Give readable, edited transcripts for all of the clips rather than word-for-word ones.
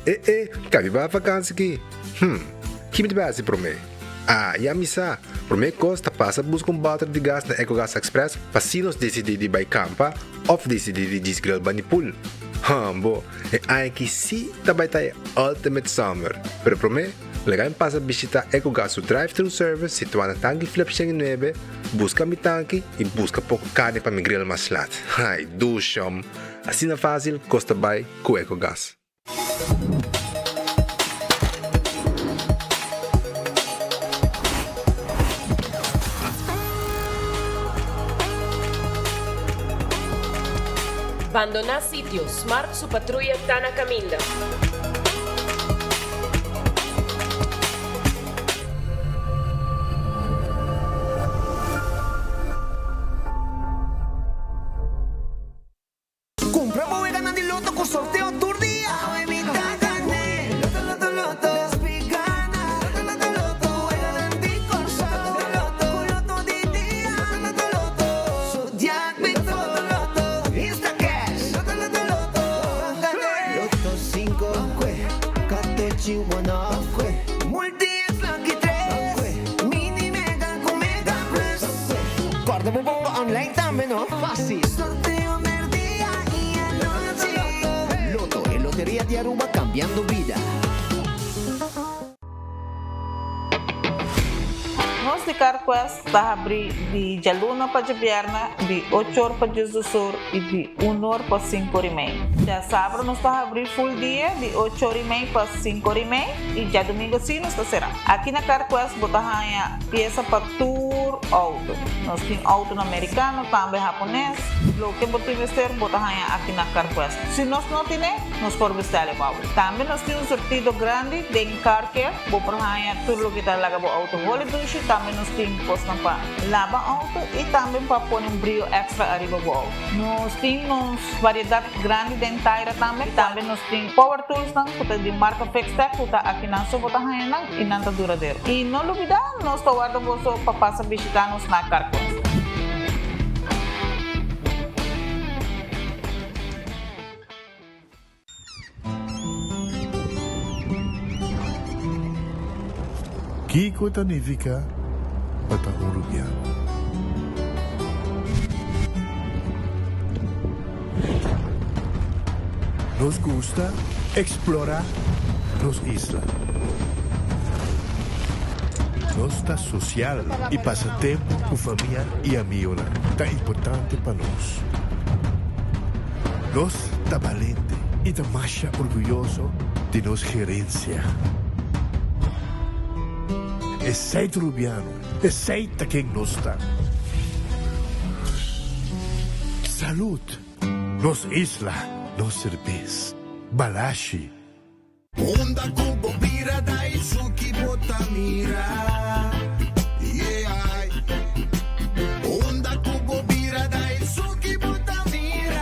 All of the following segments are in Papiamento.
E e, kabi bai vakansi ki? Hm, ki mi ta bai hasi promé? Ah, ya mi sa! Promé kos ta pasa buska un bòter di gas na Ecogas Express pa si nos disidí di bai kampa òf disidí di djis grill bani pool. Hòmbo, e aña ki sí ta bai ta e ultimate summer! Pero promé, laga mi pasa bishitá Ecogas su drive-thru service situá na Tanki Flip 109, buska mi tanki i buska poko karni pa mi grill mas lat. Ai, dushòm! Asina fásil kos ta bai ku Ecogas. Bandoná sitio, Smart su patruya ta na kaminda. Kumpra bo weganan di loto ku sorteo tur dia! Awe mi ta gané! Loto loto loto! Despi gana! Loto loto loto! Weganan di Kòrsou! Loto loto! Ku loto di dia! Loto loto loto! Zodiac Big Four! Loto loto loto! Instacash! Loto loto loto! Ban gané! Loto sinku! Kue! Katochi one off! Kue! Multi X Lucky tres! Kue! Mini Mega ku Mega Plus! Kue! Kòrda bo bomba online tambe no! Fácil! Sorteo merdia y anochi. Lotto, e loteria di Aruba cambiando bida. Nos di CarQuest ta habri di djaluna pa djabièrnè di ocho or pa diesdos or i di un or pa sinku or i mei. Djasabra nos ta habri full dia di ocho or i mei pa sinku or i mei i djadumingu si nos ta será. Aki na CarQuest bo ta haña piesa pa tur outo. Nos tin outonan merikano, tambe hapones. Loke bo tin mester bo ta haña aki na CarQuest. Si nos no tine, nos por bestel e pa bo. Tambe nos tin un surtido grandi den Car Care. Bo por haña tur loke ta laga bo outo holi dushi. Tambe nos tin kosnan pa laba outo i tambe pa pone un brio extra ariba bo outo. Nos tin nos variedat grandi den taira tambe. Tambe nos tin power toolsnan ku ta di marka Fixtech ku ta akinan so bo ta haña nan i nan ta duradero. I no lubida nos ta warda boso pa pasa bishita nos na Carquest. Kiko ta nifiká pa ta un rubiano? Nos gusta eksplorá nos isla. Nos ta sosial i pasa tempu ku famia i amigonan ta importante pa nos. Nos ta balente i ta masha orguyoso di nos gerensia. Esei ta Rubiano, esei ta ken nos ta. Salud! Nos isla, nos serbes. Balashi. Unda ku bo bira da esun ki bo ta mira, yeah. Unda ku bo bira da esun ki bo ta mira.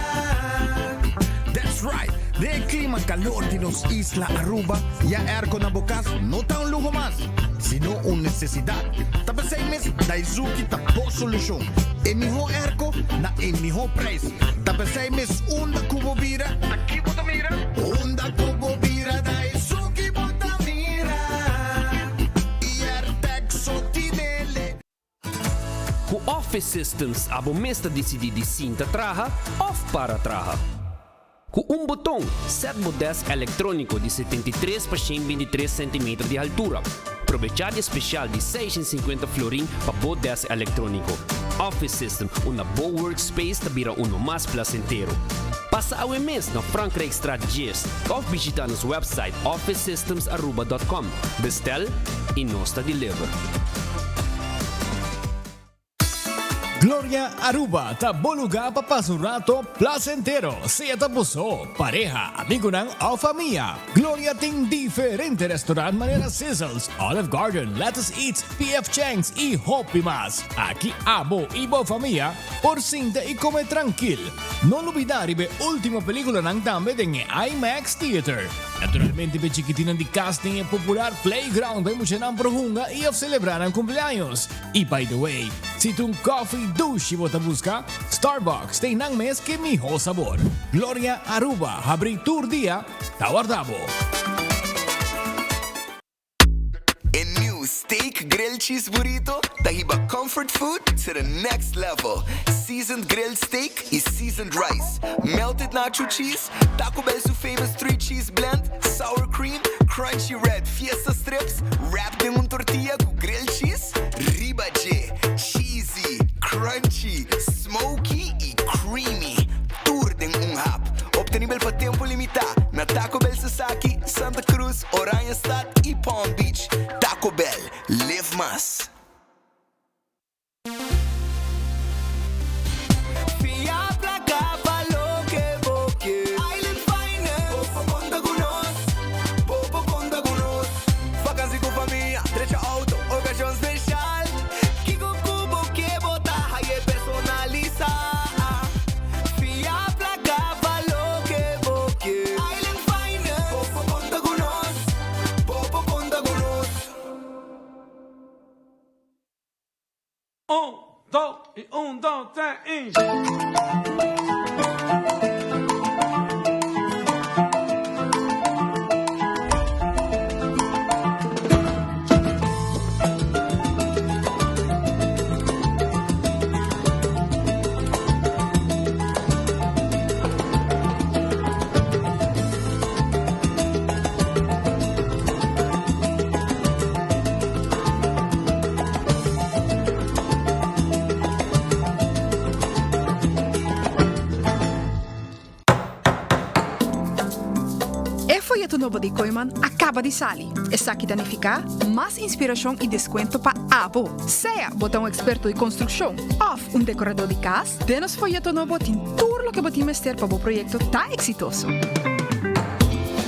That's right! Den e clima calor di nos isla Aruba, ya airco na bo cas no ta un luho mas, sino un necesidad. Ta p'esey mes Daizuki ta bo solucion. E miho airco na e miho prijs. Ta p'esey mes unda cu bo bira, ta ki bo ta mira? Unda cu bo bira ta esun ki bo ta mira. Iertec so tinele. Ku Office Systems abo mes ta disidí di sinta traha òf para traha. Ku un boton, sèt bo dèsk elektróniko di 73 pa 123 sentimeter di haltura. Probechá di e spesial di 650 florin pa bo dèsk elektróniko. Office System, unda bo workspace ta bira uno mas plasentero. Pasa awe mes na Frankrijkstraat 10 òf bishitá nos wèpsait officesystemsaruba.com. Bestel i nos ta deliver. Gloria Aruba ta bo lugar pa pasa un rato placentero, sea ta bo so, pareha, amigonan of famia. Gloria tin diferente restaurant manera Sizzles, Olive Garden, Lettuce Eats, PF Chang's y hopi mas. Aki abo y bo famia por sinta y come trankil. No lubida riba e ultimo peliculanan tambe den e IMAX Theater. Naturalmente p'e chikitinan di cas tin e popular playground pa e muchanan por hunga y of celebra nan cumpleaños. Y by the way, si ta un coffee dushi bo ta busca, Starbucks ta einan mes ke miho sabor. Gloria Aruba habri tur dia, ta warda bo. Steak Grilled Cheese Burrito ta hiba comfort food to the next level. Seasoned grilled steak y seasoned rice, melted nacho cheese, Taco Bell su famous 3 cheese blend, sour cream, crunchy red fiesta strips, wrapped den un tortilla cu grilled cheese riba dje. Cheesy, crunchy, smoky y creamy. Tur den un hap. Obtenibel pa tempo limita na Taco Bell Sasaki, Santa Cruz, Oranjestad y Palm Beach. Taco Bell, live mas. Fia placa pa loke bo ke. Island Finance. Bo por conta cu nos. Bo por conta cu nos. Vakantie cu famia, drecha auto, ocasion special. Kico cu bo ke bo ta haye personalisa. Fia placa pa loke bo ke. Island Finance. Bo por conta cu nos. Bo por conta cu nos. Un, dos y un, dos, tres y. E foyeto nobo di Kooiman a kaba di sali. Esaki ta nifiká mas inspirashon i deskuento pa abo. Sea bo ta un eksperto di konstrukshon òf un dekoradó di kas, den nos foyeto nobo tin tur loke bo tin mester pa bo proyekto ta eksitoso.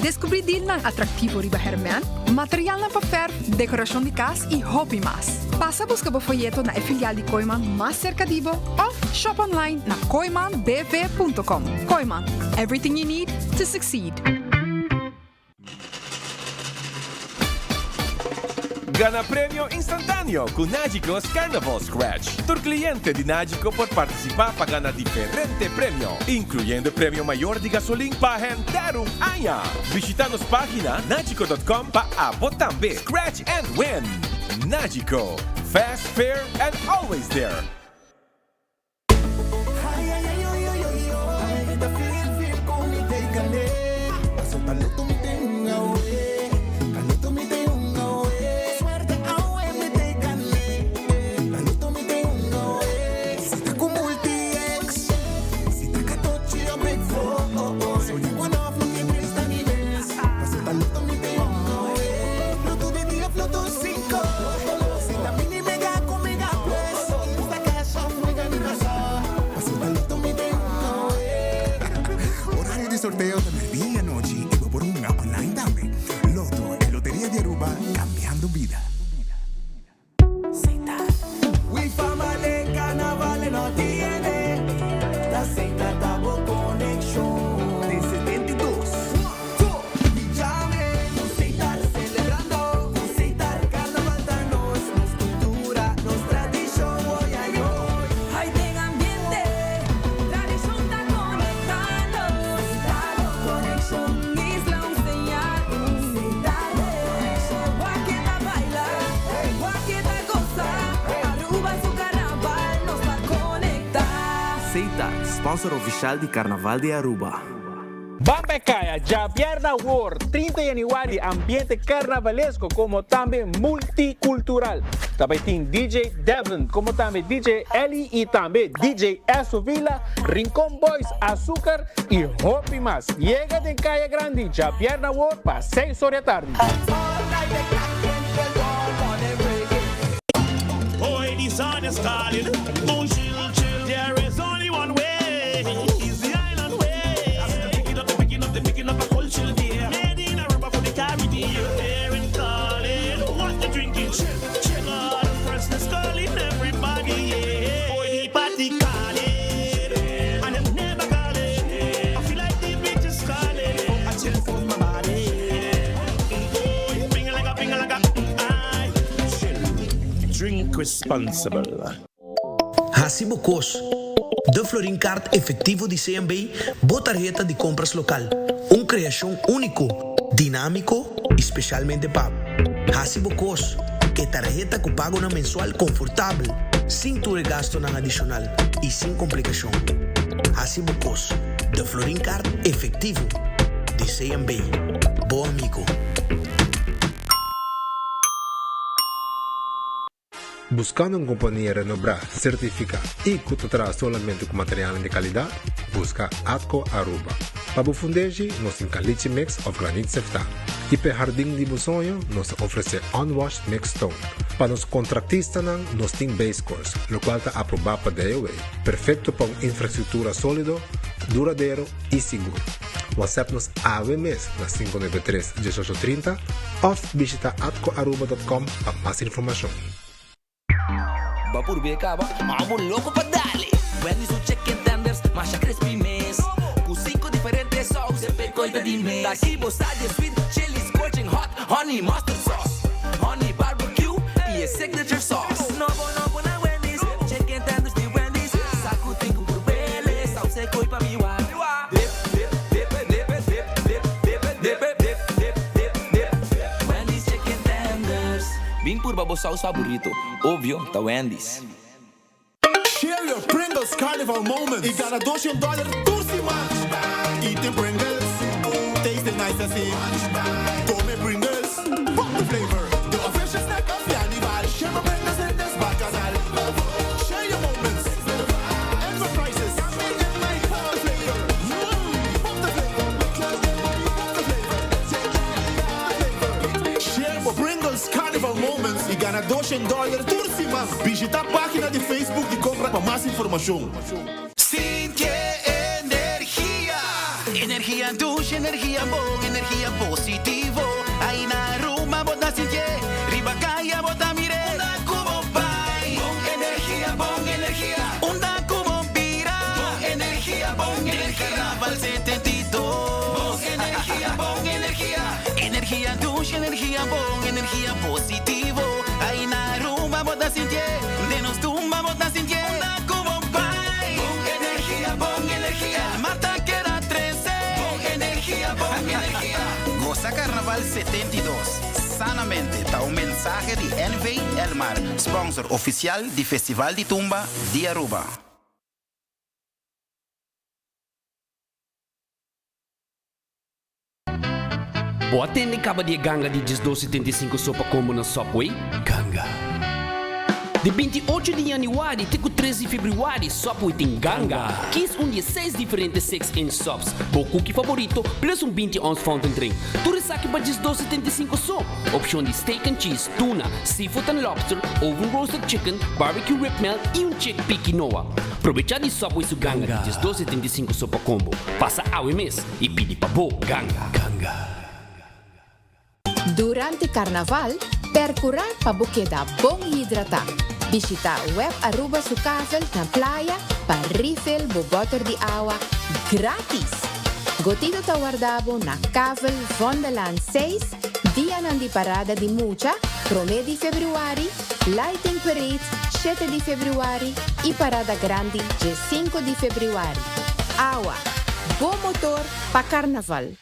Deskubrí dealnan atraktivo riba hèrmènt, materialnan pa fèrf, dekorashon di kas i hopi mas. Pasa buska bo foyeto na e filial di Kooiman mas serka di bo òf shop online na kooimanbv.com. Kooiman, everything you need to succeed. Gana premio instantáneo ku Nagico's Carnival Scratch. Tur kliente di Nagico por partisipá pa gana diferente premio, inkluyendo e premio mayor di gasolin pa henter un aña. Bishitá nos página nagico dot com pa abo tambe scratch and win! Nagico, fast, fair and always there! Horario di sorteo ta merdia y anochi y bo por hunga online tambe. Lotto, e loteria di Aruba, cambiando bida. Seita, sponsor oficial di Carnaval di Aruba. Ban pa e kaya djabièrnè awor, 30 januari, ambiente karnavalesko komo tambe multikultural. Ta bai tin DJ Devlin komo tambe DJ Elly i tambe DJ Esso Villa, Rincon Boys, Azúcar i hopi mas. Yega den Kaya Grandi djabièrnè awor pa seis or di atardi. Drink responsible. Hasi bo kos. De Florin Card efectivo di CMB, bo tarheta di compras local. Un creacion unico, dinamico y specialmente pa bo. Hasi bo kos. E tarheta ku pagonan mensual konfortabel, sin tur e gastonan adishonal i sin komplikashon. Hasi bo kos. De Florin Card efektivo di CMB. Bo amigo. Buscando un compania renobrá, certificá y cu ta traha solamente cu materialnan di calidad? Busca Atco Aruba. Pa bo fundeshi, nos tin caliche mix of granit seftá. Y p'e hardin di bo soño, nos ta ofrece unwashed mixed stone. Pa nos contractistanan, nos tin base course, locual ta aprobá pa DOW, perfecto pa un infrastructura solido, duradero y sigur. WhatsApp nos awe mes na 593 1830 of bishita atcoaruba.com pa mas informacion. Bo purbe caba? Abo loco pa dale! Wendy's su chicken tenders masha crispy mes Cu cinco diferente saus e pecoy ta di mes Taki bo sa di e sweet chili scorching hot honey mustard sauce Honey barbecue y e signature sauce Nobo nobo na Wendy's chicken tenders di Wendy's Sa cu tin cu purbele saus e coy pa mi wak Dip dip dip dip dip dip dip dip dip dip dip dip Wendy's chicken tenders Bin purba bo saus faborito, obvio ta Wendy's. Share your Pringles Carnival moments y gana doshen dollar tur siman! Eat Pringles, taste nice así. Come Pringles, pop the flavor. The official snack of Carnival. Share your Pringles in this bacchanal. Share your moments. Enterprises. Pop the flavor. Pop the flavor. Pop the flavor. Share bo Pringles Carnival moments y gana doshen dollar tur siman. Bishita pagina di Facebook di Compra pa mas informacion. Sinti energia. Energia dushi, energia bon, energia positivo. Ai na Aruba bo ta sintié, riba kaya bo ta mir'é. Unda ku bo bai, bon energia, bon energia. Unda ku bo bira, bon energia, bon energia. Den Carnaval 72, bon energia, bon energia. Energia dushi, energia bon, energia positivo. Ai na Aruba bo ta sintié, den nos tumba bo ta sintié. Unda ku bo bai, bon energia, bon energia. El mar ta keda trese, bon energia, bon energia. Gosa Carnaval 72 sanamente ta un mensahe di NV Elmar, sponsor oficial di Festival di Tumba di Aruba. Bo a tende kaba di e ganga di diesdos 75 sopa combo na Subway? Ganga. Di 28 di januari te ku 3 di februari Subway tin ganga. Kies un di e seis diferente 6-inch subs, bo cookie favorito plus un 20 ounce fountain drink. Tur esaki pa diesdos 75 so. Opcion di steak and cheese, tuna, seafood and lobster, oven roasted chicken, barbecue rib melt y un chickpea quinoa. Probecha di Subway su ganga di diesdos 75 sopa combo. Pasa awe mes! I pidi pa bo ganga. Ganga. Durante Carnaval, percura pa bo keda bon hidrata. Bishita Web Aruba su kavel na playa pa refill bo boter di awa gratis! Gotito ta warda bo na Kavel Vondelaan seis, dianan di parada di mucha, prome di februari, Lighting Parade shete di februari y parada grandi dje sinku di februari. Awa! Bo motor pa Carnaval!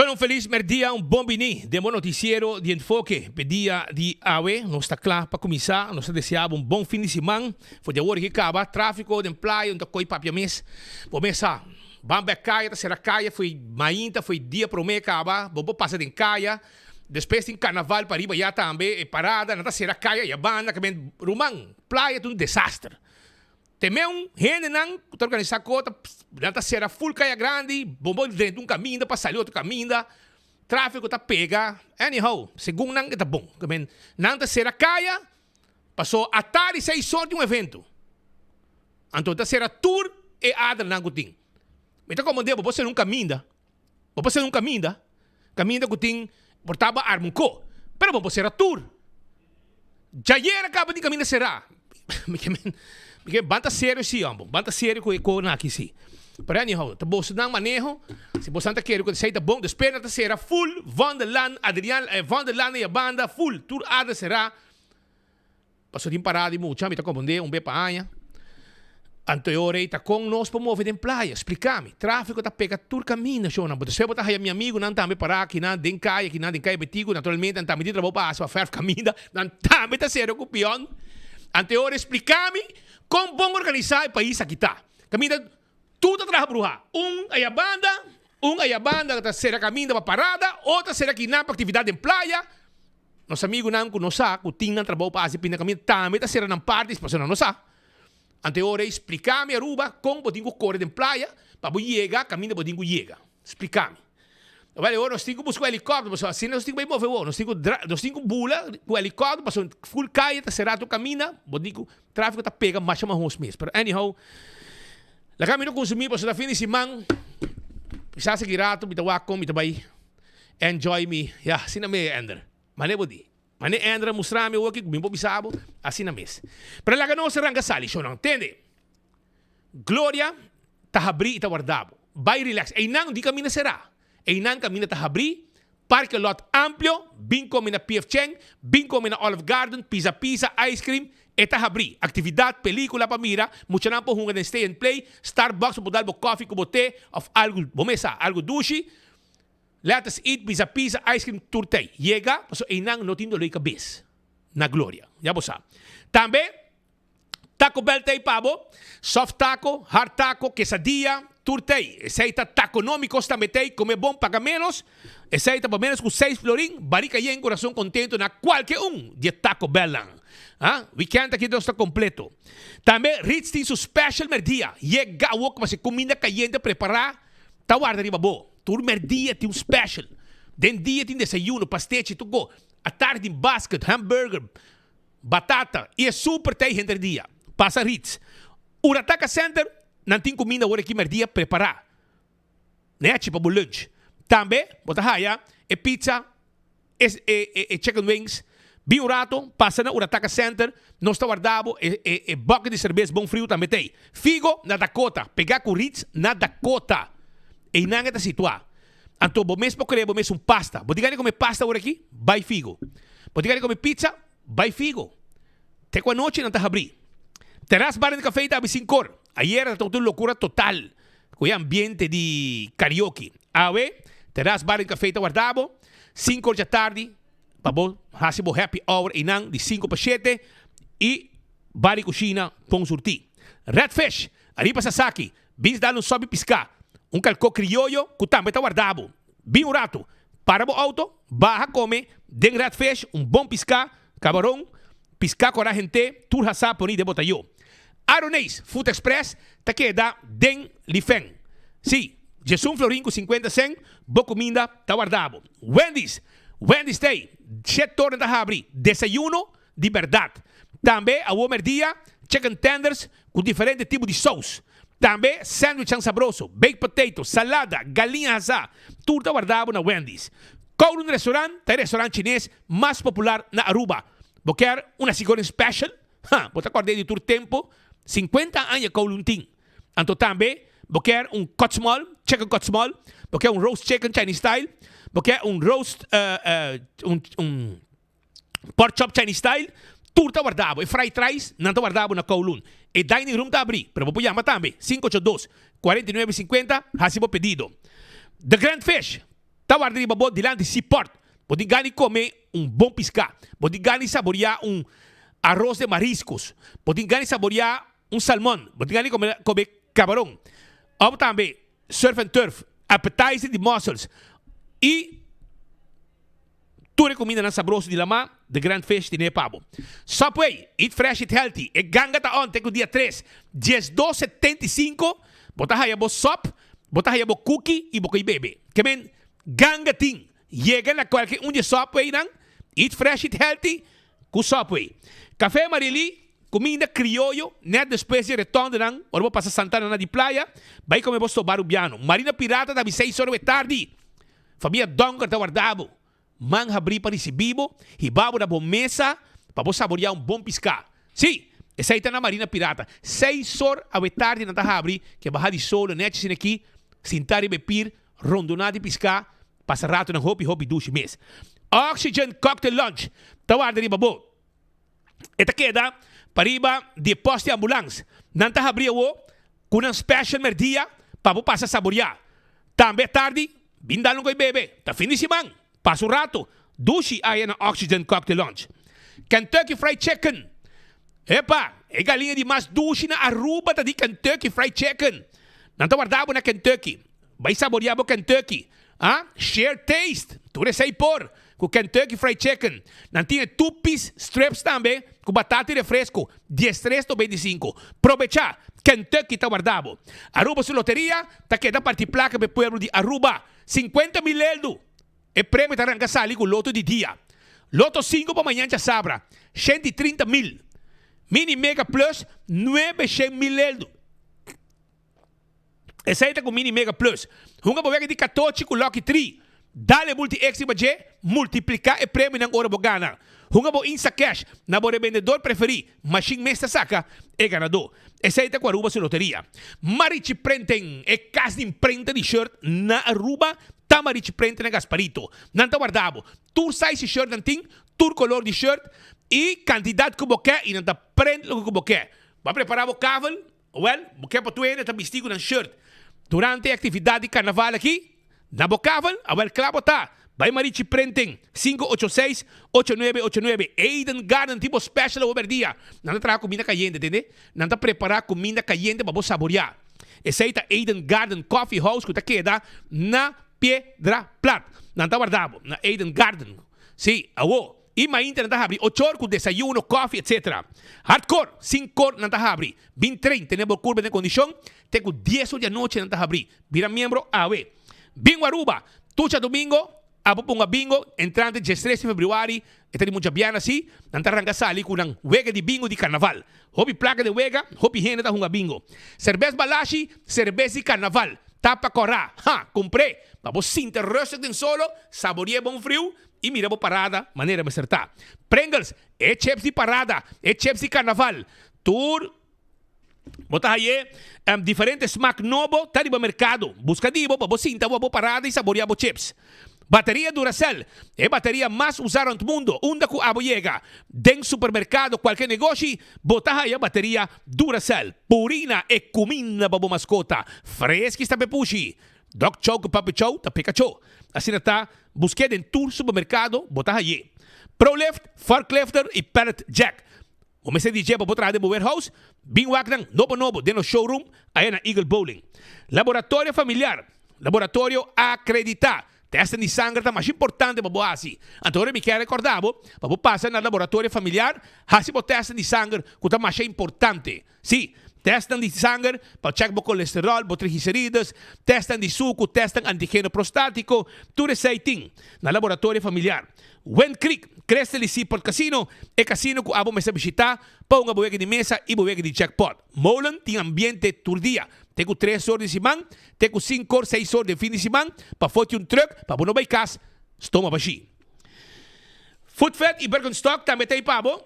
Shon un felis merdia, un bon bini den bo noticiero di Enfoke p'e dia di awe. Nos ta kla pa kuminsá. Nos ta desea bo un bon fin di siman. For di awor ki kaba tráfiko den playa un ta koi papia mes. Bo mes sa, ban bek kaya ta sera kaya fo'i mainta fo'i dia promé kaba bo por pasa den kaya. Despues tin karnaval pariba ya tambe e parada nan ta sera kaya ya banda ke men ruman playa ta un desaster. Te meun hendenan ku ta organisá ko ta nan ta sera ful kaya grandi, bo por drenta un kaminda pa sali otro kaminda, tráfiko ta pega, anyhow, segun nan e ta bon. Ke men nan ta sera kaya paso atardi seis or tin un evento. Anto ta sera tur e adernan ku tin. Mi ta komprendé bo por sera un kaminda, bo por sera un kaminda, kaminda ku tin por taba arma un ko, pero bo por sera tur. Djayer a kaba di kaminda será. Mi ke men, mi ke ban ta serio si hombo, ban ta serio ku e konan aki si. Pero anyhow, ta bosonan maneho, si bosonan ta kere ku esei ta bon, despues nan ta sera full Vondellaan, Adriaan, Vondellaan ei a banda full, tur ader será. Pasobra tin parada di mucha, mi ta komprendé un be pa aña. Anto e ora ei ta kon nos por move den playa? Splika mi. Trafiko ta pega tur kaminda, shownan. Bo ta sebe bo ta haya mi amigunan tambe pará akinan den kaya, akinan den kaya Betico. Naturalmente nan tambe tin trabou pa hasi pa fèrf kaminda. Nan tambe ta sera ku pion. Anto e ora ei splika mi kon bon organisá e pais aki ta. Kaminda tur ta traha bruhá. Un aya banda, un aya banda ta sera kaminda pa parada, otro ta sera akinan pa aktividat den playa. Nos amigunan ku no sa ku tin nan trabou pa hasi pinda kaminda tambe ta sera nan partis pasobra nan no sa. Anto e ora ei splika mi Aruba kon bo tin ku kore den playa pa bo yega kaminda bo tin ku yega. Splika mi. Wèl e ora nos tin ku buska un helikòpter pasobra asina nos tin ku bai move awor. Nos tin ku dra nos tin ku bula ku helikòpter pasobra ful kaya ta sera tur kaminda bo tin ku trafiko ta pega masha mahos mes. Pero anyhow laga mi no konsumí pasobra ta fin di siman kisas aki rato mi ta wak kon mi ta bai. Enjoy mi, ya, asina mi Ender. Mane bo di. Mane Ender a mustra mi awor kiko mi por bisa bo, asina mes. Pero laga nos ranka sali, shownan. Tende, Gloria ta habrí i ta warda bo. Bai relax. Einan di kaminda será. Einan kaminda ta habrí, parke lot amplio, bin kome na PF Chang, bin kome na Olive Garden, pizza pizza, ice cream, e ta habrí. Aktividat, pelíkula pa mira, muchanan por hunga den stay and play, Starbucks bo por dal bo kòfi ku bo te òf algu, bo mes sa, algu dushi. Let us eat pizza pizza ice cream tur tey yega pasobra eynan no tin dolor di cabes na Gloria ya bo sa tambe Taco Bell tey pa bo soft taco hard taco quesadilla tur tey esey ta taconomicos tambe tey come bon paga menos esey ta pa menos cu seis florin barica yen corazon contento na cualke un di e Taco Bell nan ha weekend aki nos ta completo tambe Ritz tin su special merdia yega awor cu pasa cuminda cayente prepara ta warda riba bo. Tur merdia tin un special. Den dia tin desayuno, pastechi, tur go. Atardi tin basket, hamburger, batata y e super ta henter dia. Pasa Ritz. Urataka Center, nan tin cuminda awor aki merdia prepara. Nechi pa bo lunch. Tambe bo ta haya e pizza e e chicken wings. Bin un rato, pasa na Urataka Center, nos ta warda bo e e e bucket di serbes bon friu tambe t'ei. Figo na Dakota, pega ku Ritz na Dakota. Einan e ta situá. Anto bo mes por krea bo mes un pasta. Bo tin gana di kome pasta ora aki? Bai Figo. Bo tin gana di kome pizza? Bai Figo. Te ku anochi nan ta habrí. Terras Bar and Café ta habri sinkor. Ayera ta tabata un lokura total ku e ambiente di karaoke. Awe, Terras Bar and Café ta warda bo sinkor djatardi pa bo hasi bo happy hour einan di sinku pa shete i bar di kushina pon surtí. Red Fish, ariba Sasaki, bins dal un sopi piská, un kalkó krioyo ku tambe ta warda bo. Bin un ratu, para bo outo, baha kome den Red Fish un bon piská, kabaron, piská kora hent'é, tur hasá poní den botayo. Aroneis Food Express ta keda den Lifen. Sí, djesun florin ku sinkuenta sen, bo kuminda ta warda bo. Wendy's, Wendy's t'ei, shet tornan ta habri, desayuno di bèrdat. Tambe awor mèrdia, chicken tenders ku diferente tipo di sous. Tambe sandwichan sabroso, baked potato, salada, galiña hasá, tur ta warda bo na Wendy's. Kowloon Restaurant ta e restaurant chines mas popular na Aruba. Bo kier un nasi goreng special? Ha, bo ta kòrd'é di tur tempu, sinkuenta aña Kowloon tin. Anto tambe bo kier un cut small, chicken cut small, bo kier un roast chicken Chinese style, bo kier un roast un un pork chop Chinese style, tur ta warda bo. E fried rice nan ta warda bo na Kowloon. E dining room ta abrí, pero bo por yama tambe, 582, 49 50, hasi bo pedido. The Grand Fish. Ta warda riba bo dilanti Seaport. Bo tin gana di come un bon pisca. Bo tin gana di saboria un arroz de mariscos. Bo tin gana di saboria un salmon. Bo tin gana di come come cabaron. Of tambe surf and turf, appetizer di mussels y tur e cumindanan sabroso di lama, The Grand Fish tine pa bo. Subway, eat fresh, eat healthy. E ganga ta on te cu dia tres, diesdos 75, bo ta haya bo sop, bo ta haya bo cookie y bo coy bebe. Ke men, ganga tin. Yega na cualke un di e Subwaynan, eat fresh, eat healthy, cu Subway. Café Marily, cuminda crioyo, net despues di e retondenan, ora bo pasa Santana na di playa, bay come bo soba Rubiano. Marina Pirata ta abi seis ora we tardi. Famia Donker ta warda bo. Man habrí pa risibí bo, hiba bo na bo mesa pa bo saboriá un bon piská. Sí, esei ta na Marina Pirata. Seis or awe tardi nan ta habri, ke baha di solo nèchi asina aki, sintá riba e pir, rondoná di piská, pasa ratonan hopi hopi dushi mes. Oxygen Cocktail Lounge ta warda riba bo. E ta keda pariba di e post di ambulans. Nan ta habri awo ku nan special merdia pa bo pasa saboriá. Tambe atardi, bin dal un koi bebe. Ta fin di siman. Pasa un rato. Dushi aya na Oxygen Cocktail Lounge. Kentucky Fried Chicken. Epa! E galiña di mas dushi na Aruba ta di Kentucky Fried Chicken. Nan ta warda bo na Kentucky. Bai saboria bo Kentucky. Ah, share taste. Tur esei por. Ku Kentucky Fried Chicken. Nan tin e two piece strips tambe ku batata i refresco. Diestres 95. Probecha! Kentucky ta warda bo. Aruba su loteria ta keda parti plaka pa e pueblo di Aruba. 50 mil eldu! E premio ta ranka sali ku loto di dia. Loto sinku pa mañan djasabra, 130 mil. Mini Mega Plus, 900 mil eldu. Esei ta ku Mini Mega Plus. Hunga bo wega di katochi ku Lucky Tree. Dale multi X riba dje, multipliká e premionan ora bo gana. Hunga bo Instacash na bo rebendedor preferí, mashin mes ta saka e ganadó. Esei ta ku Aruba su loteria. Marichi Printing, e kas di imprenta di shirt na Aruba ta Marichi Printing na Gasparito. Nan ta warda bo. Tur size di shirt nan tin, tur kolor di shirt i kantidat ku bo ke i nan ta print loke ku bo ke. Bo a prepará bo kavel? Wèl, bo ke pa tur hende ta bisti ku nan shirt durante e aktividat di karnaval aki? Na bo kavel? Awèl kla bo ta! Bai Marichi Printing, 586 8989, Eden Garden tin bo special awo bèrdia. Nan ta traha kuminda kayente, tende? Nan ta prepará kuminda kayente pa bo saboriá. Esei ta Eden Garden Coffee House ku ta keda na Piedra Plat. Nan ta warda bo na Eden Garden. Sí, awo. I mainta nan ta habri ochor ku desayuno, kofi etc. Hardcore, sinkor nan ta habri. Bin train, tene bo kurpa den kondishon, te ku dies or di anochi nan ta habri. Bira miembro awe. Bingo Aruba, tur djadumingo abo ponga bingo entrante diestres di februari, e ta di mucha biana si, nan ta ranka sali ku nan wega di bingo di karnaval. Hopi plaka den wega, hopi hende ta hunga bingo. Serbes Balashi, serbes di karnaval. Tapa kòrá, ha, kumpr'é, pa bo sinta rustig den solo, sabori'é bon friu, I mira bo parada manera mester ta. Pringles, e chips di parada, e chips di carnaval, tur bo ta haye diferente smak nobo ta riba mercado. Busca di bo pa bo sinta bo parada y saborea bo chips. Bateria Duracell, e bateria mas usa rond mundo. Unda cu abo yega, den supermercado, cualke negoshi, bo ta haya bateria Duracell. Purina, e cuminda pa bo mascota. Fresky sta pepushi. Dog chow ku puppy chow ta peka cho. Asina ta, busk'é den tur supermerkado, bo ta hañ'é. Prolift, Forklifter i Pallet Jack. Bo mester di dje pa bo traha den bo warehouse? Bin wak nan nobo nobo den nos showroom aya na Eagle Bowling. Laboratorio familiar, Laboratorio akreditá. Tèsten di sanger ta masha importante pa bo hasi. Anto ora mi kier rekordá bo pa bo pasa na laboratorio familiar hasi bo tèsten di sanger ku ta masha importante. Sí, tèstnan di sanger pa chèk bo kolesteròl, bo triglicerides, tèstnan di suku, tèstnan antigeno prostátiko, tur esei tin na laboratorio familiar. Wind Creek, Crystal i Seaport Casino, e kasino ku abo mester bishitá pa hunga bo wega di mesa i bo wega di jackpot. Molen tin ambiente tur dia, te ku tres or di siman, te ku sinku or, seis or den fin di siman, pa foti un trùk pa bo no bai kas stoma bashí. Foodfed i Birkenstock tambe ta ei pa bo.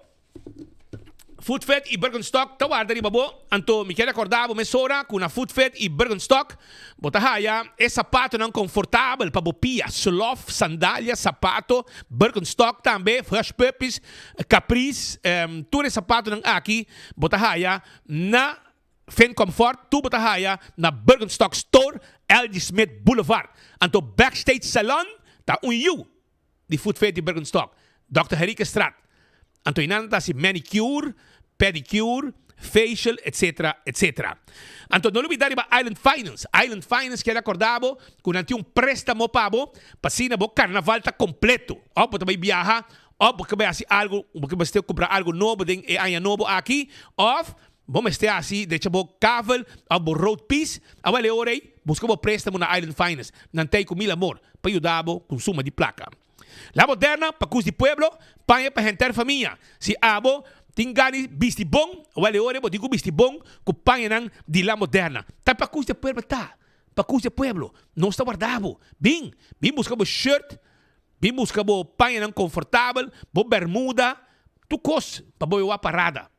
Foodfed i Birkenstock ta warda riba bo, anto mi kier recorda bo mesora cu na Foodfed i Birkenstock bo ta haya e sapatonan confortabel pa bo pia, slof, sandalia, sapato, Birkenstock tambe, Hush Puppies, Capris, tur e sapatonan aki bo ta haya na. Fin Comfort tur bo ta haya na Birkenstock Store, LG Smith Boulevard. Anto Backstage Salon ta un yu di Foot Fetish Birkenstock, Dòkter Henriquezstraat. Anto einan ta hasi manicure, pedicure, facial, etc. Etc. Anto no lubida riba Island Finance. Island Finance kier acorda bo cu nan tin un prestamo pa bo pa asina bo carnaval ta completo. Of bo ta bay biaha, of bo ke bay hasi algo, bo ke mester cumpra algo nobo den e aña nobo aki, of Bo mester hasi decha bo kavel of bo roodpies, awel e ora ei buska bo prestamo na Island Finance. Nan ta ei ku mil amor pa yuda bo ku suma di plaka. La Moderna pa kus di pueblo, paña pa henter famia. Si abo tin gana di bisti bon, awel e ora ei bo tin ku bisti bon ku pañanan di La Moderna. Ta pa kus di pueblo ta, pa kus di pueblo. Nos ta warda bo. Bin, bin buska bo shirt, bin buska bo pañanan konfortabel, bo bermuda, tur kos pa bo wak parada.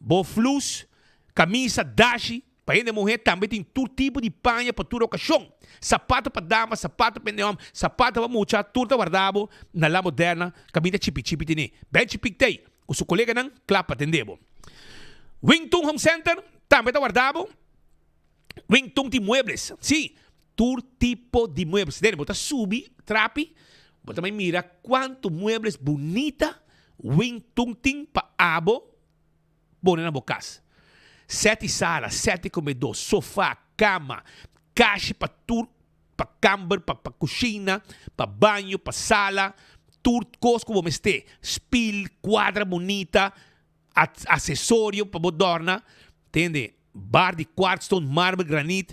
Bo flus, kamisa, dashi, pa hende muhé tambe tin tur tipo di paña pa tur okashon. Sapato pa dama, sapato pa hende hòmber, sapato pa mucha, tur ta warda bo na La Moderna kaminda Chipi Chipi tene. Benchi Pictey ku su koleganan kla pa tende bo. Wingtun Home Center tambe ta warda bo. Wingtun tin muebles, sí, tur tipo di muebles. Dene bo ta subi trapi, bo ta bai mira kuantu muebles bunita Wingtun tin pa abo pone na bo kas. Sèt di sala, sèt di komedó, sofá, kama, kashi pa tur, pa kamber, pa pa kushina, pa baño, pa sala, tur kos ku bo mester, spil, kuadra bunita, asesorio pa bo dòrna, tende, bar di kwartstone, marmer, granit.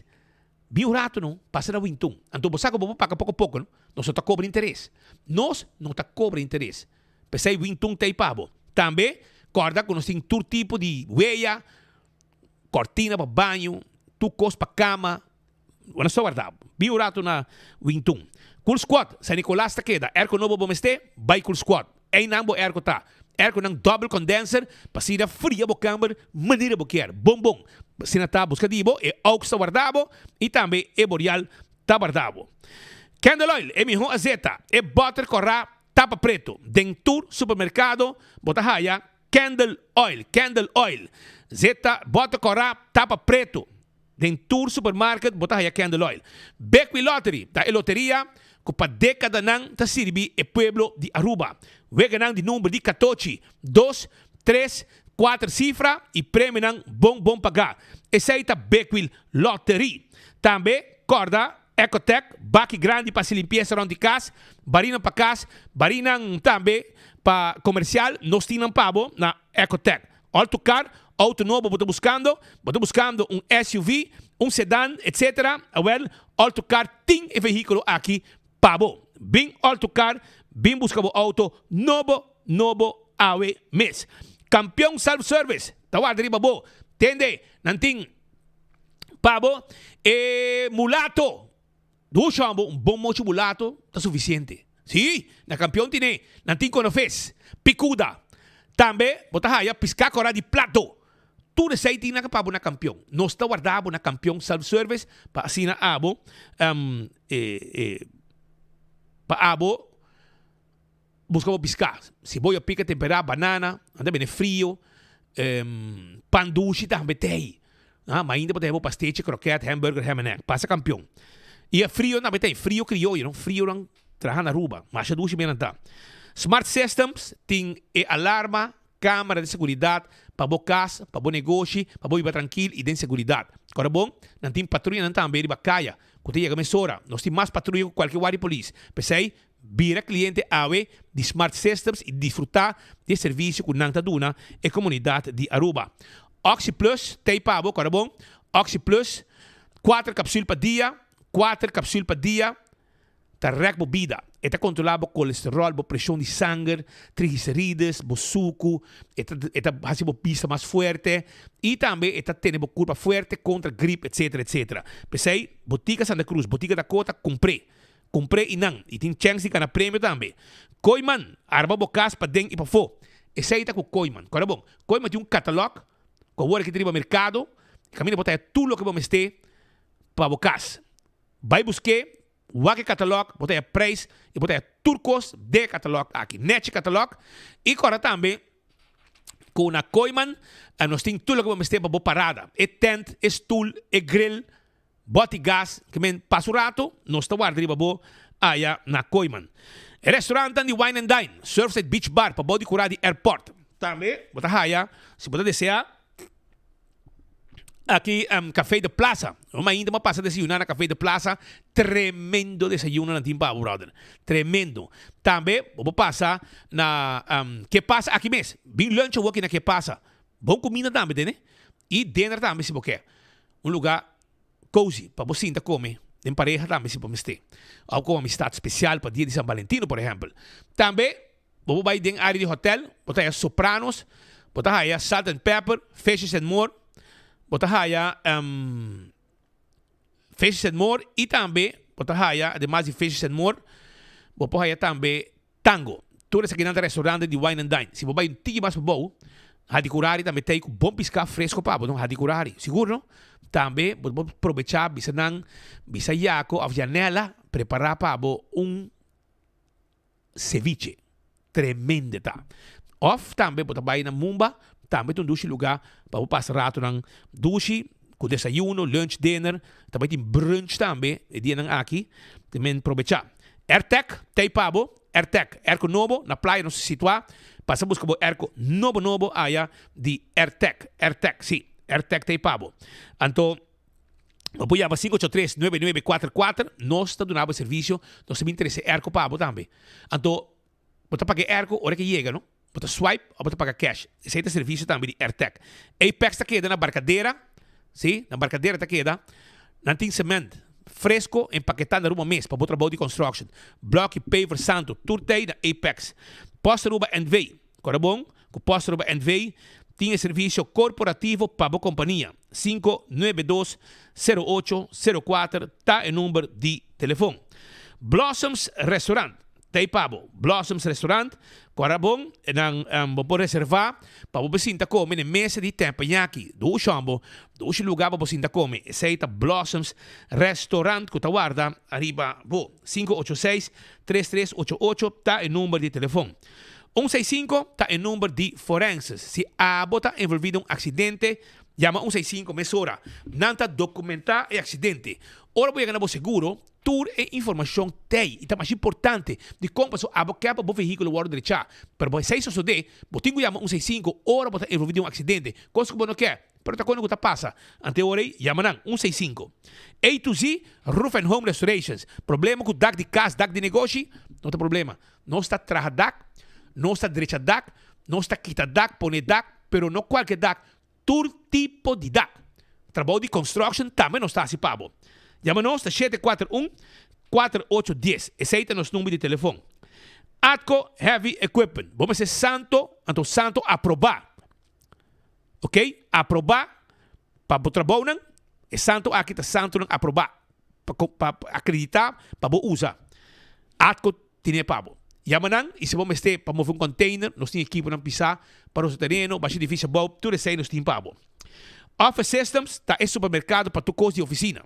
Bin un rato no, pasa na Wintun. Anto bo sa ku bo por paga poko poko no, nos no ta kobra interes. Nos no ta kobra interes. P'esei Wintun ta ei pa bo. Tambe, kòrda ku nos tin tur tipo di weya, kòrtina pa baño, tur kos pa kama. Bo no sta warda bo. Bin un rato na Wintun. Cool Squad, San Nicolas ta keda. Airco nobo bo mester? Bai Cool Squad. Einan bo airco ta. Airconan double condenser pa asina fria bo kamber manera bo kier. Bon bon. Asina ta buska di bo, e Aux ta warda bo y tambe e Boreal ta warda bo. Candle oil, e miho azeta, e boter kora tapa preto. Den tur supermercado bo ta haya Candle oil, Candle oil. Zeta boter kora tapa preto. Den tur supermarket bo ta haya Candle Oil. Bekwee Lottery ta e loteria cu pa decadanan ta sirbi e pueblo di Aruba. Weganan di number di catochi, dos, tres, cuater cifra y premionan bon bon paga. Esey ta Bekwee Lottery. Tambe corda Ecotec, baki grandi pa haci limpieza rond di cas, barinan pa cas, barinan tambe pa comercial, nos tin nan pa bo na Ecotec. Auto car, auto nobo bo ta buscando? Bo ta buscando un SUV, un sedan, etc. Awel, Auto Car tin e vehiculo aki pa bo. Bin Auto Car, bin busca bo auto nobo, nobo awe mes. Campeon Self Service ta warda riba bo. Tende, nan tin pa bo e mulato. Dushi homber, un bon mochi mulato ta suficiente. Sí, na campeon tine, nan tin conofes, picuda. Tambe bo ta haya pisca cora di plato. Tur esey tin nan pa bo na campeon. Nos ta warda bo na Campeon Self Service pa asina abo, pa abo Busca bo pisca. Siboya pica tempera, banana, nan ta bene frio, pan dushi tambe t'ey. Ma ainda bo ta heba bo pastechi, kroket, hamburger, ham and egg. Pasa campeon. Y e frio tambe t'ey, frio crioyo, no? Frio nan traha na Aruba. Masha dushi men nan ta. Smart Systems tin e alarma, camera di seguridad pa bo cas, pa bo negoshi, pa bo biba trankil y den seguridad. Ora bon, nan tin patruyanan tambe riba caya cu ta yega mesora. Nos tin mas patruya cu cualke guardia polis. P'esey, Bira kliente awe di Smart Systems i disfrutá di e servisio ku nan ta duna e komunidat di Aruba. Oxi Plus t'ei pa bo, kòrda bon, Oxi Plus, kuater kapsul pa dia, kuater kapsul pa dia ta rèk bo bida. E ta kontrolá bo kolesteròl, bo preshon di sanger, triglicerides, bo suku, e ta e ta hasi bo bista mas fuerte i tambe e ta tene bo kurpa fuerte kontra grip etsetera etsetera. P'esei Botika Santa Cruz, Botika Dakota kumpr'é. Kumpr'é i nan, i tin chèns di gana premio tambe. Kooiman, arma bo kas paden i pafó. Esei ta ku Kooiman. Kòrda bon, Kooiman tin un katalòg ku awor aki ta riba merkado, kaminda bo ta haña tur loke bo mester pa bo kas. Bai busk'é, wak e katalòg, bo ta haña preis i bo ta haña tur kos den e katalòg aki. Nèchi katalòg i kòrda tambe. Ku na Kooiman nos tin tur loke bo mester pa bo parada. E tent, e stul, e grill, bòt di gas, ke men pasa un rato nos ta warda riba bo aya na Kooiman. E restaurantnan di Wine and Dine, Surfside Beach Bar pa bou di kura di airport. Tambe bo ta haya, si bo ta desea, Aki Café de Plaza. Un mainta bo a pasa desayuná na Café de Plaza. Tremendo desayuno nan tin pa bo, brother. Tremendo. Tambe bo por pasa na Ke Pasa aki mes. Bin lunch awoki na Ke Pasa. Bon kuminda tambe tene. I dinner tambe si bo ke. Un lugá cozy pa bo sinta kome den pareha tambe si bo mester. Òf ku un amistat spesial pa dia di San Valentino por ehèmpel. Tambe Bo por bai den área di hotel, bo ta haya Sopranos, bo ta haya Salt and Pepper, Fishes and More, bo ta haya Fishes and More i tambe bo ta haya ademas di Fishes and More, bo por haya tambe Tango. Tur esakinan ta restaurante di Wine and Dine. Si bo bai un tiki mas pabou, Hadicurari tambe ta ei ku bon piská fresko pa bo, no? Hadicurari, sigur no? Tambe bo por probechá bisa nan, bisa Yaco òf Janella prepará pa bo un Ceviche. Tremende ta. Of tambe bo ta bai na Mumba, tambe ta un dushi luga pa bo pasa ratonan dushi ku desayuno, lunch, dinner. Ta bai tin brunch tambe e dianan aki. Te men probecha. Airtec t'ei pa bo. Airtec, airco nobo na playa nos ta situa. Pasa buska bo airco nobo nobo aya di Airtec. Airtec, si. Airtec t'ei pa bo. Anto. Bo por yama 583 9944, nos ta duna bo e servisio, nos ta bin trese airco pa bo tambe. Anto, bo ta paga e airco ora ke yega, no? Bo ta swipe of bo ta paga cash. Esei ta servisio tambe di Airtec. Apex ta keda na Barcadera, si, na Barcadera ta keda. Nan tin cement fresco empaketá na Aruba mes pa bo trabou di construction. Bloki, paver, santo, tur t'ei na Apex. Post Aruba NV. Kora bon ku Post Aruba NV tin e servisio korporativo pa bo kompania. 592 08 04 ta e number di telefon. Blossoms Restaurant ta ei pa bo. Blossoms Restaurant, kora bon, nan bo por reserva pa bo por sinta kome na e mesa di teppanyaki. Dushi hombo, dushi luga pa bo sinta kome. Esei ta Blossoms Restaurant ku ta warda ariba bo. 586 3388 ta e number di telefon. Un seis sinku ta e number di forenses. Si abo ta envolví den un aksidente, yama un seis sinku mesora. Nan ta dokumentá e aksidente. Ora bo yega na bo seguro, tur e informashon t'ei i ta mas importante. Dikon? Pasobra abo ke pa bo vehíkulo wòrdu drechá. Pero bo esei sosodé, bo tin ku yama un seis sinku ora bo ta envolví den un aksidente. Kos ku bo no ke, pero ta kone ku ta pasa. Ante ora ei, yama nan, un seis sinku. A to Z Roof and Home Restorations. Problema ku dak di kas, dak di negoshi? No ta problema. Nos ta traha dak, nos ta drecha dak, nos ta kita dak, pone dak, pero no kualke dak, tur tipo di dak. Trabou di construction tambe nos ta hasi pa bo. Yama nos na shete kuater un, kuater ocho dies. Esei ta nos number di telefon. Atco Heavy Equipment. Bo mester santo, anto santo aprobá. Ok, aprobá pa bo trabounan. E santo aki ta santonan aprobá pa pa akreditá pa bo usa. Atco tine pa bo. Yama nan y si bo mester pa move un container, nos tin equiponan pisa pa rosa tereno, basha edificio abou, tur esey nos tin pa bo. Office Systems ta e supermercado pa tur cos di oficina.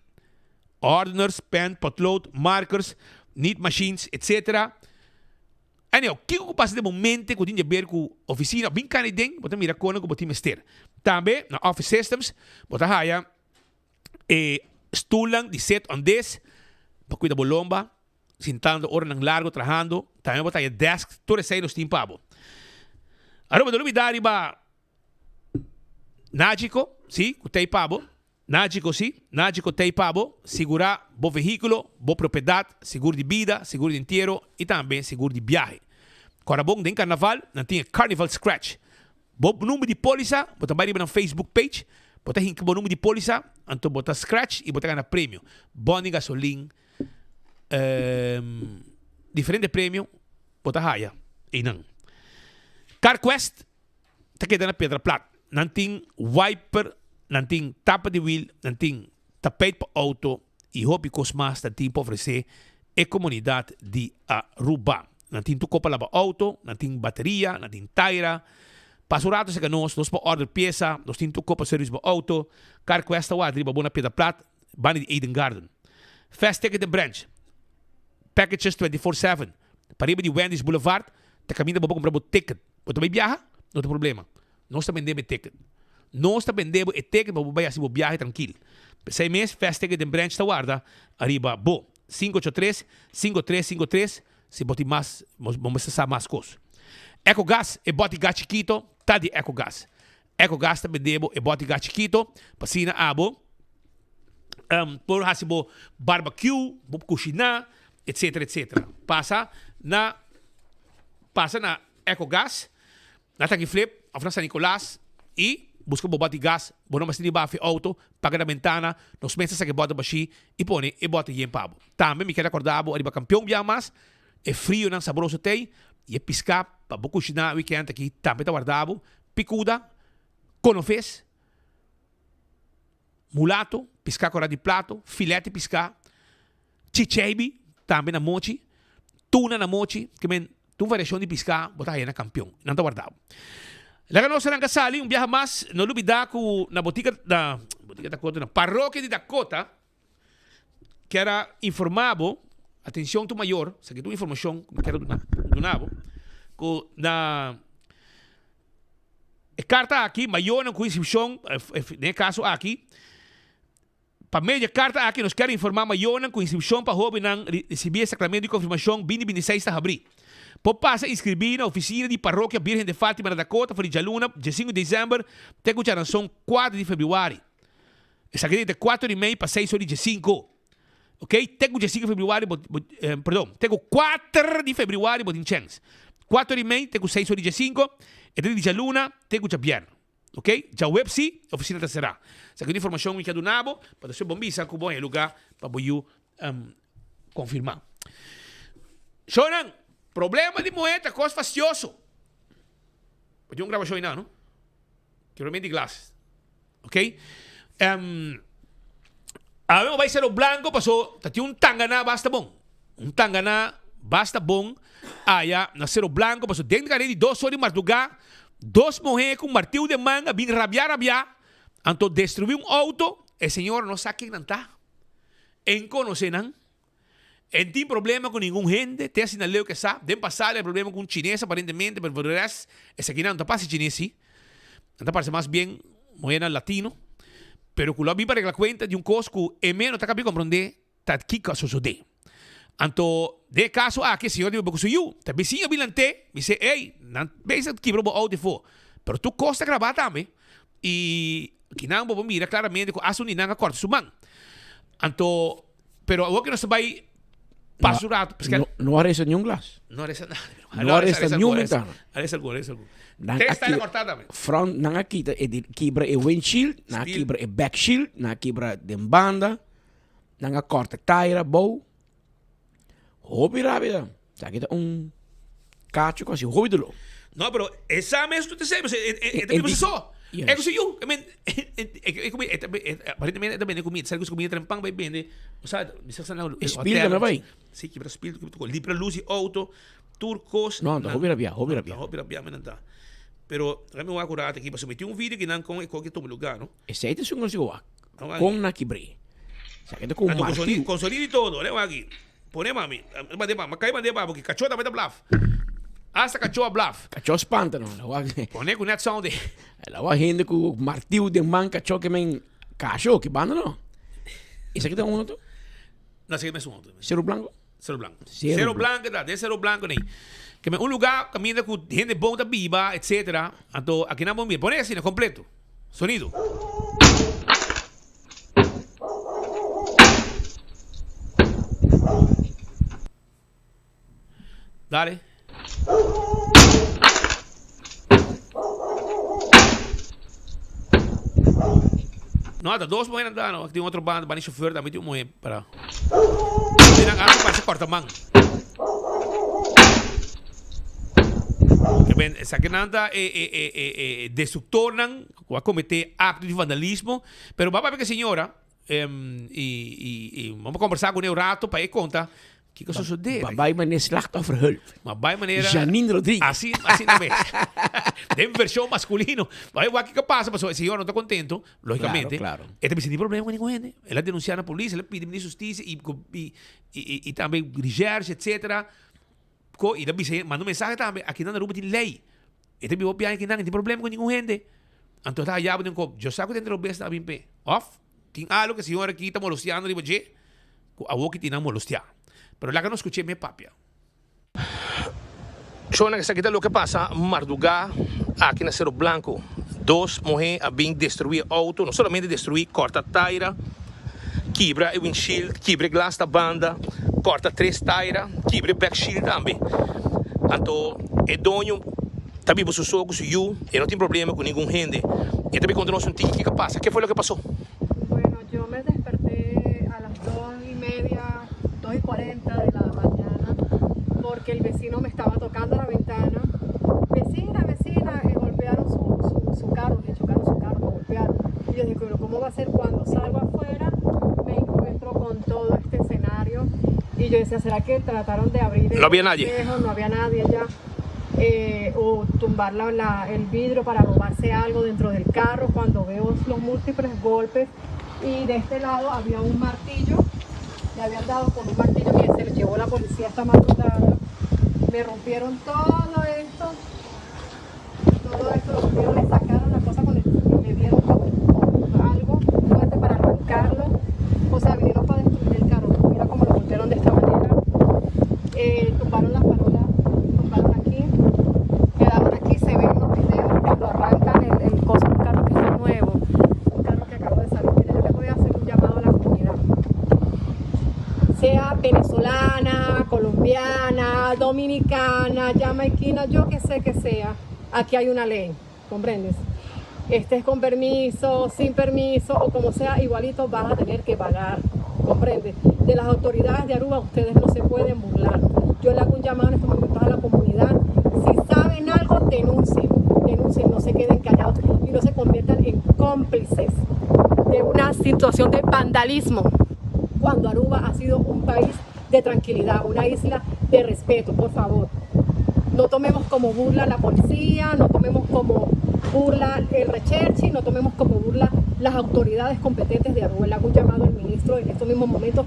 Ordeners, pen, potlood, markers, neat machines, etc. Anyhow, kico cu pasa den bo mente cu tin di haber cu oficina, bin cana den, bo ta mira conan cu bo tin mester. Tambe na Office Systems bo ta haya e stoelnan di sit on this pa cuida bo lomba, Sintando oranan largo trahando, tambe bo ta haña desk, tur esei nos tin pa bo. Aruba no lubida riba Nagico, si, ku t'ei pa bo. Nagico, si, Nagico t'ei pa bo. Sigurá bo vehíkulo, bo propiedat, sigur di bida, sigur di entiero i tambe sigur di biahe. Kòrda bon, den karnaval nan tin e Carnival Scratch. Bo number di polisa, bo ta bai riba nan Facebook page, bo ta hinka bo number di polisa, anto bo ta scratch i bo ta gana premio. Bon di gasolin, Diferente premio bo ta haya einan. CarQuest ta keda na Piedra Plat. Nan tin wiper, nan tin tapa di wiel, nan tin tapijt pa auto y hopi cos mas nan tin pa ofrece e comunidad di Aruba. Nan tin tur cos pa laba auto, nan tin bateria, nan tin taira. Pasa un rato cerca nos, nos por order pieza, nos tin tur cos pa service bo auto. CarQuest ta wak riba bo na Piedra Plat. Banda di Eden Garden. Fast Ticket Branch, Packages 24/7, pariba di Wendy's Boulevard, ta kaminda bo por kumpra bo ticket. Bo ta bai biaha? No ta problema. Nos ta bende bo e ticket. Nos ta bende bo e ticket pa bo bai hasi bo biahe trankil. P'esei mes Fast Ticket den branch ta warda ariba bo. 583 5353 si bo tin mas, bo mester sa mas kos. Ecogas, e bòt di gas chikito ta di Ecogas. Ecogas ta bende bo e bòt di gas chikito pa asina abo por hasi bo barbecue, bo kushiná, etcetera, etcetera. Pasa na pasa na Ecogas, na Tanki Flip of na San Nicolas y busca bo bòt di gas. Bo no mester ni bafi auto, paga na bentana, nos mes ta saka e bòt bashí y pone e bòt yen pa bo. Tambe mi kier acorda bo ariba Campeon bia mas, e frionan sabroso t'ey y e piská pa bo kushiná weekend aki tambe ta warda bo, picuda, konofes, mulato, piská kòrá di plato, filet di piská, chicheibi, tambe na mochi, tuna na mochi, ke men tur variashon di piská bo ta haya na Kampion, nan ta warda bo. Laga nos ranka sali un biaha mas, no lubida ku na botika na botika Dakota na parokia di Dakota kier a informa bo, atencion tur mayor, esaki ta un informacion cu mi kier a duna bo, cu na e carta aki mayornan cu inscripcion, den e caso aki, pa medio di e carta aki nos kier informa mayornan cu inscripcion pa hobennan ricibi e sacramento di confirmacion binti 26 ta habri. Por pasa inscribi na oficina di Parokia Virgen de Fatima na Dakota for di djaluna diesinco di december te cu djaranson cuatro di februari. Esaki ta entre cuatro y mei pa seis ora y diesinco. Ok, te cu diesinco di februari bo, bo, eh, perdon, te cu cuater di februari bo tin chens. Cuatro y mei te cu seis ora y diesinco, e ta di djaluna te cu djabièrnè. Ok, djaweps si, oficina ta cerá. Esaki ta informacion mi ke a duna bo, pa despues bo bisa cu bo haña lugar pa bo yu um, confirma. Shownan, problema di muher ta cos fastioso. Bo tin un grabacion einan, no? Quebramiento di glas. Ok. Um, awe mo bai Cerro Blanco paso ta tin un tangana basta bon. Un tangana basta bon aya na Cerro Blanco paso den kare di dos or di marduga dos muher ku martiu den man a bin rabia rabia anto destrui un auto e señor no sa ken nan ta. En conoce nan. En tin problema ku ningun hende te asina leu ke sa. Den pasado e problema ku un chines aparentemente pero por de rest esakinan no ta parse chines si. Nan ta parse mas bien muhernan latino. Pero ku lo a bin pa regla kuenta di un kos ku e mes no ta kabi komprondé ta kiko a sosodé. Anto den e kaso aki e señor di bebe ku su yu. Ta bisiño a bin lant'é bis'é ey nan bezig ta kibra bo outo afó. Pero tur kos ta grabá tambe i kinan bo por mira klaramente ku asta un di nan a kòrta su man. Anto Pero awor que nos ta bay pasa un rato. No, no a reza ni un glas. No a reza nada. No a reza ni un ventana. A reza algo, a reza algo. Nan Tres a tala kibra cortada tambe. front, nan a kita e di kibra e windshield, nan a Spiel. kibra e back shield, nan a kibra den banda, nan a corta taira bou. Hopi rabia. Sa kita un cacho cu a haci hopi dolor. No, pero esa mes tu te sei, e, e, e, En e, di- so. Yes. E ku su yu. I mean, e, e, e, e, aparentemente e ta bende comida. Sabe ku su comida trempan bai bende. O sea, mi sa sa E spiel tambe bai. Si, kibra spiel, kibra tur. Libra luz di auto, tur kos. No, ta hopi rabia, hopi rabia. Ta hopi rabia men ta. Pero, laga mi wak un rato aki, pasobra mi tin un video kinan kon e koki a tuma lugar, no? Esei ta esun ku nos digo wak. Awak. Kon na kibr'é. Sa ke ta ku un Anto, con sonido, martiu. con sonido y todo. Leo aki. Pone mami. Mande pa, kai mande pa, porque kachó tambe ta blaf. Hasta kachó a blaf. Kachó spanta no. La wak. Pone ku net sound e. La wak hende ku martiu den man kachó ke men kasho ki banda no. Esaki ta un otro? No, esaki mes un otro. Cerro Blanco? Cerro Blanco. Cerro Cerro Blanco ta, den Cerro Blanco nei. Ke men un lugar kaminda ku hende bon ta biba, etcetera. Anto akinan bon biba. Pone asina kompleto. Sonido. Dale. No, ta dos mujer anda, no. Tin otro banda, banda chauffeur tambe tin un mujer para. Tienen algo parece corta man. Que ben, esaki nan ta e, e, e, e, e destructornan cu a comete acto di vandalismo. Pero ba papia cu e señora, em, y, y, y vamos a conversa cu ne un rato pa e conta kico sosode. Ba bai manera slachtofferhulp. Ma bai manera Janine Rodriguez. Así, así na mes. Den versión masculino. Bai wak kico pasa, pasobra e señora no ta contento, logicamente. Claro, claro. E ta bisa tin problema cu ningun hende. El a denuncia na polis, el a pidi ministro di Husticia y, y, y, y tambe recherche, etcetera. Ko, y ta bisa, manda un mensahe tambe, aki na Aruba tin ley. E ta biba hopi aña kinan, e tin problema ku ningun hende. Anto ta haya bo den kop, Dios sa ku den robes ta bin p'e. Òf, tin algu ku e señora aki ta molostiando riba dje, ku awor ki tin nan molostiá. Pero laga nos skuch'é mi papia. Shona, esaki ta loke a pasa mardugá aki na Cerro Blanco. Dos muhé a bin destruí e outo, no solamente destruí, kòrta taira, kibra e windshield, kibra e glas ta banda, kòrta tres taira, kibra e backshield tambe. Anto e doño ta biba su so ku su yu, e no tin problema ku ningun hende. E ta bin konta nos un tiki kiko a pasa. Ke fue loke pasó? Bueno, yo me desperté a las dos y media, dos y cuarenta de la mañana, porque el vecino me estaba tocando la ventana. Vecina, vecina, eh, golpearon su, su, su carro, le chocaron su carro, lo golpearon. Y yo dije, pero ¿cómo va a ser cuando salgo afuera? Me encuentro con todo este escenario. Y yo decía, ¿será que trataron de abrir el No había nadie. espejo? No había nadie allá. Eh, o tumbar la, la, el vidrio para robarse algo dentro del carro. Cuando veo los múltiples golpes y de este lado había un martillo, le habían dado con un martillo que se lo llevó la policía esta madrugada. Me rompieron todo esto, todo esto lo rompieron, le sacaron la cosa con el, le dieron con, con algo fuerte para arrancarlo. O sea, vinieron para destruir el carro. Mira cómo lo golpearon de esta manera. Eh, tumbaron las farolas, tumbaron aquí, quedaron aquí, se ven los videos cuando arrancan el, el coso, un carro que está nuevo, un carro que acabó de salir. Mira, yo les voy a hacer un llamado a la comunidad. Sea venezolana, colombiana, dominicana, jamaiquina, yo que sé que sea, aquí hay una ley, ¿comprendes? Estés con permiso, sin permiso o como sea, igualito vas a tener que pagar, ¿comprendes? De las autoridades de Aruba ustedes no se pueden burlar. Yo le hago un llamado en estos momentos a la comunidad. Si saben algo, denuncien, denuncien, no se queden callados y no se conviertan en cómplices de una situación de vandalismo. Cuando Aruba ha sido un país de tranquilidad, una isla de respeto, por favor. No tomemos como burla la policía, no tomemos como burla el recherche, no tomemos como burla las autoridades competentes de Aruba. Le hago un llamado al ministro en estos mismos momentos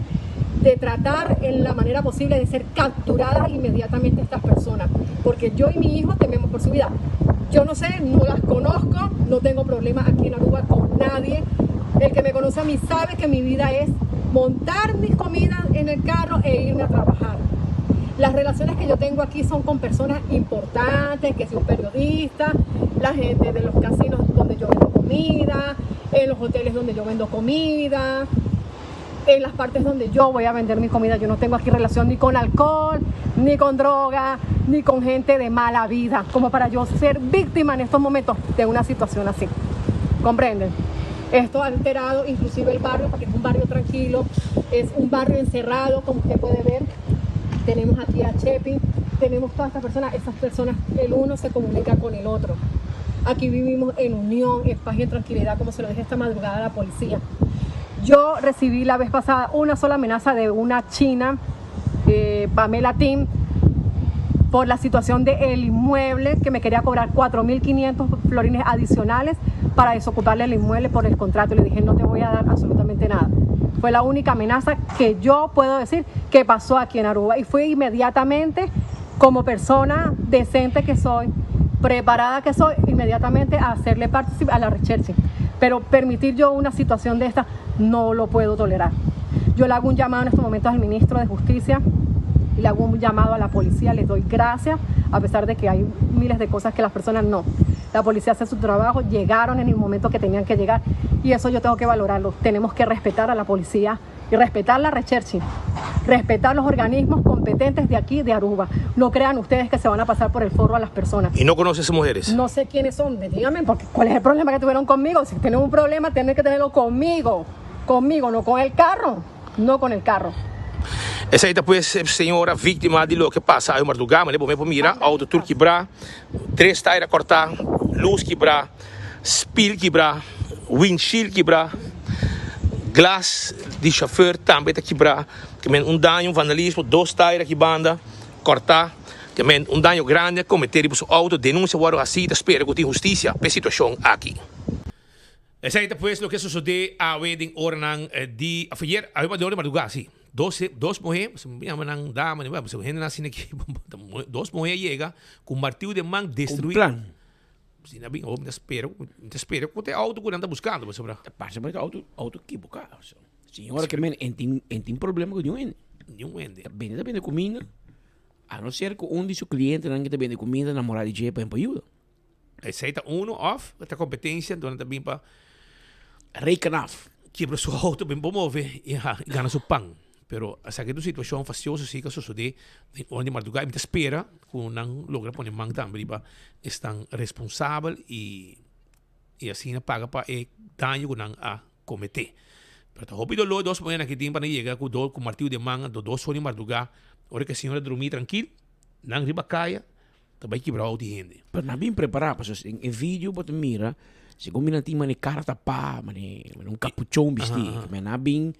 de tratar en la manera posible de ser capturadas inmediatamente estas personas, porque yo y mi hijo tememos por su vida. Yo no sé, no las conozco, no tengo problemas aquí en Aruba con nadie. El que me conoce a mí sabe que mi vida es montar mis comidas en el carro e irme a trabajar. Las relaciones que yo tengo aquí son con personas importantes, que si un periodista, la gente de los casinos donde yo vendo comida, en los hoteles donde yo vendo comida, en las partes donde yo voy a vender mi comida. Yo no tengo aquí relación ni con alcohol, ni con droga, ni con gente de mala vida, como para yo ser víctima en estos momentos de una situación así. ¿Comprenden? Esto ha alterado inclusive el barrio, porque es un barrio tranquilo, es un barrio encerrado, como usted puede ver. Tenemos aquí a Chepi, tenemos todas estas personas, esas personas, el uno se comunica con el otro. Aquí vivimos en unión, en paz y en tranquilidad, como se lo dije esta madrugada a la policía. Yo recibí la vez pasada una sola amenaza de una china, eh, Pamela Tim, por la situación del inmueble, que me quería cobrar 4.500 florines adicionales para desocuparle el inmueble por el contrato. Le dije, no te voy a dar absolutamente nada. Fue la única amenaza que yo puedo decir que pasó aquí en Aruba. Y fui inmediatamente, como persona decente que soy, preparada que soy, inmediatamente a hacerle partícipe a la recherche. Pero permitir yo una situación de esta no lo puedo tolerar. Yo le hago un llamado en estos momentos al ministro de Justicia y le hago un llamado a la policía, les doy gracias, a pesar de que hay miles de cosas que las personas no. La policía hace su trabajo, llegaron en el momento que tenían que llegar y eso yo tengo que valorarlo. Tenemos que respetar a la policía y respetar la recherche, respetar los organismos competentes de aquí, de Aruba. No crean ustedes que se van a pasar por el forro a las personas. ¿Y no conoces mujeres? No sé quiénes son, díganme, porque ¿cuál es el problema que tuvieron conmigo? Si tienen un problema, tienen que tenerlo conmigo, conmigo, no con el carro, no con el carro. Esei ta pues señora víctima di loke pasa awe mardugá, manera bo mes por mira, auto tur kibrá, tres taira cortá, luz kibrá, spiel kibrá, windshield kibrá, glas di chauffeur tambe ta kibrá, ke men un daño, un vandalismo, dos taira aki banda cortá, ke men un daño grandi a comete riba su auto, denuncia wòrdu hací, ta spera ku tin husticia p'e situacion aki. Esei ta pues loke a sosodé awe den oranan di, of ayer, awe pa dor di mardugá, sí. Dos, dos muhé, yama nan dama, hendenan asina aki, dos muhé a yega ku martiu den man destruí. Ku un plan. Si nan bin, mi ta spera, mi ta spera ku ta e auto ku nan ta buskando pasobra. Ta parse ku ta auto, auto kiboká. Señora ke men en tin, en tin problema ku niun hende. Niun hende. Ta bende, ta bende kuminda, a no ser ku un di su klientenan ke ta bende kuminda namorá di dje pa hempa yuda. Esei ta uno òf ta kompetensia, anto nan ta bin pa. Reken af. Kibra su auto bin por move i gana su pan. Pero esaki ta un situashon fastioso si ku a sosodé den ora di mardugá i mi ta spera ku nan logra pone man tambe riba esnan responsabel i i asina paga pa e daño ku nan a kometé. Pero ta hopi doló dos muhé aki tin pa nan yega ku do ku martiu den man anto dos ora di mardugá ora ku e señora drumí trankil nan riba kaya ta bai kibra outo di hende. Pero nan bin prepará pasobra den e video bo ta mira segun mi nan tin mane kara tapá mane un kapuchon bistí nan a bin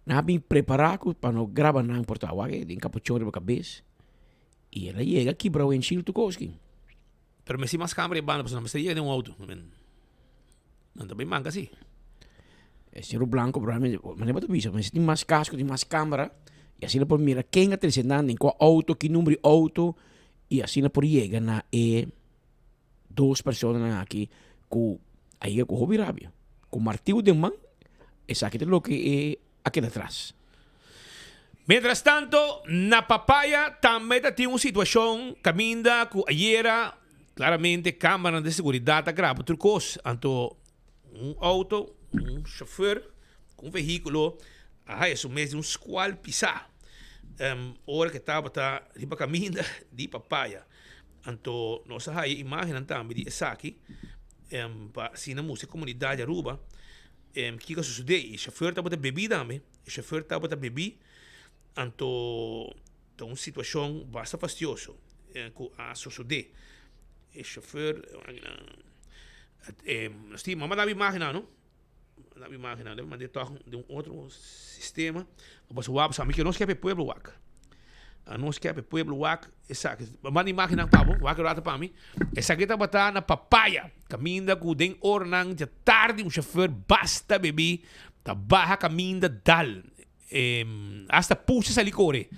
Nan a bin prepará ku pa no graba nan por ta wak den kapuchon riba kabes i el a yega kibra windshield tur kos ki. Pero mester mas kamera e banda pasobra nan mester yega den un outo. Nan ta bin manka si. E seru blanko probablemente manera bo ta bisa mester tin mas kasko tin mas kamera i asina por mira ken a trese nan den kua outo ki number di outo i asina por yega na e Dos personanan aki ku a yega ku hopi rabia, ku martiu den man, esaki ta loke e a keda tras. Mientras tanto, na Papaya tambe ta tin un situacion caminda cu ayera claramente camaranan di seguridad a graba tur cos. Anto un auto, un chofer cu un vehiculo a haya su mes den un scual pisa ora cu e tabata riba caminda di Papaya. Anto nos a haya imagennan tambe di esaki pa asina mustra e komunidat di Aruba kiko a sosodé. E shofèr tabata bebí tambe, e shofèr tabata bebí, anto ta un situashon basta fastioso ku a sosodé. E shofèr, nos tin, mama daba imagennan no. Manda mi imagen nan, manda tog den un otro sistema. Pasobra wak, pasobra mi ke nos ke pa e pueblo wak. Nos ke pa e pueblo wak esaki. Manda imagen nan pa bo, wak e rato pa mi. Esaki tabata na Papaya, kaminda ku den oranan dja tardi un shofer basta bebí ta baha kaminda dal. Hasta pusha sali kore.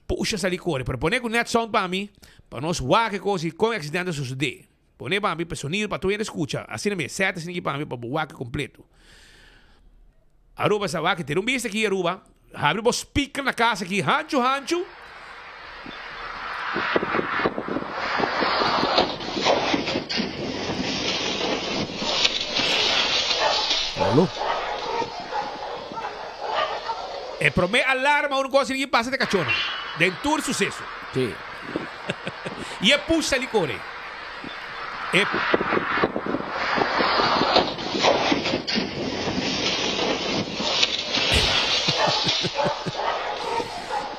Pusha sali kore. Pero pone ku net sound pa mi, pa nos wak e kos i kon e aksidente a sosodé. Pone pa mi pa sonido pa tur hende scucha. Asina mi e sete asina ki pa mi pa bo wak completo. Aruba sa wak tene un bista aki Aruba. Habri bo speaker na casa aki hanchu hanchu. Alo. E prome alarma un cosa ki pasa te cachona. Den tur suceso. Sí. I e push sali kore. E.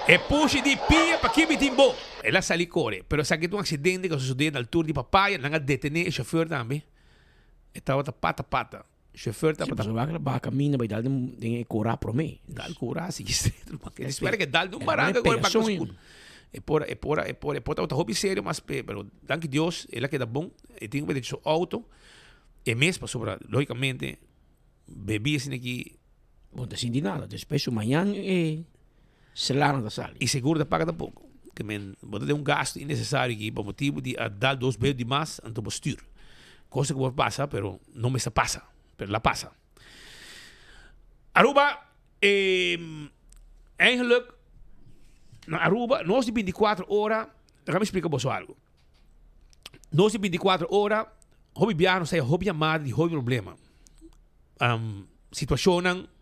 E pushi di pia pa kibi tin bo. El a sali kore, pero esaki ta un aksidente ku a sosodé na altura di Papaya. Nan a detené e shofèr tambe. E tabata pata pata. Shofèr tabata. Si, pasobra baha kaminda bai dal den e kora promé. Dal kora sigui stret ruman. E spera ke dal den un baranka ku e baka skur. E por e por e por e por tabata hopi serio mas pe pero danki Dios el a keda bon. E tin ku mete su auto e mes pasobra logicamente bebí asina aki. Bo no ta sinti nada. Despues su mañan e selana ta sali. I seguro ta paga tampoco. Ke men bo ta den un gasto inecesario aki pa motibu di a dal dos bel di mas anto bo stuur. Cosa ku por pasa pero no mester pasa, pero la pasa. Aruba eigenlijk na Aruba nos di binticuatro ora, laga mi splika boso algo. Nos di binticuatro ora hopi biaha nos haya hopi yamada di hopi problema. Situacionnan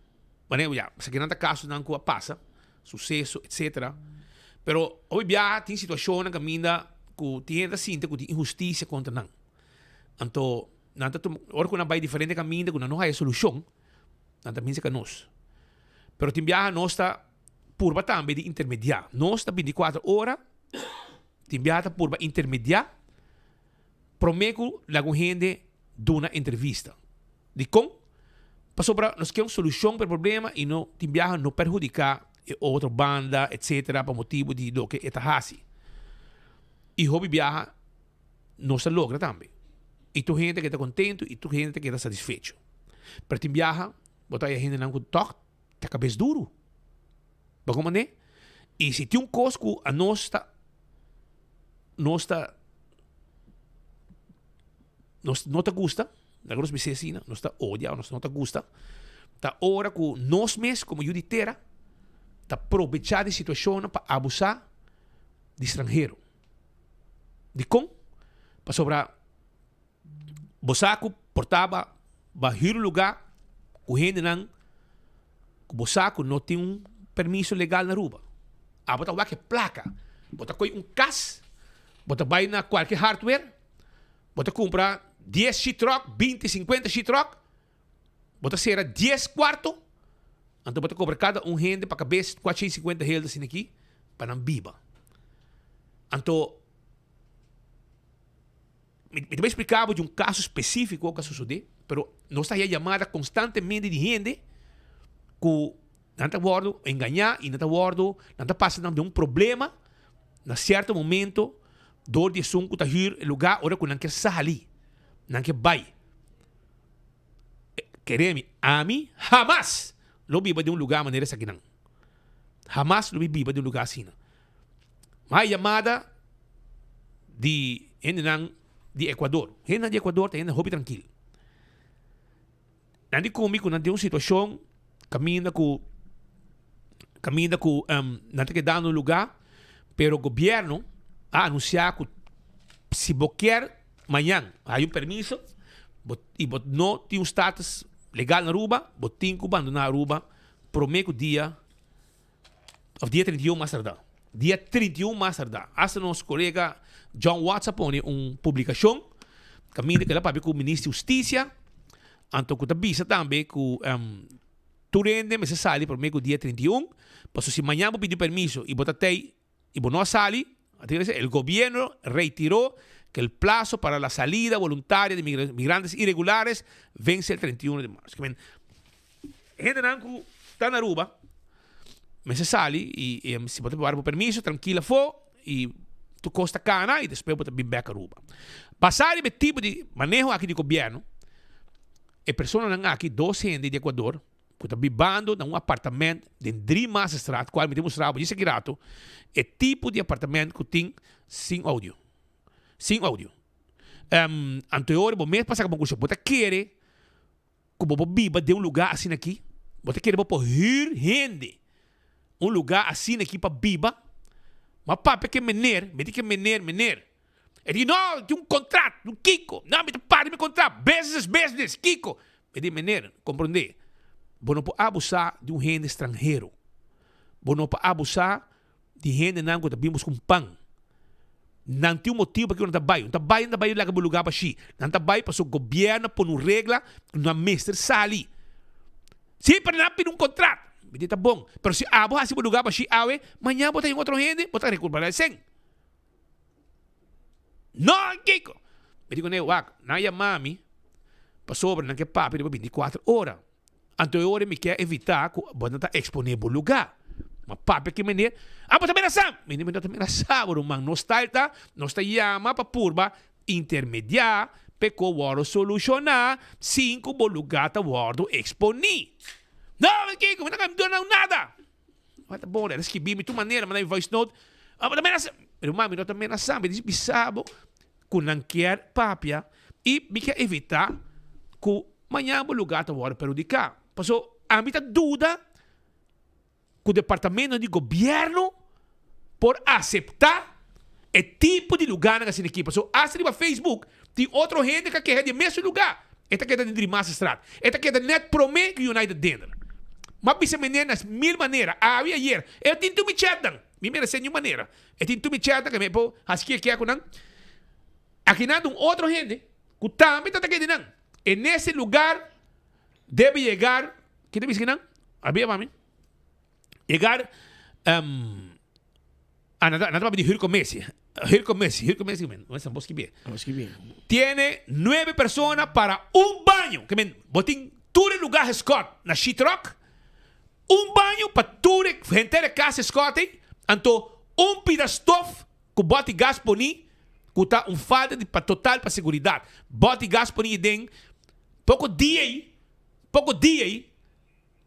Manera ya, esaki nan ta kasonan ku a pasa, suseso, etsetera. Pero hopi biaha tin situashonnan kaminda ku tin hende ta sinti ku tin inhustisia kontra nan. Anto nan ta tuma, ora ku nan bai diferente kaminda ku nan no haya solushon, nan ta binse ka nos. Pero tin biaha nos ta purba tambe di intermediá. Nos ta bintikuater ora, tin biaha ta purba intermediá promé ku laga un hende duna entrevista. Dikon? Pasobra nos ke un solushon pa e problema i no tin biaha no perhudiká e otro banda etsetera pa motibu di loke e ta hasi. I hopi biaha nos ta logra tambe. I tur hende ta keda kontentu i tur hende ta keda satisfecho. Pero tin biaha bo ta haya hendenan ku tòg ta kabes duru. Bo komprendé? I si tin un kos ku anos ta nos ta. nos no ta gusta, laga nos bisa asina, nos ta odia o nos no ta gusta, ta ora ku nos mes komo yu di tera ta probechá di situashonnan pa abusá di stranhero. Dikon? Pasobra bo sa ku por ta ba ba hür un lugá ku hendenan ku bo sa ku no tin un permiso legal na Aruba. Abo ta wak e plaka. Bo ta koy un kas, bo ta bai na kualke hardware, bo ta kumpra dies sheetrock, binti, sinkuenta sheetrock, bo ta sera dies kuarto, anto bo ta kobra kada un hende pa kabes kuatshen i sinkuenta hel asina aki pa nan biba. Anto Mi ta bai spliká bo di un kaso spesífiko ku a sosodé, pero nos ta haya yamada konstantemente di hende ku nan ta wòrdu engañá i nan ta wòrdu, nan ta pasa nan den un problema na sierto momento dor di esun ku ta hür e lugá ora ku nan ke sali, nan ke bai. Kere mi, ami hamas lo biba den un lugá manera esakinan. Hamas lo mi biba den un lugá asina. Mas yamada di hendenan di Ecuador. Hendenan di Ecuador ta hende hopi trankil. Nan di kumi ku nan tin un situashon kaminda ku kaminda ku nan ta keda na un lugá, pero gobièrnu a anunsiá ku si bo kier mañan hay un permiso bo i bo no tin un status legal na Aruba, bo tin ku bandoná Aruba promé ku dia Of dia 31 mas tardá. Dia 31 mas tardá. Hasta nos kolega John Watts a pone un publikashon kaminda ku el a papia ku Minister di Hustisia, anto ku ta bisa tambe ku tur hende mester sali promé ku dia 31, pasobra si mañan bo pidi permiso i bo ta tei i bo no a sali, el gobierno reiteró que el plazo para la salida voluntaria de migrantes irregulares vence el 31 de marzo. Hendenan ku ta na Aruba mester sali i si bo ta wòrdu bo permiso trankil afó i tur kos ta kana i despues bo ta bin bèk Aruba. Basá riba e tipo di maneho aki di gobièrnu e personanan aki dos hende di Ecuador ku ta bibando na un apartament den Driemasterstraat kual mi ta mustra bo djis aki rato e tipo di apartament ku tin sin audio sin audio. Anto e ora bo mes pa saka bo konklushon bo ta kere Ku bo por biba den un lugá asina aki? Bo ta kere bo por hür hende un lugá asina aki pa biba? Ma papia ke mener, mi di ke mener, mener. E di, no, tin un kontrat, un kiko. No, mi ta para mi kontrat, business is business, kiko. Mi di, mener, komprondé, bo no por abusá di un hende stranhero. Bo no por abusá di hendenan ku ta bin buska un pan. Nan tin un motibu pakiko nan ta bai. Nan ta bai, nan ta bai laga bo lugá bashí. Nan ta bai pasobra gobièrnu a pone un regla ku nan mester sali. Sí, pero nan a pidi un kontrat. Mi di ta bon. Pero si abo hasi bo lugá bashí awe, mañana bo ta haña otro hende, bo ta rekuperá esei. No, kiko! Mi di kuné, wak, nan a yama mi pasobra nan ke papia riba bintikuater ora. Anto e ora mi kier evitá ku bo no ta eksponé bo lugá. Ma papia ki meneer, Ah, bo ta menasá! Mi di, Mi no ta menasá bo, ruman. Nos tal ta, nos ta yama pa purba intermediá p'e ko wòrdu solushoná sin ku bo lugá ta wòrdu eksponí. No, kiko, mi no ta duna nada. Bo ta bon, el a skibí mi tur manera, manda mi voice note. Ah, bo ta menasá! Ruman, mi no ta menasá, mi ta bisa bo ku nan kier papia i mi kier evitá ku mañana bo lugá ta wòrdu perhudiká. Paso ami ta duda ku departamentonan di gobièrnu por aseptá e tipo di lugánan asina aki. Paso asta riba Facebook tin otro hende ku a keha di e mesun lugá. E ta keda den Driemasterstraat. E ta keda nèt promé ku United Dinner. M'a bisa meneer na mil manera, awe i ayer. E tin tur mi chatnan. Mi meresé niun manera. E tin tur mi chatnan ku mi por hasi kier kier ku nan. Akinan ta un otro hende ku tambe ta ta keda nan. En ese lugar debe llegar, ki ta bisa kinan? A bia pa mi. Llegar, um, ah, nan ta, nan ta papia di Hurco Messi. Hurco Messi, Hurco Messi, men, no es bos kibi. Bos kibi. Tiene nueve persona para un baño. Ke men, bo tin tur e lugar geskot na sheetrock, un baño pa tur e henter e kas geskot ei, anto un pida stof Ku bòt di gas poní, ku ta un falta di pa total pa seguridat. Bòt di gas poní den poko dia ei, poko dia ei,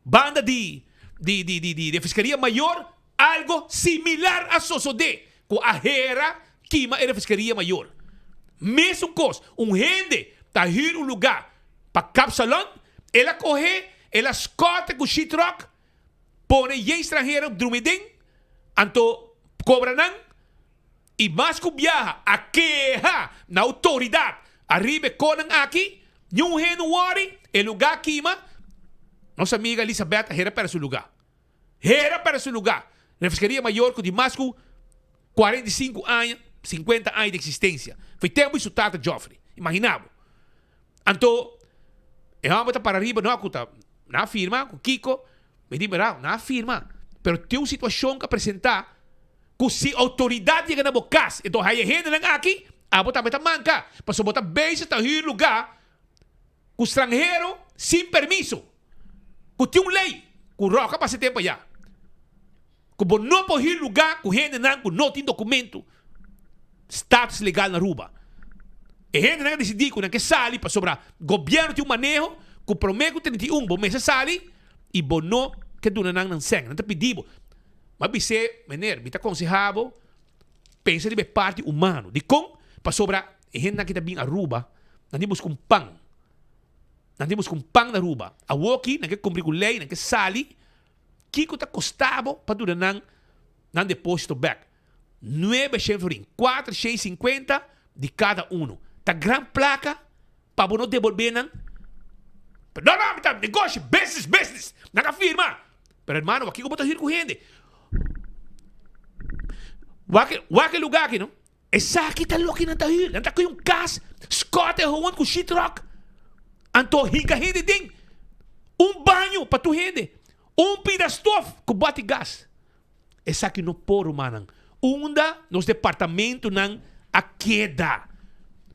banda di di di di di Fiscalia Mayor algo similar a sosodé ku a hera kima e Fiscalia Mayor. Mesun kos, un hende. ta hür un lugá pa kapsalon, el a kohe, el a skòte ku sheetrock, pone yen stranhero drumi den, anto kobra nan i mas ku biaha a keha na outoridat ariba e konan aki, niun hende no wòri, e lugá kima, nos amiga Elizabeth a hera pèrdè su lugá. Hera pèrdè su lugá. Refreskeria Mayor ku tin mas ku 45 aña, 50 aña di eksistensia. Foi tempu di su tata Geoffrey. Imaginá bo. Anto e hòmber ta para riba, no ku ta nan a firma ku kiko, mi di mira nan a firma, pero tin un situashon ku a presentá ku si outoridat yega na bo kas enton haya e hendenan aki, abo tambe ta manka, pasobra bo ta bezig ta hür lugá ku stranhero sin permiso, ku tin un lei ku ròk a pasa e tempu ayá, ku bo no por hür lugá ku hendenan ku no tin dokumento, status legal na Aruba. E hendenan a disidí ku nan ke sali pasobra gobièrnu tin un maneho ku promé ku 31 bo mester sali i bo no ke duna nan nan sèn. Nan ta pidi bo. Mi a bis'é, Meneer, mi ta konsehá bo pensa riba e parti humano. Dikon? Pasobra e hendenan ki ta bin Aruba nan tin buska un pan. Nan tin buska un pan na Aruba. Awoki nan ke kumpli ku lei, nan ke sali. Kiko ta kosta bo pa duna nan nan deposito bèk? Nuebe shen florin, kuater shen i sinkuenta di kada uno. Ta gran plaka pa bo no debolbé nan. Pero no, no, mi ta negoshi, business, business. Nan a firma. Pero hermano, wak kiko bo ta hür ku hende? Wak, wak e lugá aki, no? Esaki ta loke nan ta hür. Nan ta kohe un kas, skòt e hoon ku sheetrock, anto hinka hende den. Un baño pa tur hende. Un pida stof ku bòt di gas. Esaki no por, rumannan. Unda nos departamentonan a keda?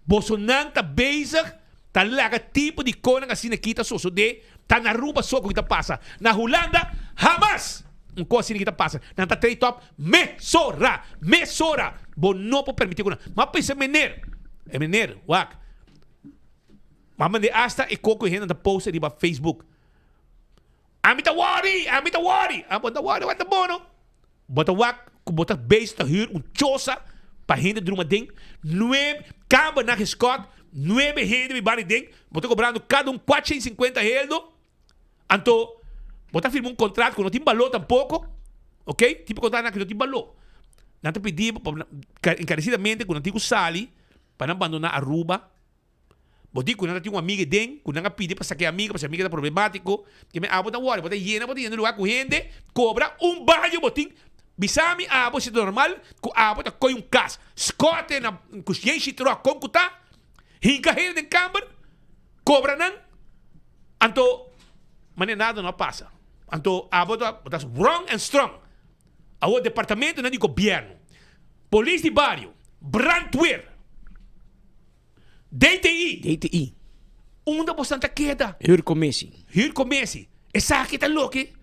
Bosonan ta bezig ta laga tipo di konan asina aki ta sosode, ta na Aruba so ku ta pasa. Na Hulanda hamas un kos asina aki ta pasa. Nan ta trei top mesora, mesora. Bo no por permiti ku nan. M'a pensa meneer, e meneer, wak, m'a mande hasta e koko e hende ta post riba Facebook. Ami ta worry, ami ta worry. Ah, bo ta worry, wak ta bono. Bo ta wak ku bo ta bezig ta huur un chosa pa hende druma den. Nuebe kamber na geskot, nuebe hende biba ri den. Bo ta kobrando kada un 450 heldo. Anto bo ta firma un kontrato ku no tin balor tampoko. Ok, tipo kontrato ku no tin balor. Nan ta pidi bo enkaresidamente ku nan tin ku sali pa nan bandona Aruba. Bo di ku nan ta tin un amiga den, ku nan a pidi pa saka e amiga pasobra e amiga ta problemátiko, ke men abo ta wòri, bo ta yena, bo ta yena lugá ku hende, kobra un baño bo tin. Bisa mi abo si ta normal ku abo ta koi un kas, skote na ku yen shitròk kon ku ta, hinka hende den kamber, kobra nan, anto manera nada no a pasa. Anto abo ta bo ta wrong and strong. Awor departamentonan di gobièrnu, polis di bario, brandweer. DTI. DTI. Unda bosnan ta keda? Huurcommissie. Huurcommissie. Esaki ta loke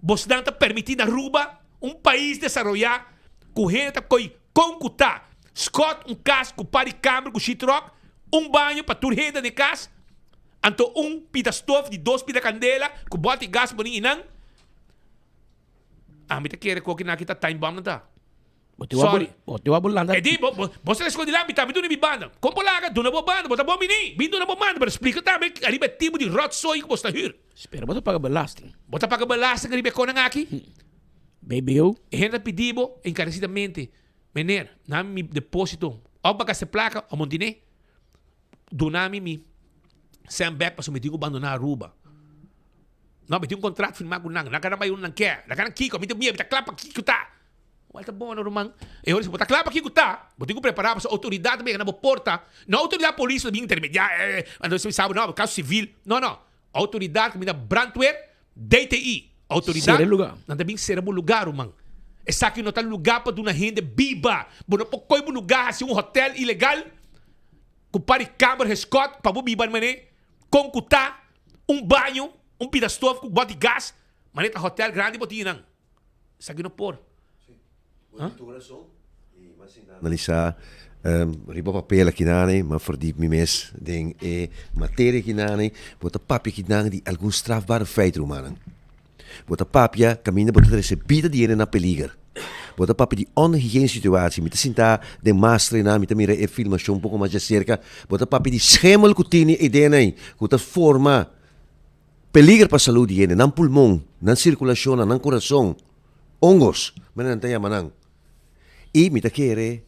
bosnan ta permiti na Aruba, un pais desaroya cu hende ta coy con cu ta. Scot un cas cu par di camber cu sheetrock, un baño pa tur hende den e cas, anto un pida stof di dos pida candela cu boti gas poni einan. Ami ta kere cu okinan aki ta time bomb nan ta. Bo te wak Sorry. bo te wak bo landa. E di, bo, bo, bo sa escondi lampi tambe duna mi banda. Con bo laga? Duna bo banda, bo ta bon bini. Bin duna bo banda, pero splica tambe ariba e tipo di rotzooi cu bo sta huur. Spera bo ta paga belasting. Bo ta paga belasting ariba e conan aki? BBO. E hende ta pidi bo encarecidamente, Meneer, na mi deposito, of bo a gasta e placa of bo no tine. Duna mi mi cent bek pasobra mi tin cu bandona Aruba. No, mi tin un contrato firma cu nan. Nan ka nan bay unda nan kier. Nan ka nan kico. Mi ta mira, mi ta cla pa kico ta. Wèl ta bon no ruman. E ora si bo ta kla pa kiko ta, bo tin ku prepará pasobra outoridat ta yega na bo porta. No outoridat polis ta bin intermediá, anto esei sa bo no, kaso sivil. No, no. Outoridat ku bin na brandweer, DTI. Outoridat Sera e lugá. Nan ta bin sera bo lugá ruman. Esaki no ta lugá pa duna hende biba. Bo no por koi bo lugá hasi un hotèl ilegal ku par di kamber geskòt pa bo biba manera kon ku ta, un baño, un pida stof ku bòt di gas, manera ta hotèl grandi bo tin nan. Esaki no por. Analisá riba papel akinane, m'a verdiep mi mes den e materia akinane, bo ta papia akinan di algun strafbare feit, rumannan. Bo ta papia kaminda bo ta trese bida di hende na peliger. Bo ta papia di onhygiënische situatie. Mi ta sinta den maastrenan, mi ta mira e filmacion un poco mas djacerca. Bo ta papia di schemel cu tini e DNA, cu ta forma peliger pa salud di hende, nan pulmon, nan circulacionnan, nan corazon. Hongos, manera nan ta yama nan. Y mi ta kere,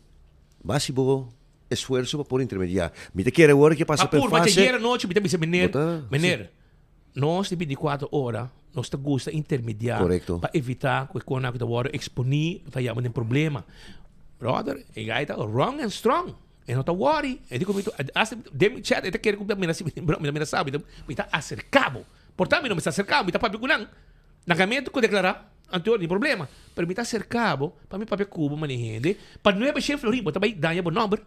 basi bo esfuerzo pa por intermedia. Mi ta kere awor ke pasa Pa pa e purba fase. djayer anochi mi ta bisa meneer, Bo ta, meneer, si. nos di binticuatro ora nos ta gusta intermedia Correcto. pa evita cu e conan cu ta wordo exponi ta yama den problema. Brother, e guy ta wrong and strong. E no ta worry. E di cu mi, hasta den mi chat e ta kere cu mi ta mira mi ta mira sa, mi ta acerca bo. Por ta mi no mester acerca bo, mi ta papia cu nan. Nagamento cu declara anterior ni problema, pero mi ta acerca bo pa mi papia cu bo mane hende pa nuebe shen florin bo ta bay daña bo nomber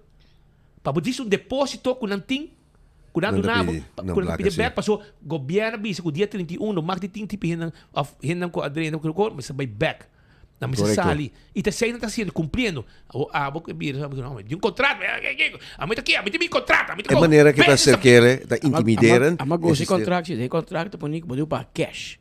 pa bo djis un deposito cu nan tin cu nan Nan ta duna bo pidi nan cu nan ta placa pidi si. bek paso gobierno a bisa cu dia 31 mag di tin tipi hendenan of hendenan cu a drenta cu mester bay bek nan mester Correcto. sali y ta esey nan ta haciendo cumpliendo abo abo cu bira no mi tin un contrato ami ta kia mi tin mi contrato ami ta E manera cu ta business acerk'e ta intimideren Ama gosi e contract si den contract ta pone cu bo debe paga cash.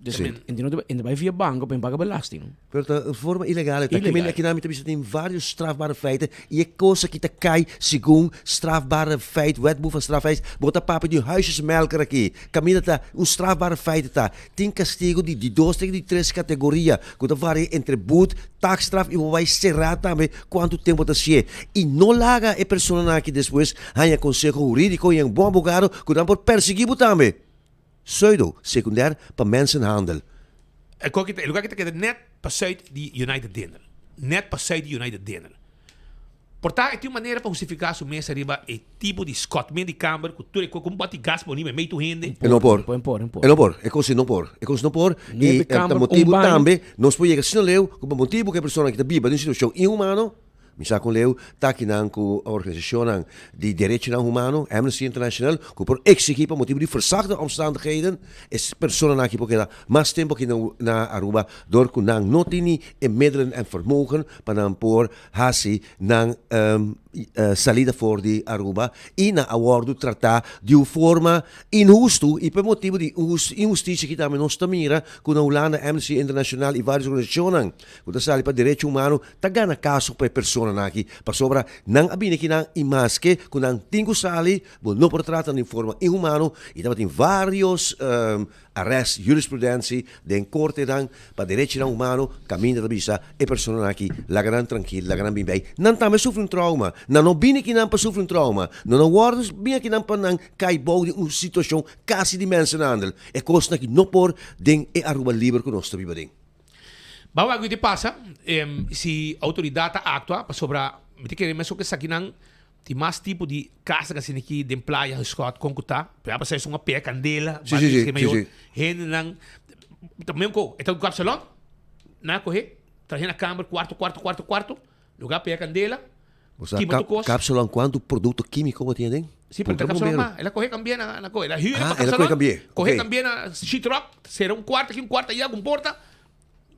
Dus Sí. en di no en di bai via banco pa paga belasting. Pero ta un forma ilegal. Ta Ilegal. Aki mi ta bisa tin varios strafbare feiten y e cosa ki ta cay segun strafbare feit, wetboek van strafrecht, bo ta papia di un huisjesmelker aki. Caminda ta un strafbare feit ta. Tin castigo di di dos te di tres categoria cu ta varia entre boet, taakstraf y bo bay cera tambe cuanto tempo ta sié. Y no laga e personanan aki despues haña conseho huridico y un bon abogado cu nan por persigui bo tambe. Pseudo secundair pa mensenhandel. E koki ta e lugar ki ta keda net pa suid di United Dinner. Net pa suid di United Dinner. Por ta e tin un manera pa hustifiká su mes ariba e tipo di skòtment di kamber ku tur e kos ku un bòt di gas poni mei tur hende. E no por. Por, por, por. E no por. E kos no por. E kos no por. I Nuebe ta kamber, un motibu baño. tambe nos por yega asina leu ku pa motibu ku e persona ki ta biba den un situashon inhumano, Mi sa con leu ta kinan cu organisacionnan di derechonan humano, Amnesty International, cu por exigi pa motibo di verzakte omstandigheden e personanan aki por keda mas tempo aki na Aruba door cu nan no tini e middelen en vermogen pa nan por haci nan salida for di Aruba y nan a wordo trata di un forma inhusto y pa e motibo di inhusticia aki tambe nos ta mira cu na Hulanda Amnesty International y varios organisacionnan cu ta sali pa derecho humano ta gana kaso pa e personanan aki, pasobra nan a bini akinan i maske ku nan tin ku sali, bo no por trata nan di forma inhumano i tabatin vários arrest, jurisprudentie den kortenan pa derechinan humano kaminda ta bisa e personanan aki laga nan trankil, laga nan bin bei. Nan tambe sufri un trauma, nan no bini akinan pa sufri un trauma, nan no wòrdu bini akinan pa nan kai bou di un situashon kasi di mensenhandel. E kosnan aki no por den e Aruba liber ku nos ta biba den. Ba wak di pasa si autoridad ta actua pasobra mi ta kere mesun esakinan tin mas tipo di casa cu asina aki den playa huisgod con cu ta pero a pasa esun a pega candela Sí, sí, sí, sí, sí. hendenan ta men cu e ta un kapsalon nan a coge trahe na camber cuarto cuarto cuarto cuarto lugar pega candela Bo sa kima kap tur cos. kapsalon cuanto producto quimico bo tin aden? Sí, pero Puntra ta kapsalon bombero. ma el a coge cambia na na coge el a huur Ah, pa el a coge kapsalon cambia. coge Ok. cambia na sheetrock cera un cuarto aki un cuarto allá con porta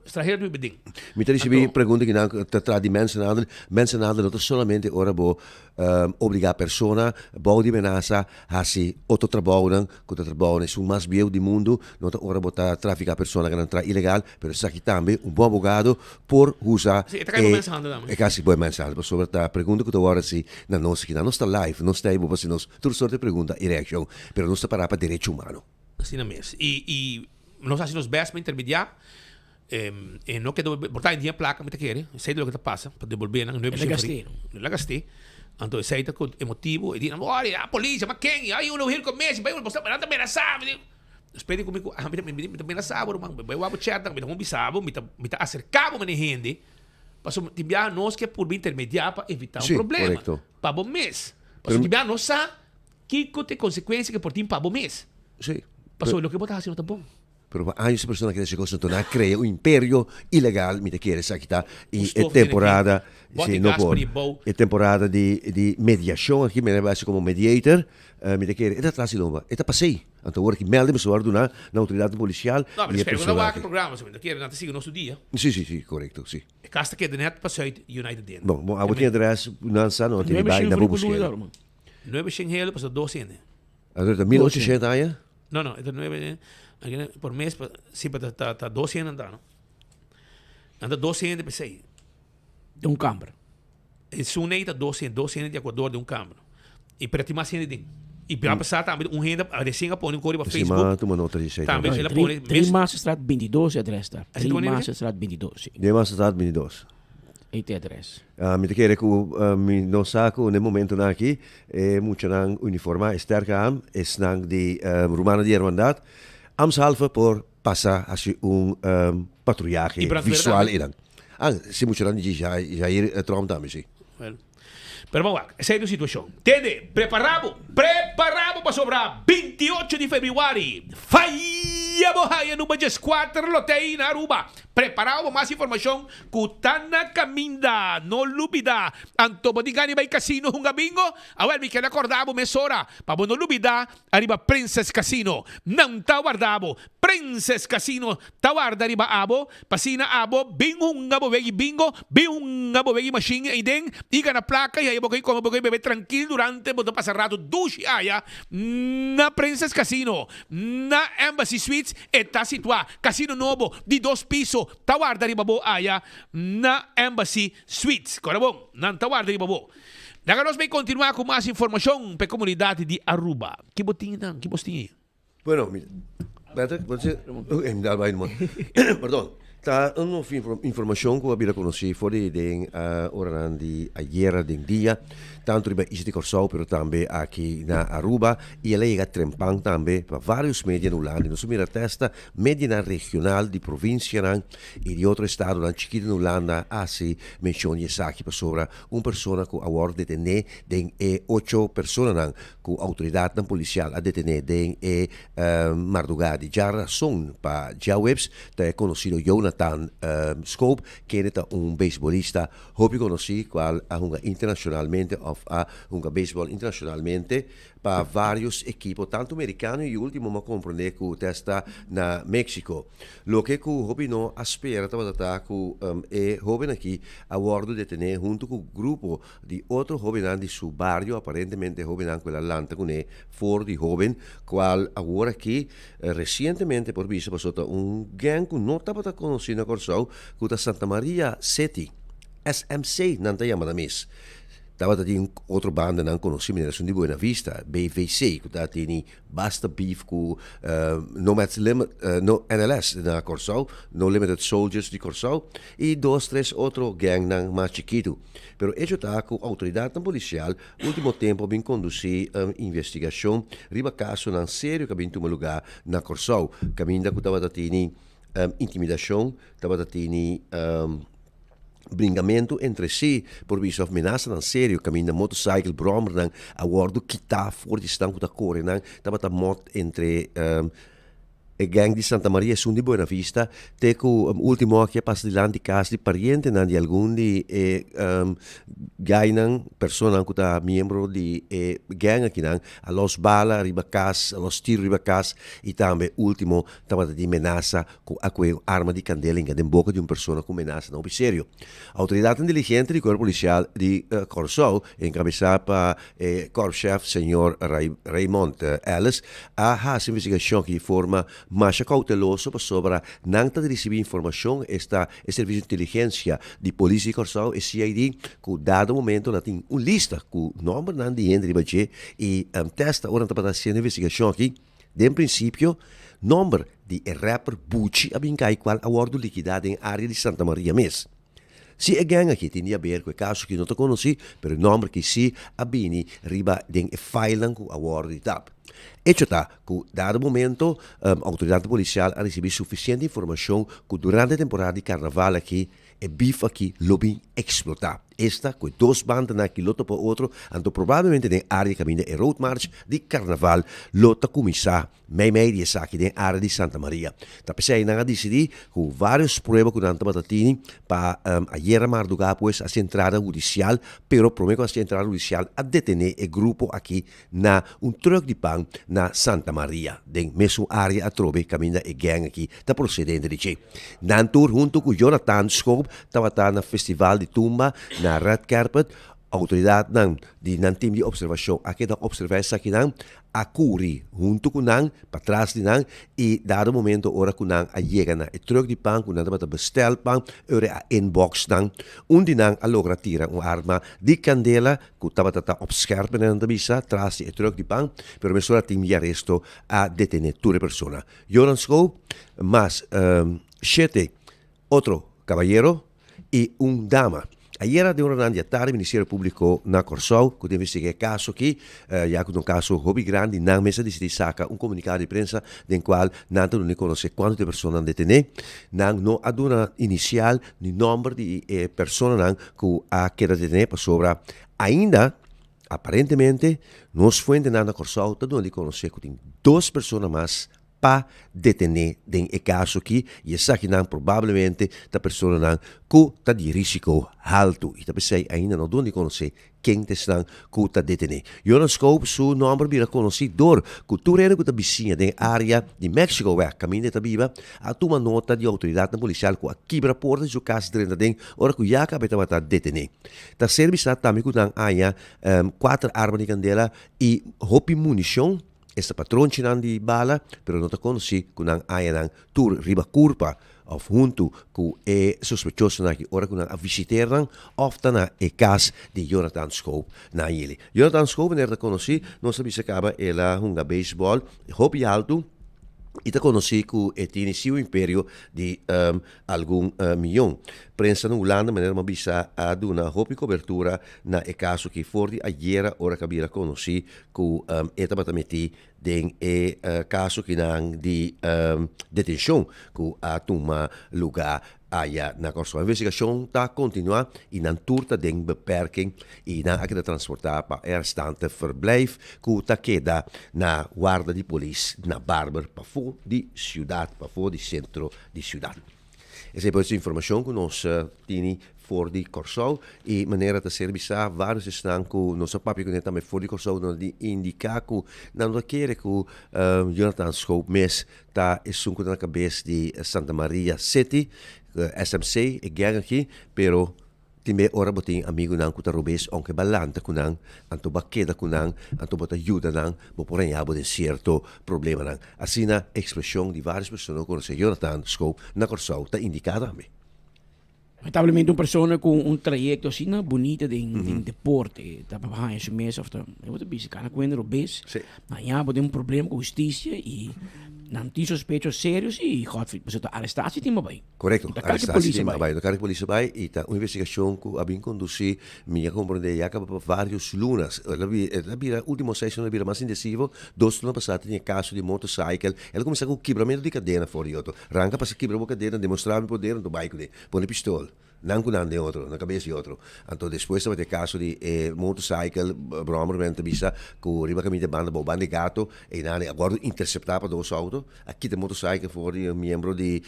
Extranhero di biba den. Mi ta ricibi Anto. pregunta ki nan ta traha di mensenhandel. Mensenhandel no ta solamente ora bo obliga persona bou di menasa haci otro trabounan cu ta trabounan esun mas bieu di mundo. No ta ora bo ta trafica persona cu nan traha ilegal, pero esaki tambe un bon abogado por usa Si, e ta cay bo mensenhandel tambe. E casi bo mensenhandel pasobra ta pregunta cu ta worde haci na nos aki. Nos ta live, nos ta ey bo pa haci nos tur soort di pregunta y reaccion, pero nos ta para pa derecho humano. Asina mes. Y y nos haci nos best pa intermedia. E no ke debolbe, por ta e dia placa mi ta kere, esey ta loke ta pasa, pa debolbe nan, El a gast'é. El a gast'é. Anto esey ta cu e motibo, e di nan, ora ya policia, ma ken, ay uno hir cu mes, bay uno, nan ta menasa mi. Despues di cu mi cu, ah, mi ta mi ta menasa bo ruman, bay wak bo chat nan, mi ta hopi bisa bo, mi ta mi ta acerca bo mane hende, pasobra tin biaha nos ke purba intermedia pa evita un Sí, problema, correcto. pa bo mes. Pasobra tin biaha nos sa Kiko ta e konsekuensia ku por tin pa bo mes? Sí. Pasobra loke bo ta hasi no ta bon. Pero pa años e persona kere hasi kos anto nan a krea un imperio ilegal, mi ta kere esaki ta Un i e stof tiene temporada, ki bòt si e no gas por, pa di bou. e temporada di di mediashon aki mi a hasi komo mediator, mi ta kere e ta tras di lomba, e ta pasei. Anto awor ki mèlde mester wòrdu duna na outoridatnan polisial No, pero i e spera ku nan persona wak e aki. programa, pasobra mi ta kere nan ta sigui nos tur dia. Si, si, si, korekto, si. E kas ta keda nèt pa sùit United Dinner. Bon, bon, abo tin adrès nan sa no tin di Nuebe bai shen na bo furi ku busk'é. luna. Nuebe shen helo pasobra dos hende. Anto ta mil ochocientos aña? No, no, e ta nuebe, por mes, si, pa ta, ta, ta dos hende ta, no? Nan ta dos hende p'esei. Den un kamber. Esun ei ta dos hende, dos hende di Ecuador den un kamber. I pero tin mas hende den. I a pasá tambe un hende resien a pone un kos riba Esei Facebook. m'a tuma nota di esei Tambe tambe. el a pone mes. Driemasterstraat 22 e adres ta. Así ta pone riba? Driemasterstraat 22, si. Driemasterstraat 22. Ei ta e adres. Mi ta kere ku mi no sa ku na e momentonan aki e muchanan uniformá e sterke am esnan di Rumannan di Hermandad amshalve por pasa hasi un patruyahe I brandweer visual tambe. einan. Ah, si muchanan di Jair Tromp tambe si. Well, pero ban wak, esei ta un situashon. Tende, prepara bo, prepara bo pasobra 28 di februari, faya bo haya number 14 lotei na Aruba. Prepara bo mas informashon ku ta na kaminda. No lubida. Anto bo tin gana di bai kasino hunga bingo? Awel, mi keda korda bo mesora pa bo no lubida Ariba Princess Casino nan ta warda abo. Princess Casino ta warda riba abo pa asina abo bin hunga bo wegi bingo, bin hunga bo wegi machine eiden y gana placa y haya bo koe come bo koe bebe trankil durante bo ta pasa rato dushi aya na Princess Casino. Na Embassy Suites e ta situa. Casino nobo di dos piso ta warda riba bo aya na Embassy Suites. Kora bon, nan ta warda riba bo. Laga nos bay continua cu mas informacion pa e comunidad di Aruba. Ki bo tin nan? Ki bos tin ey? Bueno, mi, Patrick, bo si, oké, mi dal bay numa. Perdon. Ta un informacion cu a bira conoci for di den oranan di ayera den dia, tanto riba isla di Corsou pero tambe aki na Aruba y el a yega trempan tambe pa varios media na Hulanda. Nos a mira testa medianan regional di provincianan y di otro estadonan chikito na Hulanda a haci mencion di esaki pasobra Un persona ku a wòrdu detené den e ocho personanan ku outoridatnan polisial a detené den e mardugá di djarason pa djaweps ta e konosido Jonathan Schoop, kende ta un beisbolista hopi konosí kual a hunga internashonalmente òf a hunga beisbòl internashonalmente pa vários ekipo tantu merikano i último m'a komprondé ku ta esta na Mexico. Loke ku hopi no a spera tabata ta ku e hóben aki a wòrdu detené huntu ku grupo di otro hóbennan di su bario, aparentemente hóbennan ku el a lanta kuné for di hóben, kual awor aki resientemente por bisa pasobra ta un gang ku no tabata konosí na Kòrsou ku ta Santa Maria City, SMC nan ta yama nan mes. Tabata tin otro bandanan konosí manera esun di Buena Vista, BVC, ku ta teni basta beef ku Nomads Limit, no, NLS na Kòrsou, No Limited Soldiers di Kòrsou, i dos tres otro gangnan mas chikitu. Pero echo ta ku outoridatnan polisial último tempu a bin kondusí investigashon riba kasonan serio ku a bin tuma lugá na Kòrsou, kaminda ku tabata teni intimidashon, tabata teni Bringamentu entre si por bisa of menasanan serio kaminda motorcycle brommernan a wordo kita for di esnan ku ta kore nan tabata mot entre e gang di Santa Maria esun di Buena Vista te ku ultimo aki a pasa dilanti kas di parientenan di algun di e gainan personanan ku ta miembro di e gang akinan a los bala riba kas a los tiro riba kas i tambe ultimo tabata di menasa ku a kue un arma di kandela hinka den boka di un persona ku menasa nan hopi serio. Outoridatnan diligente di Kuerpo Polisial di Kòrsou, enkabesá pa e kòrpschef señor Raymond Ellis, a hasi investigashon aki di forma masha kouteloso pasobra nan ta risibí informashon, esta e Servisio di Inteligensia di Polis di Kòrsou, e CID, ku dado momento nan tin un lista ku nòmbernan di hende riba dje i tèsta ora nan tabata hasiendo investigashon aki. Den prinsipio, nomber di e rapper Buchi a bin kai kual a wòrdu likidá den área di Santa Maria mes. Si e gang aki tin di aber ku e kaso ki no ta konosí, pero e nomber ki si a bini riba den e filenan ku a wòrdu di tap. Echo ta ku dado momento outoridatnan polisial a risibí sufisiente informashon ku durante e temporada di karnaval aki e beef aki lo bin eksplotá. Esta ku e dos bandanan aki lo topa otro, anto probablemente den área kaminda e road march di karnaval lo ta kuminsá meimei di esaki den área di Santa Maria. Ta p'esei nan a disidí ku vários prueba ku nan tabata tini pa ayera mardugá pues hasi entrada hudisial, pero promé ku hasi entrada hudisial a detené e grupo aki na un truck di pan na Santa Maria, den mesun área atrobe kaminda e gang aki ta prosedente di dje. Nan tur huntu ku Jonathan Schoop tabata na festival di tumba na Red Carpet. Outoridatnan di nan tim di opservashon a keda opservá esakinan, a kuri huntu ku nan, patras di nan, i dado momento ora ku nan a yega na e trùk di pan ku nan tabata bestèl pan, ora a inbox nan. Un di nan a logra tira un arma di kandela ku tabata ta op scherp, manera nan ta bisa, tras di e trùk di pan, pero mesora tim di aresto a detené tur e persona. Joran Schoob mas shete otro kabayero i un dama. Ayera den oranan di atardi Ministerio Públiko na Kòrsou ku ta investigá e kaso aki, ya ku ta un kaso hopi grandi, nan mes a disidí saka un komunikado di prensa den kual nan ta duna di konosé kuantu di e personanan detené. Nan no a duna inisial ni nòmber di e personanan ku a keda detené pasobra ainda aparentemente nos fuentenan na Kòrsou ta duna di konosé ku tin dos persona mas pa detené den e kaso aki i esakinan probablemente ta personanan ku ta di risiko haltu i ta p'esei ainda no duna di konosé ken ta esnan ku ta detené. Joran Scope su nòmber bira konosí dor ku tur hende ku ta bisiña den área di Mexicoweg kaminda e ta biba a tuma nota di outoridatnan polisial ku a kibra porta di su kas drenta den ora ku ya kaba e tabata detené. Ta ser bisá tambe ku nan haña kuater arma di kandela i hopi munishon. Esta patronchinan di bala, pero no ta konosí ku nan haña nan tur riba kurpa òf huntu ku e sospechosonan aki ora ku nan a visiter nan òf ta na e kas di Jonathan Schoop na Yili. Jonathan Schoop manera ta konosí, nos a bisa kaba el a hunga beisbòl hopi altu i ta konosí ku e tini siu imperio di algun miyon. Prensa na Hulanda manera mi a bisa a duna hopi kobertura na e kaso aki for di ayera ora ku a bira konosí ku e tabata metí den e kaso kinan di detenshon ku a tuma lugá aya na Kòrsou. Investigashon ta kontinuá i nan tur ta den beperking i nan a keda transportá pa e arrestanteverblijf ku ta keda na warda di polis na Barber pafó di siudat, pafó di sentro di siudat. Esei por e informashon ku nos tini for di Kòrsou i manera ta ser bisá vários esnan ku nos a papia kuné tambe for di Kòrsou nan di indiká ku nan no ta kere ku Jonathan Schoop mes ta esun ku ta na kabes di Santa Maria City, SMC, e gang aki, pero Tin be ora bo tin amigunan ku ta robes ounke bo a lanta ku nan, anto bo a keda ku nan, anto bo ta yuda nan, bo por haña bo den sierto problemanan. Asina ekspreshon di vários persona ku konosé Jonathan Schoop na Kòrsou ta indiká tambe. Lamentablemente un persona ku un trayekto asina bunita den den deporte ta haña su mes òf ta bo ta bisa kana kuenda robes, haña bo den un problema ku hustisia i nan tin sospecho serio si Godfried pasobra ta arestá si tin bo bai. Korekto, Ta karchi arestá polis si a bai. bai. Ta karchi polis a bai i ta un investigashon ku a bin kondusí, mi a komprondé ya kaba pa vários lunas. El a el a bira último seis luna a bira mas intesivo, dos luna pasá tin e kaso di motorcycle, el a kuminsá ku kibramentu di kadena for di otro. Ranka pasa kibra bo kadena, demostrá mi poder, anto bai kuné, pone pistol. Nan ku nan den otro, na kabes di otro. Anto despues tabata e kaso di e motorcycle, brommerman ta bisa ku riba kaminda banda bou banda di gato, einan a wòrdu interseptá pa dos outo, a kita e motorcycle for di un miembro di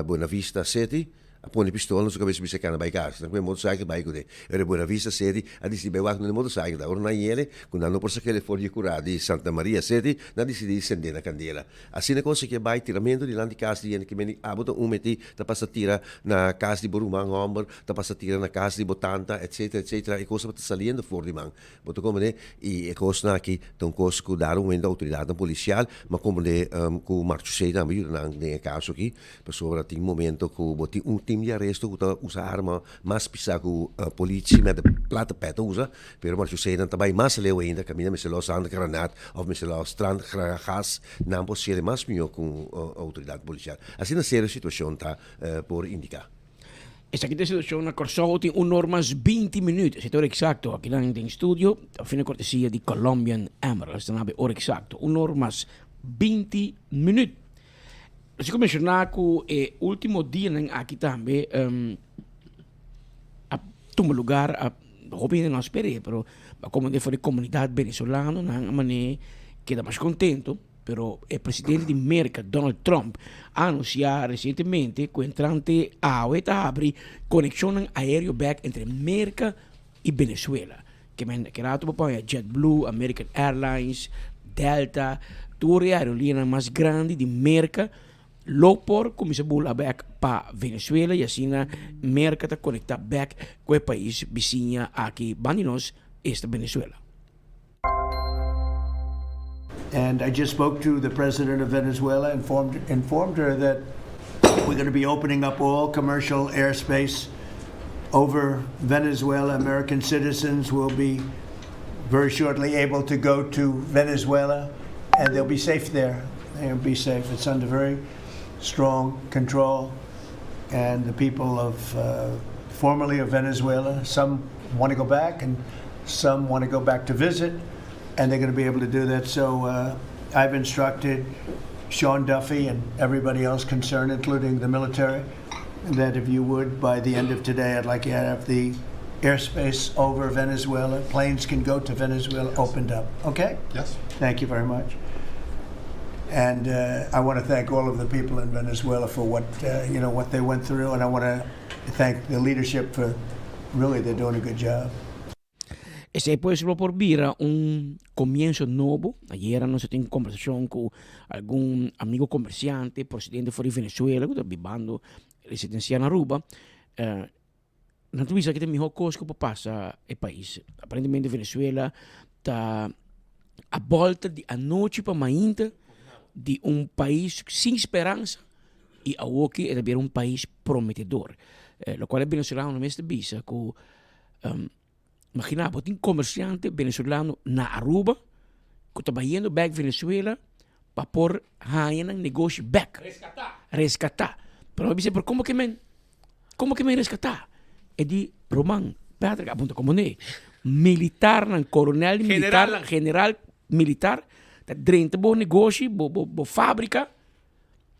Buena Vista City, a pone pistol na su kabes i bisa kana bai kas. Nan ku e motorcycle bai kuné. Ora e Buena Vista City a disidí bai wak na e motorcycle ta. Ora nan yele ku nan no por sak'é for di e kurá di Santa Maria City, nan a disidí send'é na kandela. Asina kos ke bai tiramentu dilanti kas di hende ke meni abo ta un meti ta pasa tira na kas di bo ruman hòmber, ta pasa tira na kas di bo tanta etsetera etsetera e kos tabata saliendo for di man. Bo ta komprendé? I e kosnan aki ta un kos ku dado momento outoridatnan polisial m'a komprendé ku Marchusey tambe yuda nan den e kaso aki pasobra tin momento ku bo tin un tim di aresto ku ta usa arma mas pisá ku politie met de platte pet ta usa Pero Marchusey nan ta bai mas leu ainda kaminda mester los handgranaat of mester los traangas nan por sere mas mihó ku outoridat polisial. Asina serio situashon ta por indiká. Esaki ta e situashon na Kòrsou tin un or mas 20 minüt. Esei ta ora eksakto akinan den studio ta fina kortesia di Colombian Emerald. Esta nabe ora eksakto un or mas 20 minüt. Así ku menshoná ku e último dianan aki tambe a tuma lugar a hopi hende no a sper'é pero a como for di comunidad venezolano nan a man'é keda mas contento pero e presidente di Merca Donald Trump a anuncia recientemente cu entrante awe ta habri conexionnan aereo bek entre Merca y Venezuela ke men ke rato bo pone JetBlue, American Airlines, Delta tur e aerolineanan mas grandi di Merca. lo por kuminsá bula bèk pa Venezuela i asina Merka ta konektá bèk ku e pais bisiña aki banda di nos, esta Venezuela. And I just spoke to the president of Venezuela, informed, informed her that we're going to be opening up all commercial airspace over Venezuela. American citizens will be very shortly able to go to Venezuela and they'll be safe there. They'll be safe. It's under very strong control. And the people of uh, formerly of Venezuela, some want to go back and some want to go back to visit, and they're going to be able to do that. So uh, I've instructed Sean Duffy and everybody else concerned, including the military, that if you would, by the end of today, I'd like you to have the airspace over Venezuela, planes can go to Venezuela, opened up. Okay? Yes. Thank you very much. And uh, I want to thank all of the people in Venezuela for what uh, you know what they went through, and I want to thank the leadership for really they're doing a good job. Esei pues lo por bira un comienzo nobo. Ayera nos a tin conversacion cu algun amigo comerciante procedente for di Venezuela cu ta bibando residencia na Aruba. Eh, nan ta bisa ki ta miho cos cu por pasa e pais. Aparentemente Venezuela ta a bolta di anochi pa mainta di un pais sin speransa y awoki e ta bira un pais prometedor. Eh, locual e venezolano mes ta bisa cu Imagina bo tin comerciante venezolano na Aruba cu ta bayendo bek Venezuela pa por haya nan negoshi bek. Rescata. Rescata. Pero mi bisa, pero como ke men, como ke men rescata? E di, Roman, Patrick a punta como ne, militarnan, coronel di militar, Generalnan. general militar ta drenta bo negoshi, bo, bo, bo fabrica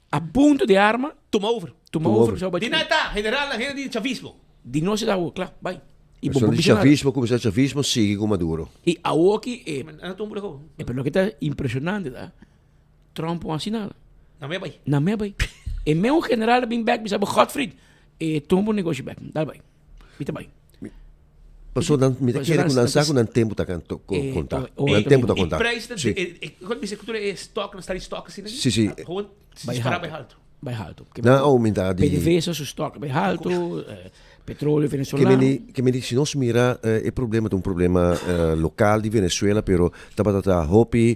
a punto di arma. Tuma over. Tuma over. Tuma over. Di nan ta, generalnan, hende di chavismo. Di nos ta awor, kla, bai. I bo Persona di chavismo kuminsá chavismo sigui ku Maduro. I awor ki e e pero loke ta impresionante ta Trump no hasi nada. Na me bai. Na me bai. E meun general a bin bek bisa bo Godfried e tuma bo negoshi bek. Dal bai. Mi ta bai. Pasobra nan mi ta kere ku nan sa ku nan tempu ta konta. Nan tempu ta konta. E prijs ta e bisa ku tur e stock nan sta di stock asina. Si si. Gewoon dispara bai haltu. Bai haltu. Nan a oumentá di. PDVSA su stock bai haltu, petroleo venezolano. Ke meni si nos mira e problema ta un problema lokal di Venezuela pero tabata ta hopi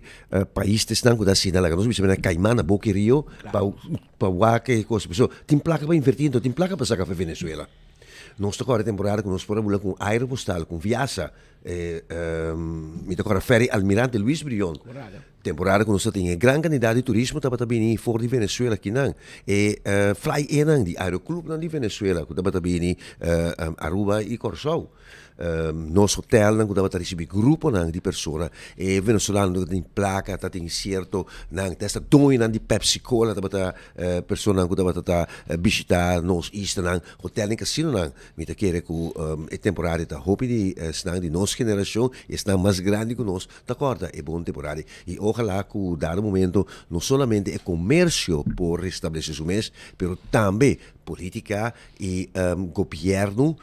pais ta esnan ku ta asina laga nos bisa mira Caiman na boki rio pa pa wak e kos pasobra tin plaka pa inverti enton tin plaka pa saka for Venezuela. Nos ta kòrda temporada ku nos por a bula ku un aeropostal, ku un Viasa, mi ta kòrda ferry Almirante Luis Brion. Temporada ku nos ta tin e gran kantidat di turismo tabata bini for di Venezuela kinan. E fly-innan di aeroclubnan di Venezuela ku tabata bini Aruba i Kòrsou. Nos hotelnan ku tabata risibí gruponan di persona, e venezolanonan ku tabatin plaka, tabatin sierto nan, te hasta doñonan di Pepsi Cola tabata personanan ku tabata ta bishitá nos islanan, hotel i kasinonan. Mi ta kere ku e temporada ta hopi di esnan di nos generashon i esnan mas grandi ku nos ta kòrda e bon temporada. I ojalá ku dado momento no solamente e komersio por restablesé su mes, pero tambe polítika i gobièrnu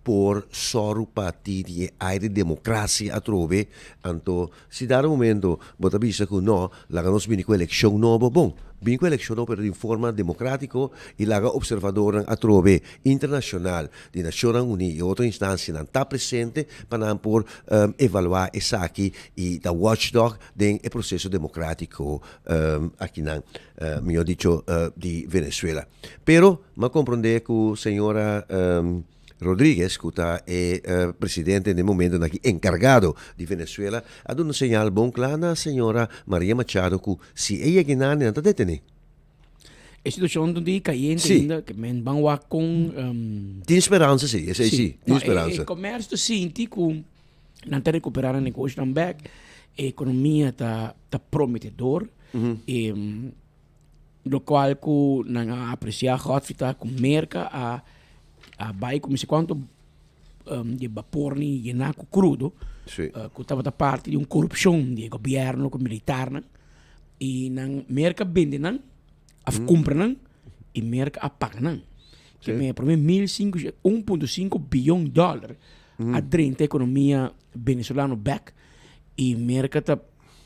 por sòru pa tin di e aire di demokrasia atrobe, anto si dado momento bo ta bisa ku no, laga nos bini ku elekshon nobo, bon, bini ku elekshon nobo pero di un forma demokratiko i laga opservadornan atrobe internashonal di Nashonnan Uní i otro instansianan ta presente pa nan por evaluá esaki i ta watchdog den e proseso demokratiko akinan, mihó dicho di Venezuela. Pero m'a komprondé ku señora Rodriguez, ku ta e presidente den momentonan aki enkargado di Venezuela, a duna un señal bon kla na señora Maria Machado ku si e yega einan nan ta detené. E situashon ta un tiki kayente Sí. ainda, ke men ban wak kon. Tin speransa sí, esei sí, tin No, e speransa. e komersio ta sinti ku nan ta rekuperá nan negoshonan bèk, e ekonomia ta ta prometedor. E Locual cu nan a aprecia Godfrey ta cu Merca a a bay cu mi si cuanto di e bapornan yena cu crudo cu tabata parti di un corupcion di e gobierno cu militarnan y nan Merca bende nan of cumpra nan y Merca a paga nan. Ke me prome mil cinco un punto cinco biyon dollar a drenta economia venezolano bek y Merca ta.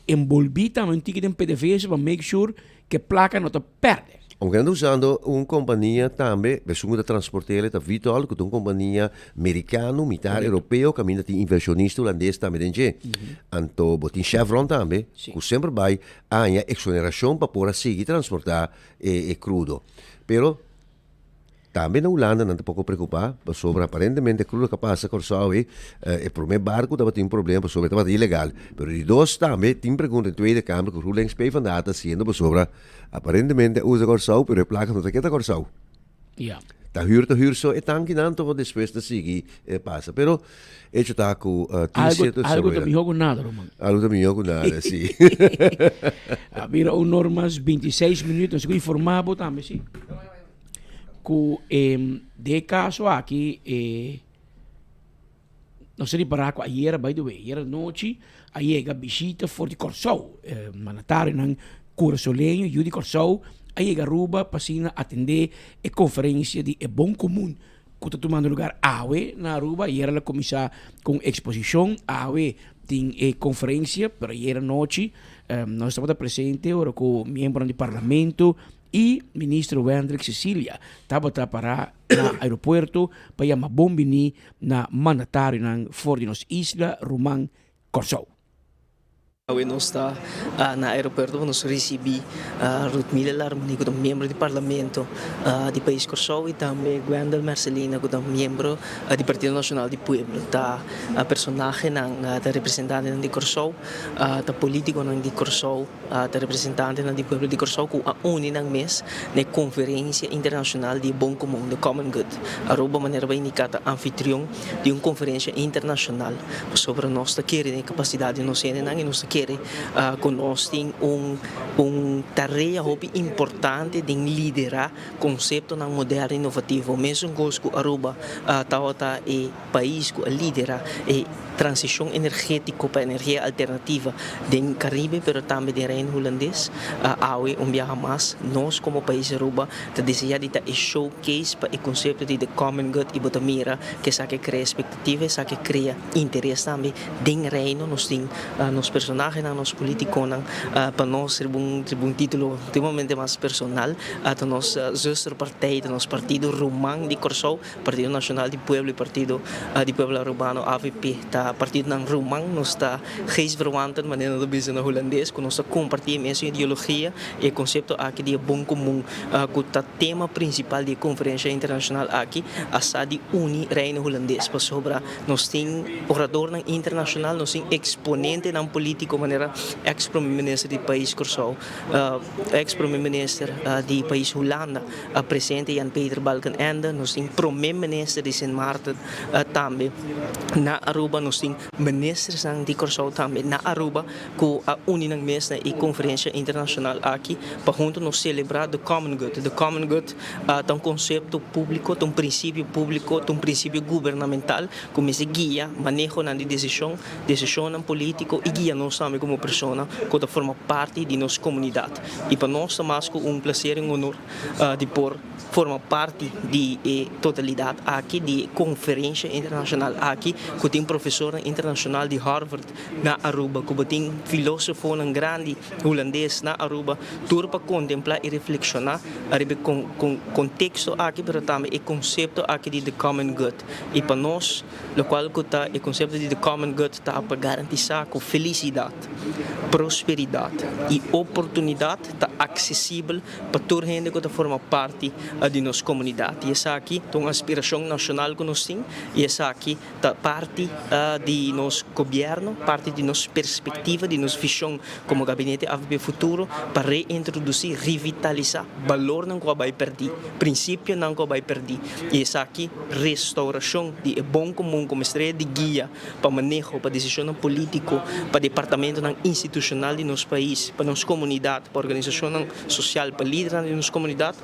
enbolbí tambe un tiki den PDVSA pa make sure ku e plaka no ta pèrdè. Aunke nan ta usando un kompania tambe, esun ku ta transport'el ta Vitol, ku ta un kompania merikano, mitar europeo, kaminda tin invershonista hulandes tambe den dje. Anto bo tin Chevron tambe, ku semper bai a haña eksonerashon pa por a sigui transportá e krudo. Pero Tambe na Hulanda nan ta poko preokupá pasobra aparentemente krudo ka pasa Kòrsou ei, e promé barku tabatin un problema pasobra e tabata ilegal. Pero di dos tambe tin pregunta den Tweede Kamer ku GroenLinks PvdA ta hasiendo pasobra aparentemente a usa Kòrsou pero e plaka no ta keda Kòrsou. Ya. Ta hür ta hür so e tankinan toko despues ta sigui pasa. Pero hecho ta ku tin Algo, sierto algo ta mihó ku nada, ruman. Algo ta mihó ku nada, si. A bira un or mas 26 minuut. Nos ku informá bo tambe, si. Ku e den e kaso aki e nos a ripará ku ayera by the way ayera nochi a yega bishita for di Kòrsou e mandatarionan kurasoleño yu di Kòrsou a yega Aruba pa asina atendé e konferensia di e bon komun ku ta tumando lugar awe na Aruba ayera lo kuminsá ku un eksposishon awe tin e konferensia pero ayera nochi nos tabata presente ora ku miembronan di parlamento Y Minister Wendrick Cecilia tabata para na aeropuerto pa yama bon bini na mandatarionan for di nos isla ruman Kòrsou. Awe nos ta na aeropuerto pa nos ricibi Ruthmila Larmonie cu ta miembro di Parlamento di pais Kòrsou y tambe Gwendel Mercelina cu ta miembro di Partido Nacional di Pueblo. Ta personahenan, ta representantenan di Kòrsou, ta politiconan di Kòrsou. Ta representantenan di pueblo di Kòrsou ku a uni nan mes na e konferensia internashonal di e bon komun, the common good. Aruba manera bo a indiká ta anfitrion di un konferensia internashonal pasobra nos ta kere den e kapasidat di nos hendenan i nos ta kere ku nos tin un un tarea hopi importante den liderá konseptonan moderno inovativo. Mesun kos ku Aruba tabata e pais ku a lidera e transishon energétiko pa energia alternativa den Karibe pero tambe den Reino Hulandes. Awe un biaha mas nos komo pais Aruba ta deseá di ta e showcase pa e konsepto di the common good i bo ta mira ku esaki a krea espektativa, esaki a krea interes tambe den Reino. Nos tin nos personahenan, nos politikonan pa nos riba un riba un titulo sumamente mas personal ta nos zusterpartij, ta nos partido ruman di Kòrsou. Partido Nacional di Pueblo y Partido di Pueblo Arubano, avp, ta partidonan ruman. Nos ta geestverwanten, manera nan ta bisa na hulandes, cu nos ta comparti e mesun ideologia y e concepto aki di e bon comun, cu ta tema principal di e conferencia internacional aki, a sa di uni Reino Hulandes, pasobra nos tin oradornan internacional, nos tin exponentenan politico manera ex prome minister di pais Corsou, ex prome minister di pais Hulanda, presente Jan Peter Balkenende, nos tin prome minister di Sint Maarten tambe na Aruba, nos tin ministersnan di Kòrsou tambe na Aruba ku a uni nan mes na e konferensia internashonal aki pa huntu nos selebrá the common good. The common good ta un konsepto públiko, ta un prinsipio públiko, ta un prinsipio gubernamental ku mester guia manehonan di desishon, desishonnan polítiko i guia nos tambe komo persona ku ta forma parti di nos komunidat. I pa nos ta mas ku un plaser i un honor di por forma parti di e totalidat aki, di e konferensha internashonal aki, ku tin profesornan internashonal di Harvard na Aruba, ku bo tin filosofonan grandi hulandes na Aruba, tur pa kontemplá i reflekshoná ariba e konteksto aki, pero tambe e konsepto aki di the common good. I pa nos, Lokual ku ta e konsepto di the common good ta pa garantisá ku felisidat, prosperidat i oportunidat ta aksesibel pa tur hende ku ta forma parti di nos komunidat. I esaki ta un aspirashon nashonal ku nos tin i esaki ta parti di nos gobièrnu, parti di nos perspektiva, di nos vishon komo Gabinete avp Futuro pa reintrodusí, revitalisá balornan ku a bai pèrdí, prinsipionan ku a bai pèrdí i esaki Restauracion di e bon comun como estrella di guia pa maneho, pa decisionnan politico, pa departamentonan institucional di nos pais, pa nos comunidad, pa organisacionnan social, pa lidernan di nos comunidad,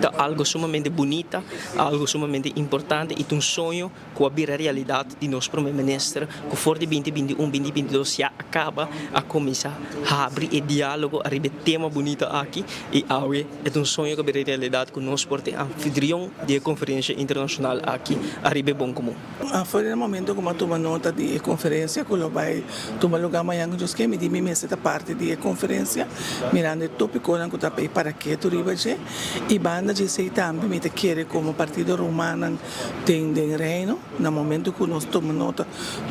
ta algo sumamente bunita, algo sumamente importante y ta un soño cu a bira realidad di nos Prome Minister. minister ku for di binti binti un, binti binti dos ya a kaba a kuminsá habri e diálogo ariba e tema bunito aki i awe e ta un soño ku a bira realidat ku nos por ta e anfitrion di e konferensha internashonal aki ariba e bon komun. For di e momento ku mi a tuma nota di e konferensia ku lo bai tuma lugá mañan ku Dios ke, mi di mi mester ta parti di e konferensia mirando e topikonan ku ta pei para ketu riba dje i banda dje esei tambe mi ta kere komo partido rumannan den den Reino na momento ku nos tuma nota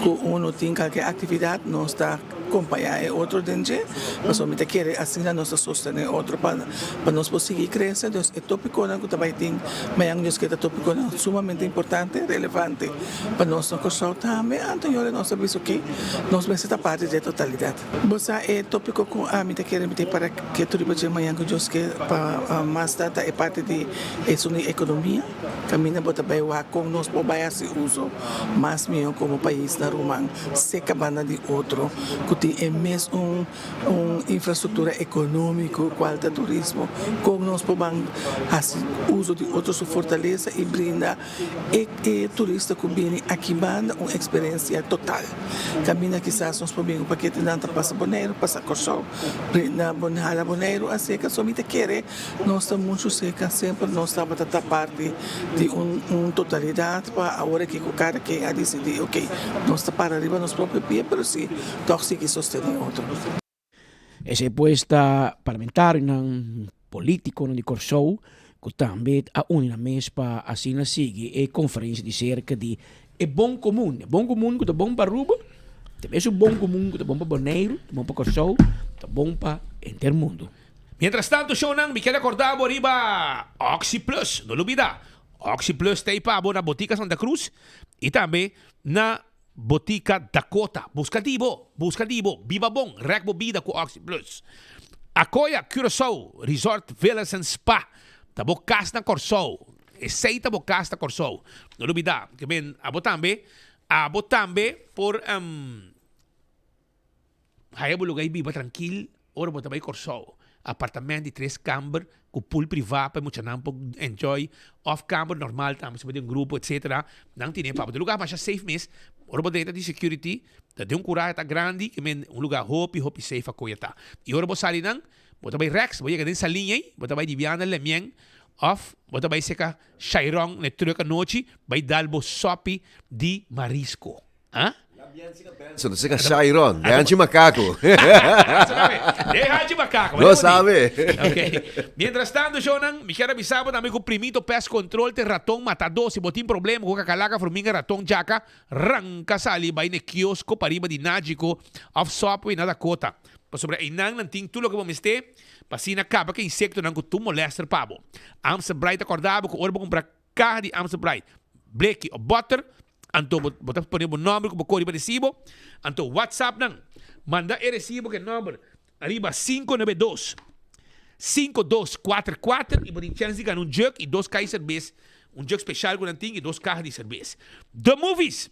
ku uno tin kalke aktividat nos ta kompañá e otro den dje, pasobra mi ta kere asina nos ta sostené otro pa pa nos por sigui krese. Dus e topikonan ku ta bai tin mañan Dios ke ta topikonan sumamente importante, relevante pa nos na Kòrsou tambe. Anto yora nos ta bisa oke, nos mester ta parti di e totalidat. Bo sa e topiko ku ami ta kere mi ta para ketu riba dje mañan ku Dios ke pa mas ta ta e parti di esun di ekonomia. Kaminda bo ta bai wak kon nos por bai hasi uso mas mihó komo paisnan ruman seka banda di otro ku tin e mes un un infrastruktura ekonómiko kual ta turismo, kon nos por ban hasi uso di otro su fortalesa i brinda e e turista ku bini aki banda un eksperensia total. Kaminda kisas nos por bin ku paketenan ta pasa Boneiru, pasa Kòrsou, brinda hala Boneiru aseka. So mi ta kere Nos ta muchu seka, semper nos tabata ta parti di un un totalidat pa awor aki ku kada ken a disidí ok nos ta para riba nos propio pie pero si tòg sigui sostené otro. Esei pues ta parlamentarionan, politikonan di Kòrsou ku tambe a uni nan mes pa asina sigui e konferensia di serka di e bon komun. E bon komun ku ta bon pa Aruba, ta mesun bon komun ku ta bon pa Boneiru, ta bon pa Kòrsou, ta bon pa henter mundu. Mientras tanto shownan mi keda korda bo riba Oxi Plus. No lubida, Oxi Plus ta ei pa bo na Botica Santa Cruz y tambe na Botica Dakota. Busca di bo, busca di bo, biba bon, rek bo bida cu Oxi Plus. Akoya Curaçao Resort Villas and Spa ta bo cas na Corsou. Esey ta bo cas na Corsou. No lubida, ke men abo tambe, abo tambe por. Haya bo luga i biba trankil ora bo ta bai Kòrsou. Apartament di tres kamber ku pool privá pa e muchanan por enjoy òf kamber normal tambe si bo den grupo etsetera. Nan tene pa bo. Ta luga masha safe mes. Ora bo drenta di security ta den un kurahe ta grandi ke men un luga hopi hopi safe akoya ta. I ora bo sali nan bo ta bai rèks bo yega den Saliña ei bo ta bai di Vianda Lemien òf bo ta bai seka Shairon na e trùk anochi bai dal bo sòpi di marisko. Ah? So ta seka Shairon, de hanchi makaku. De hanchi makaku. No sabe. Ok. Mientras tanto, shownan, mi kier avisa bo tambe ku Primito Pest Control te raton matadó. Si bo tin problema ku kakalaka, forminga, raton, djaka, ranka sali bai na e kiosko pariba di Nagico of Subway na Dakota. Pasobra einan nan tin tur loke bo mester pa asina kaba ku e insektonan ku tur molester pa bo. Amstel Bright ta kòrda bo ku ora bo kumpra Kaha di Amstel Bright, bleki of boter, anto bo bo ta pone bo nomber ku bo kor riba resibo, anto WhatsApp nan, manda e resibo ku e nomber riba 592 5244 i bo tin chèns di gana un jug i dos kaha di serbes, un jug speshal ku nan tin i dos kaha di serbes. The Movies!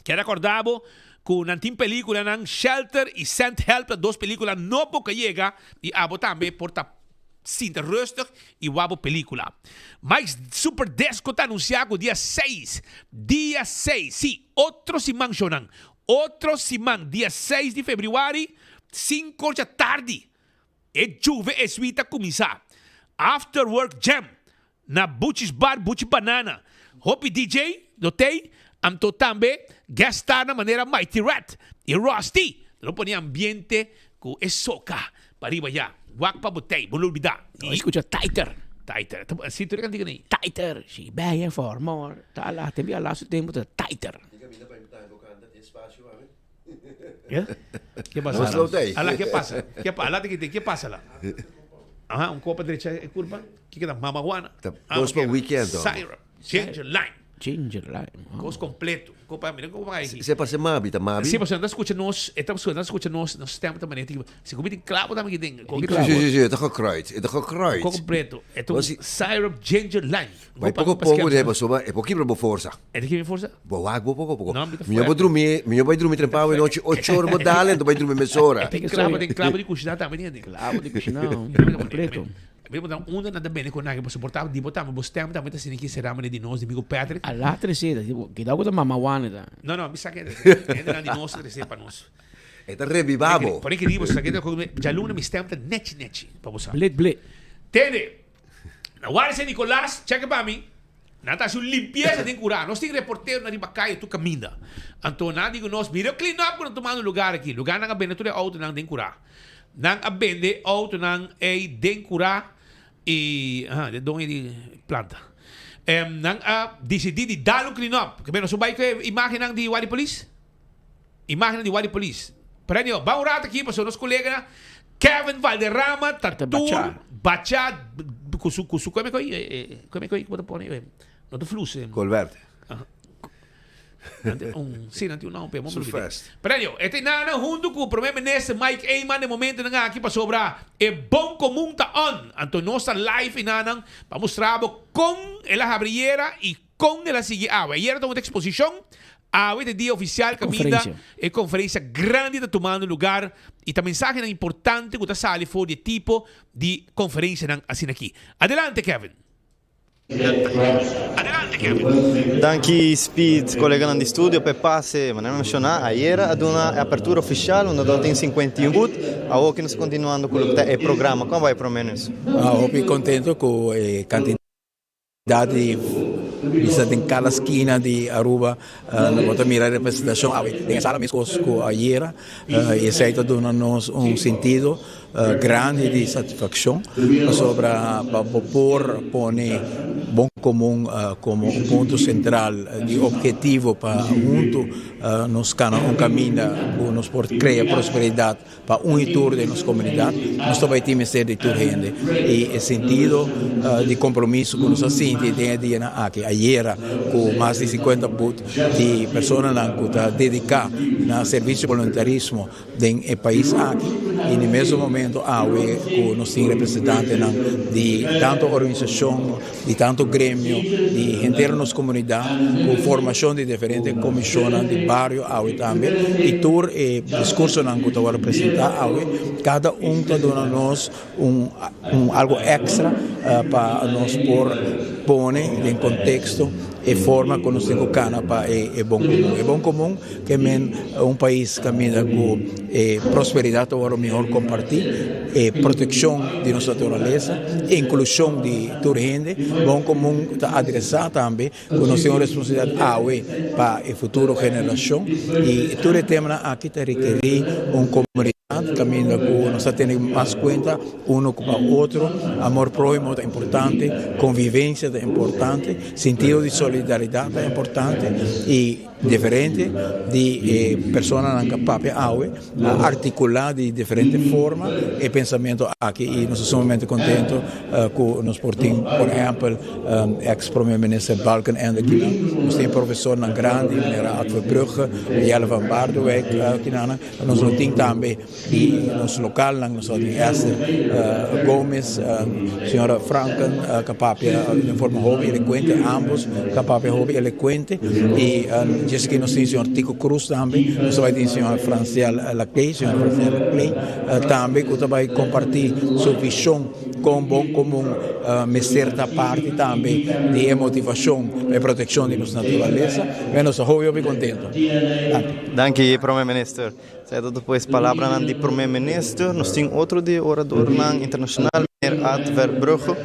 Kier akorda bo ku nan tin pelikulanan Shelter i Send Help ta dos pelikula nobo ku a yega i abo tambe por ta sinta rustig i wak bo pelikula. Mike's Super Disco ta anunsiá ku dia seis, dia seis, sí, otro siman shownan, otro siman dia seis di febrüari, sinku or dja tardi, e Juve SW ta kuminsá. After Work Jam Na Buchi's Bar Buchi Banana hopi DJ lo tei, anto tambe guest starnan manera Mighty Rat y Rusty lo pone ambiente cu e soca pa riba ya. Wak pa bo tei, bo no olbida. No escucha Tighter. Tighter. Si tur e cantica nei. Tighter. Si bella forma ta la te bia laatste tempo ta tighter. Ke pasa? Ala ke pasa? Ke pa ala te ke pasa la? Aha, un kopa drecha e kurpa. Kiko ta mama Juana? Kos pa weekend. Syrup, ginger lime. Ginger lime. Kos kompleto. Kopa, mira kopa aí. Se pase mabi, ta mabi. Si, pasobra nan ta skucha nos, e ta nan ta skucha nos, nos stem ta manera tin. Si ku mi tin klabo tambe ki den. Si, si, si, si, e ta gekruid, e ta gekruid. Kos kompleto. E ta un syrup ginger lime. Bai poko poko de pasobra e por kibra bo forsa. E ta kibra mi forsa? Bo wak bo poko poko. No, mi ta Mi no por fuerte. drumi, mi no bai drumi trempa awe nochi ocho ora bo dale, anto bai drumi mesora. E tin klabo, tin klabo di kushina tambe tin. Klabo di kushina, kompleto. Mi ta unda nan ta bende ku nan pasobra por ta di bo tambe bo stem tambe ta asina ki sera manera di nos di amigo Patrick. A la trese ta tipo keda ku ta mama wane ta. No no mi sa ke hendenan di nos ta trese pa nos. E ta rebiba bo. Por e keri bo sa ke ta djaluna mi stem ta nechi nechi pa bo sa. Blit blit. Tende na wari San Nicolas cheke pa mi nan ta hasi un limpiesa den kura nos tin reportero nan riba kaya tur kaminda anto nan a di ku nos mira e clean up ku nan tumando lugar aki lugar nan a bende tur e autonan den kura. Nan a bende autonan ei den kurá i aha de doño di planta. Em nan a disidí di dal un clean up. Ke nos bai ku e imágennan di Wadi Polis? Imágennan di Wadi Polis. Prenio, ban un rato aki pasobra nos kolega Kevin Valderrama ta tur bachá ku su ku su kome koi kome koi ku bo ta pone no ta flus. Colbert. Un, sí, nan tin un nomber, pero mo olvidé. Pero anyway, e ta nana hunto cu Prome Minister Mike Eman den momentonan aki pasobra e bon comun ta on. Anto nos ta live enanan pa mustra bo con el a habri yera y con el a sigui awe. Ayera ta un exposicion, awe ta e dia oficial caminda e conferencia grandi ta tumando lugar y ta mensahenan importante cu ta sali for di e tipo di conferencianan asina aki. Adelante Kevin. Danki Speed, coleganan di studio p'e pase. Manera menciona, ayera a duna e apertura oficial unda lo tin 51 boot. Awo ki nos ta continuando cu loke ta e programa. Con a bay prome nos? Hopi contento cu e cantidad di bisa den cada skina di Aruba Bo ta mira representacion awe den e sala mescos cu ayera y esey ta duna nos un sentido grandi di satisfaccion pasobra pa bo por pone bon comun como un punto central di obhetivo pa hunto nos cana un caminda cu nos por crea prosperidad Pa un i tur den nos komunidat, nos ta bai tin mester di tur hende. I e sentido di kompromiso ku nos a sinti den e dianan aki, ayera ku mas di sinkuenta but di personanan ku ta dediká na servisio boluntarismo den e pais aki, i na e mesun momento awe ku nos tin representantenan di tantu organisashon, di tantu gremio, di henter nos komunidat ku formashon di diferente komishonnan di bario awe tambe i tur e diskursonan ku ta wòrdu presentá awe kada un ta duna nos un un algu èkstra pa nos por pone den konteksto e forma ku nos tin ku kana pa e bon komun. E bon komun ke men un pais kaminda ku e prosperidat ta wòrdu mihor kompartí, e protekshon di nos naturalesa, inklushon di tur hende. Bon komun ta adresá tambe ku nos tin un responsabilidat awe pa e futuro generashon i tur e temanan aki ta rekerí un komunidat kaminda ku nos ta tene mas kuenta uno ku pa otro. Amor próhimo ta importante, konvivensia ta importante, sentido di solidaridat ta importante i. Diferente di e personanan ka papia awe a articulá di diferente forma e pensamento aki i nos ta sumamente contento ku nos por tin por ehempel ex prome minister Balkenende akinan, nos tin profesornan grandi manera Ad Verbrugge, Jelle van Baardewijk akinan, nos lo tin tambe di nos localnan, nos lo tin Esther Gomes, señora Franken ka papia den forma hopi elocuente, ambos ka papia hopi elocuente y djes aki nos tin señor Tico Cruz tambe, nos ta bay tin señor Franciel Laclay, señor Franciel Laclay tambe cu ta bay comparti su vision con bon comun mester ta parti tambe di e motivacion pa e proteccion di nos naturaleza. Nos ta hopi hopi contento. Danki. Danki Prome Minister. Esei ta despues palabranan di Prome Minister. Nos tin otro di oradornan internacional, meneer Ad Verbrugge.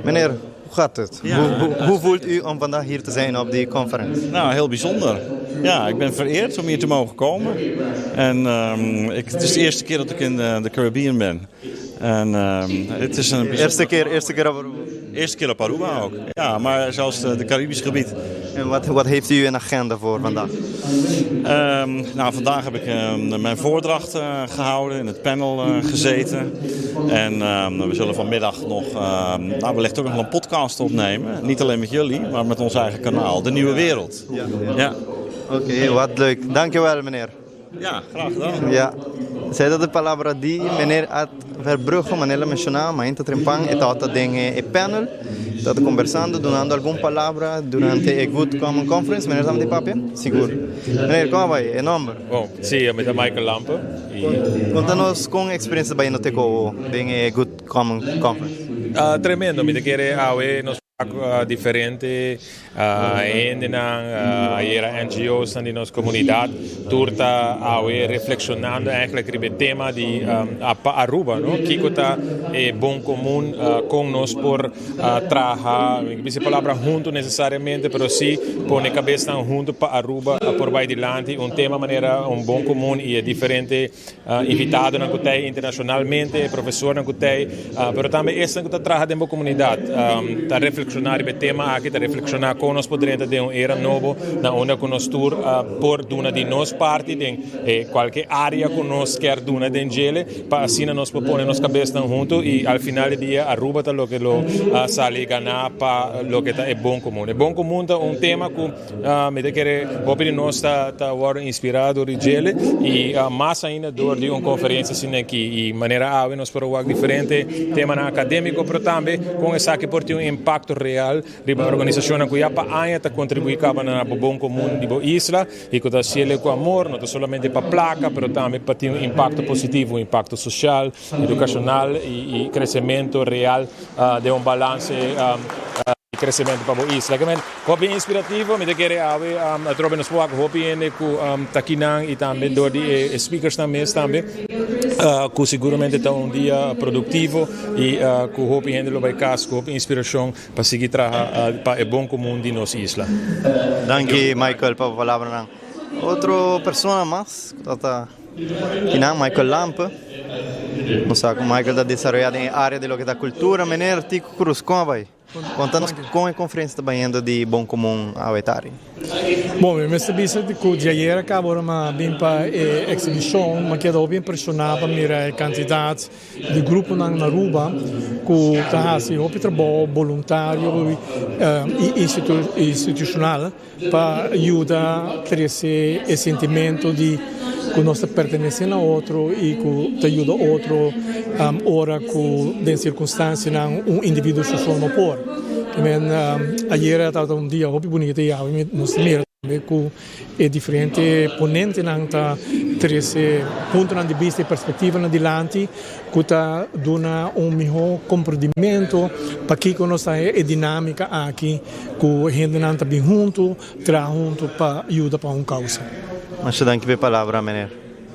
Meneer, hoe gaat het? Hoe, hoe voelt u om vandaag hier te zijn op die conferentie? Nou, heel bijzonder. Ja, ik ben vereerd om hier te mogen komen. En um, ik, het is de eerste keer dat ik in de, de Caribbean ben. En um, het is een eerste keer, eerste keer op Aruba? Eerste keer op Aruba ook. Ja, maar zelfs de Caribisch gebied. En wat, wat heeft u in agenda voor vandaag? Um, nou, vandaag heb ik um, mijn voordracht uh, gehouden, in het panel uh, gezeten. En um, we zullen vanmiddag nog, nou, wellicht ook nog een podcast opnemen. Niet alleen met jullie, maar met ons eigen kanaal, De Nieuwe Wereld. Ja. ja. Oké, okay, wat leuk. Dankjewel meneer. Ja, graag gedaan. Ja. Esei ta de palabra di meneer Ad Verbrugge, manera el a menshoná, mainta trempan e tabata den e panel. Ta conversando, dunando algun palabra durante e Good Common Conference. Meneer ta di papia? Sigur. Meneer, con a bay? E nomber? Bon, si, mi ta Michael Lampe. Y. Conta nos con experiencia ta bayendo te cu den e Good Common Conference. Tremendo, mi ta kere awe nos diferente hendenan, ayera NGO's-nan di nos comunidad, tur ta awe reflexionando eigenlijk riba e tema di pa Aruba, no? Kico ta e bon comun, con nos por traha, mi no bisa e palabra hunto necesariamente, pero si pone cabesnan hunto pa Aruba por bay dilanti, un tema manera un bon comun y e diferente Invitadonan ku ta ei internashonalmente, e profesornan ku ta ei, pero tambe esnan ku ta traha den bo komunidat ta reflekshoná riba e tema aki, ta reflekshoná kon nos por drenta den un era nobo na unda ku nos tur por duna di nos parti den e kualke área ku nos kier duna den djele pa asina nos por pone nos kabesnan huntu i al final di dia Aruba ta loke lo sali ganá pa loke ta e bon komun. E bon komun ta un tema ku. Mi ta kere hopi di nos ta ta wòrdu inspirá dor di djele i mas ainda dor di un konferensia asina aki. I manera awe nos por a wak diferente temanan akadémiko pero tambe kon esaki por tin un impakto real riba organisashonnan ku ya pa aña ta kontribuí kaba na bo bon komun di bo isla i ku ta hasiel ku amor, no ta solamente pa plaka pero tambe pa tin un impakto positivo, un impakto sosial, edukashonal i kresementu real den un balanse. E crecemento pa bo isla. Ke men hopi inspirativo, mi ta kere awe atrobe nos por wak hopi hende ku ta kinan i tambe dor di e speakersnan mes tambe ku seguramente ta un dia produktivo i ku hopi hende lo bai kas ku hopi inspirashon pa sigui traha pa e bon komun di nos isla. Danki Michael pa bo palabranan. Otro persona mas ku ta kinan, Michael Lampe. Nos sa ku Michael ta desaroya den e area di loke ta kultura. Meneer Tico Cruz, kon a bai? Konta nos kon e konferensia ta bayendo di Bon Komun awe tardi. Bon, mi mester bisa ku djayer a kaba ora mi a bin pa e eksibishon, mi a keda hopi impreshoná pa mira e kantidat di gruponan na Aruba ku ta hasi hopi trabou boluntario i institushonal pa yuda trese e sintimentu di ku nos ta pertenesé na otro i ku ta yuda otro ora ku den sirkunstansianan un individuo su so no por. Men ayera tabata un dia hopi bunita i awe nos ta mira tambe ku e diferente ponentenan ta trese puntonan di bista i perspektivanan dilanti ku ta duna un mihó komprendimentu pakiko nos ta e dinámika aki. Ku hendenan ta bin huntu, traha huntu pa yuda pa un kausa. Masha danki pa e palabra, meneer.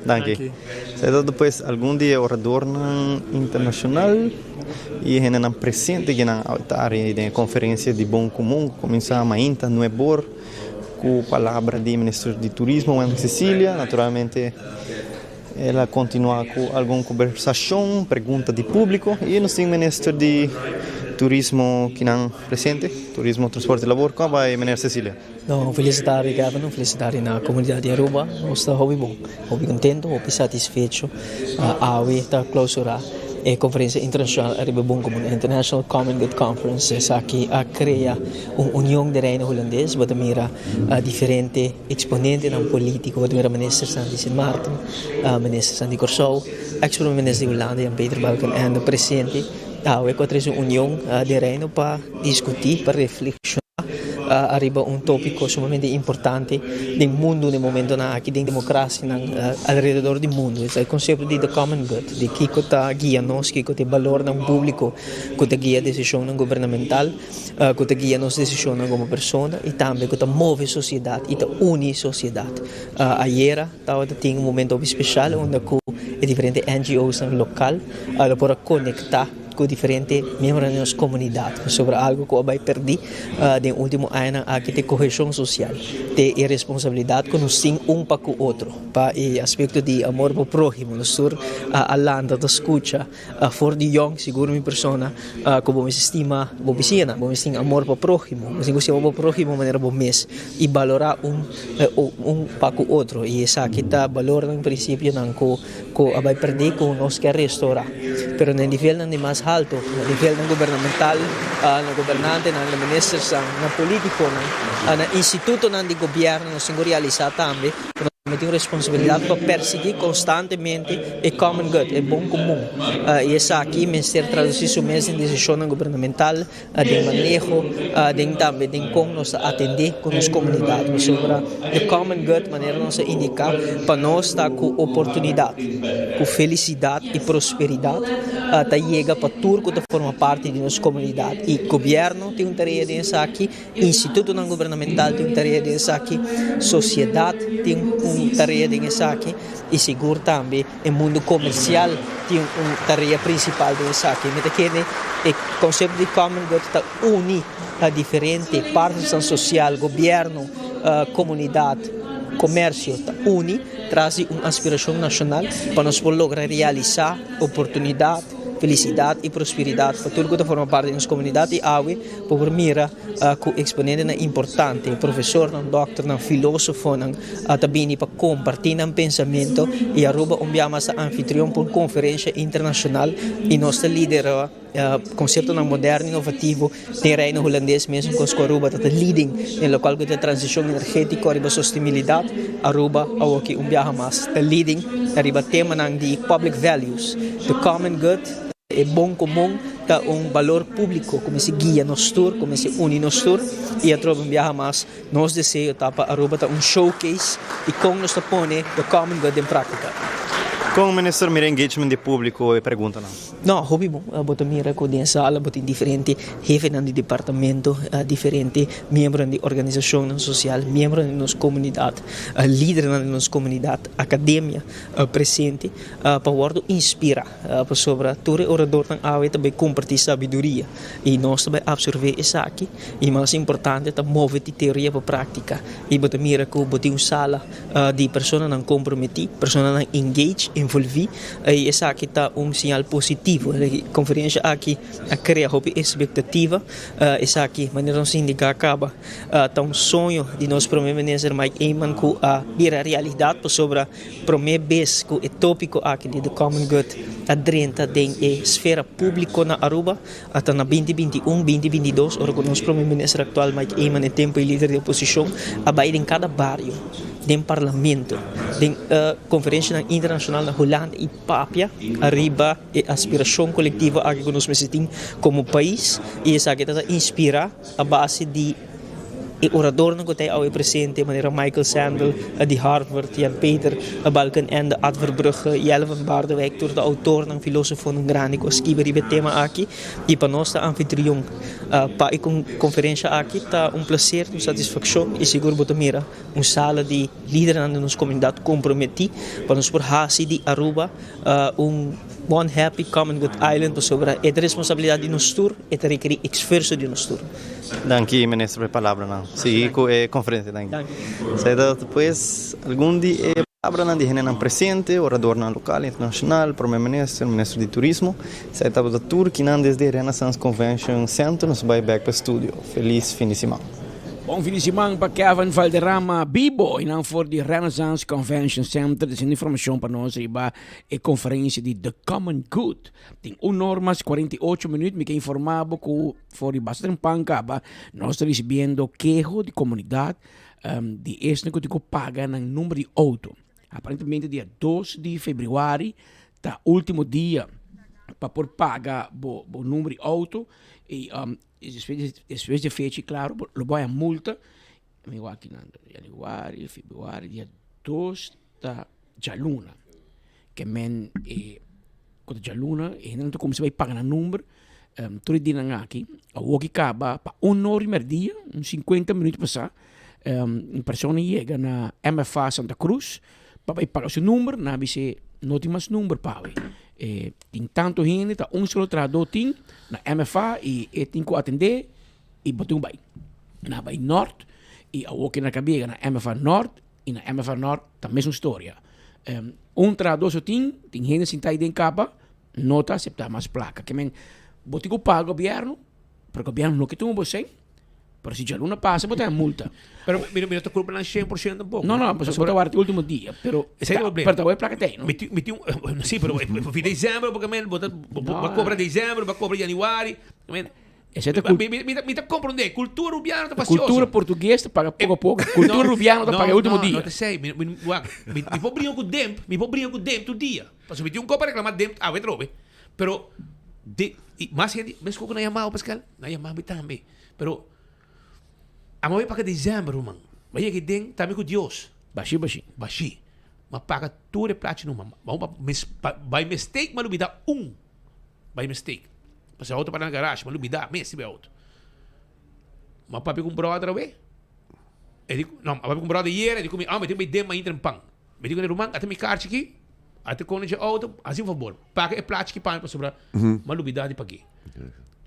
Danki. Esei ta despues algun di e oradornan internashonal i e hendenan presente ku nan a den e konferensia di Bon Komun ku kuminsá mainta nuebor ku palabra di minister di Turismo Wendy Cecilia. Naturalmente el a kontinuá ku algun kombersashon, pregunta di públiko i nos tin minister di Turismo kinan presente, Turismo, Transporte i Labor. Kon a bai meneer Cecilia? No, un felis tardi Kevin, un felis tardi na komunidat di Aruba. Nos ta hopi bon, hopi kontento, hopi satisfecho. Awe ta klousurá e konferensia internashonal ariba e bon komun, International Common Good Conference. Esaki a krea un union den Reino Hulandes. Bo ta mira diferente Exponentenan politico, bo ta mira ministersnan di Sint Maarten, ministersnan di Kòrsou, ex prome minister di Hulanda Jan Peter Balkenende presente awe ku a trese un union den Reino pa diskutí, pa reflekshoná ariba un tópiko sumamente importante den mundu den momentonan aki, den demokrasianan alrededor di mundu. Esta e konsepto di the common good, di kiko ta guia nos, kiko ta e balornan públiko ku ta guia desishonnan gubernamental. ku ta guia nos desishonnan komo persona i tambe ku ta move sosiedat i ta uni sosiedat. Ayera tabata tin un momento hopi speshal unda ku e diferente NGOsnan lokal lo por a konektá ku diferente miembronan di nos komunidat pasobra algu ku a bai pèrdí den último añanan aki ta e koheshon sosial, ta e responsabilidat ku nos tin un pa ku otro pa e aspekto di amor pa próhimo. Nos tur a lanta ta skucha. For di yong, sigur mi persona ku bo mester stima bo bisiñanan, bo mester tin amor pa próhimo, bo mester ku stima bo próhimo manera bo mes i balorá un un pa ku otro. I esaki ta balornan, prinsipionan ku ku a bai pèrdí ku nos ke restorá. Pero na e nivelnan di mas haltu, na nivelnan gubernamental, na gobernantenan, na ministersnan, na polítikonan, na institutonan di gobièrnu nos tin ku realisá tambe ku nos. Tambe tin un responsabilidat pa persiguí konstantemente e common good, e bon komun. I esaki mester tradusí su mes den desishonnan gubernamental, den maneho, den tambe den kon nos ta atendé ku nos komunidat. Pasobra the common good, manera nos a indiká, pa nos ta ku oportunidat, ku felisidat i prosperidat ta yega pa tur ku ta forma parti di nos komunidat. I gobièrnu tin un tarea den esaki. Institutonan gubernamental tin un tarea den esaki, sosiedat tin un tarea den esaki i sigur tambe e mundu komersial tin un tarea prinsipal den esaki. Mi ta kere e konsepto di common good ta uni diferente partinan sosial, gobièrnu, komunidat, komersio ta uni tras di un aspirashon nashonal pa nos por logra realisá oportunidat, Felisidat i prosperidat pa tur ku ta forma parti di nos komunidat i awe bo por mira ku eksponentenan importante, profesornan, dòkternan, filósofonan ta bini pa kompartí nan pensamentu i Aruba un bia mas ta anfitrion pa un konferensha internashonal i nos ta lidera konseptonan moderno inovativo den Reino Hulandes mesun kos ku Aruba ta ta leading den lokual ku ta transishon energétiko riba sostenibilidat. Aruba awoki un biaha mas ta leading riba temanan di public values, the common good, e bon komun ta un balor públiko ku mester guia nos tur, ku mester uni nos tur i atrobe un biaha mas nos deseo ta pa Aruba ta un showcase di kon nos ta pone the common good den práktika. Kon Minister mira engagement di públiko e preguntanan? No, hopi bon. Bo ta mira ku den sala bo tin diferente hefenan di departamento, diferente miembronan di organisashonnan sosial, miembronan di nos komunidat, lidernan di nos komunidat, akademia presente pa wòrdu inspirá. Pasobra tur e oradornan awe ta bai kompartí sabiduria i nos ta bai apsorbé esaki i mas importante ta move di teoria pa práktika. I bo ta mira ku bo tin un sala di personanan komprometí, personanan engage, envolví, i esaki ta un señal positivo. E konferensha aki a krea hopi espektativa. Esaki, manera nos indiká kaba, ta un soño di nos Prome Minister Mike Eman ku a bira realidat pasobra prome bes ku e tópiko aki di The Common Good a drenta den e sfera públiko na Aruba a ta na binti binti un, binti binti dos, ora ku nos Prome Minister aktual Mike Eman e tempu e lider di oposishon a bai den kada bario, den parlamento, den konferenshanan internashonal na Hulanda i papia ariba e aspirashon kolektivo aki ku nos mester tin komo pais i esaki ta ta inspirá a base di E oradornan ku ta ei awe presente, manera Michael Sandel di Harvard, Jan Peter Balkenende, Ad Verbrugge, Jelle van Baardewijk, tur ta outornan, filosofonan grandi ku a skibi riba e tema aki. I pa nos ta anfitrion pa e konferensha aki ta un plaser, un satisfakshon i sigur bo ta mira un sala di lidernan di nos komunidat komprometí pa nos por hasi di Aruba un One Happy Common Good Island pasobra e ta responsabilidat di nos tur, e ta rekerí esfuerso di nos tur. Danki minister pa e palabranan. Sigui ku e konferensia. Danki. Esei ta pues algun di e palabranan di hendenan presente, oradornan lokal, internashonal, prome minister, minister di turismo. Esei tabata tur kinan desde Renaissance Convention Center. Nos bai bek pa studio. Felis fin di siman. Bon fin di siman pa Kevin Valderrama bibo y nan for di Renaissance Convention Center diciendo informacion pa nos riba e conferencia di The Common Good. Tin un or mas 48 minuut mi ke informa bo cu For di basta trempan kaba nos ta risibiendo keho di komunidat di esnan ku tin ku paga nan number di outo. Aparentemente dia dos di februari ta ultimo dia pa por paga bo bo number di outo i despues di e fecha klaro lo bo haña multa. Mi wak kinan januari, februari dia dos ta djaluna. Ke men e ku ta djaluna e hendenan ta kuminsá bai paga nan number tur e dianan aki. Awor ki kaba pa un or di merdia, un sinkuenta minüt pasá, un persona yega na MFA Santa Cruz pa bai paga su number, nan a bis'é no tin mas number pa awe. E tin tantu hende, ta un solo trahadó tin na MFA i e tin ku atendé i bo tin ku bai. Nan a bai nort i awor ki nan a kaba yega na MFA Nort i na MFA Nort ta mesun storia. Un trahadó so tin, tin hende sintá ei den kapa, no ta aseptá mas plaka. Ke men, bo tin ku paga gobièrnu, pero gobièrnu no ke tuma bo sèn, pero si djaluna pasa bo ta haña multa. Pero mi no ta kulpa nan shen por shento tampoco. No, no, pasobra bo ta warda te último dia, pero Esei ta problema. pero ta wou e plaka ta ei, no? Mi tin, mi tin un, si, pero fi desèmber bo ke men, bo ta, bo a kobra desèmber, bo a kobra yanüari, ke men. Esei ta Mi, mi, mi, ta- mi ta comprende. Cultura rubiano ta pasioso. Cultura portugues ta paga poco a poco. Cultura rubiano ta paga e ultimo dia. No, no, esei. Mi, mi, wak, mi, mi por bringa cu Demp, mi por bringa cu Demp tur dia. Pasobra mi tin un copa reclama Demp awe trobe. Pero, de, y mas hende, mes cu nan yama bo, Pascal, nan yama mi tambe. Pero, amo bay paga december, ruman. Bay yega den, tambe cu Dios. Bashi, bashi. Bashi. Ma paga tur e plachi numa. Ba, ba, mis, ba, by mistake ma lubida un. By mistake. Pasobra e auto para na garage, ma lubida mes riba e auto. Ma papia ku un brother awe. E di, no, ma papia ku un brother yera, e di ku mi, ah, mi tin bai den mainta den pan. Mi di ku mi ruman, ata mi karchi aki, ata kone dje auto, hasi un fabor, paga e plachi aki pa mi pasobra ma lubida di pag'é.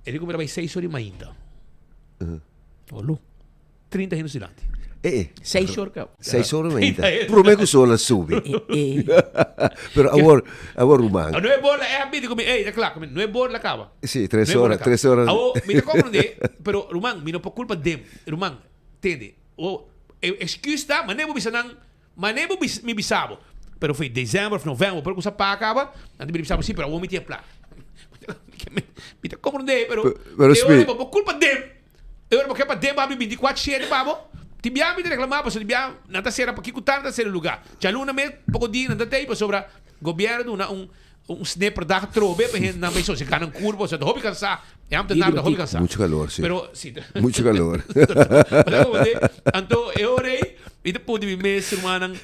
E di ku mi ta bai seis ora di mainta. Olo. 30 hende dilanti. Eh, eh. Seis or kaba. Seis or mainta. Prome ku sol a subi. Pero awor, awor ruman. A nueve or la e a bini ku mi, ey, ta kla. Nueve or la kaba. Si, tres ora, tres ora. Awor, mi ta komprende, pero ruman, mi no por kulpa dem. Ruman, tende, o, e excuse ta, mane bo bisa nan, mane bo bisa, mi bisa bo. Pero foi december of november, por ku sa paga kaba, nan ta bini bisa bo, si, pero awor mi tin e plaka. Mi ta komprende, pero, Pero, e ora bo por kulpa dem. E ora bo ke pa den bo habri binticuatro shete pa bo, tin bia mi ta reclama pasobra tin bia nan ta sera pa kico tan ta sera e lugar. Djaluna mes poco dia nan ta tey pasobra gobierno duna un un snipperdag trobe pa hende nan bay sosega nan curpa pasobra ta hopi cansa e ambtenaar ta hopi cansa. Mucho calor si. Pero si. Mucho calor. Anto e ora ey mi ta punti mi mes rumannan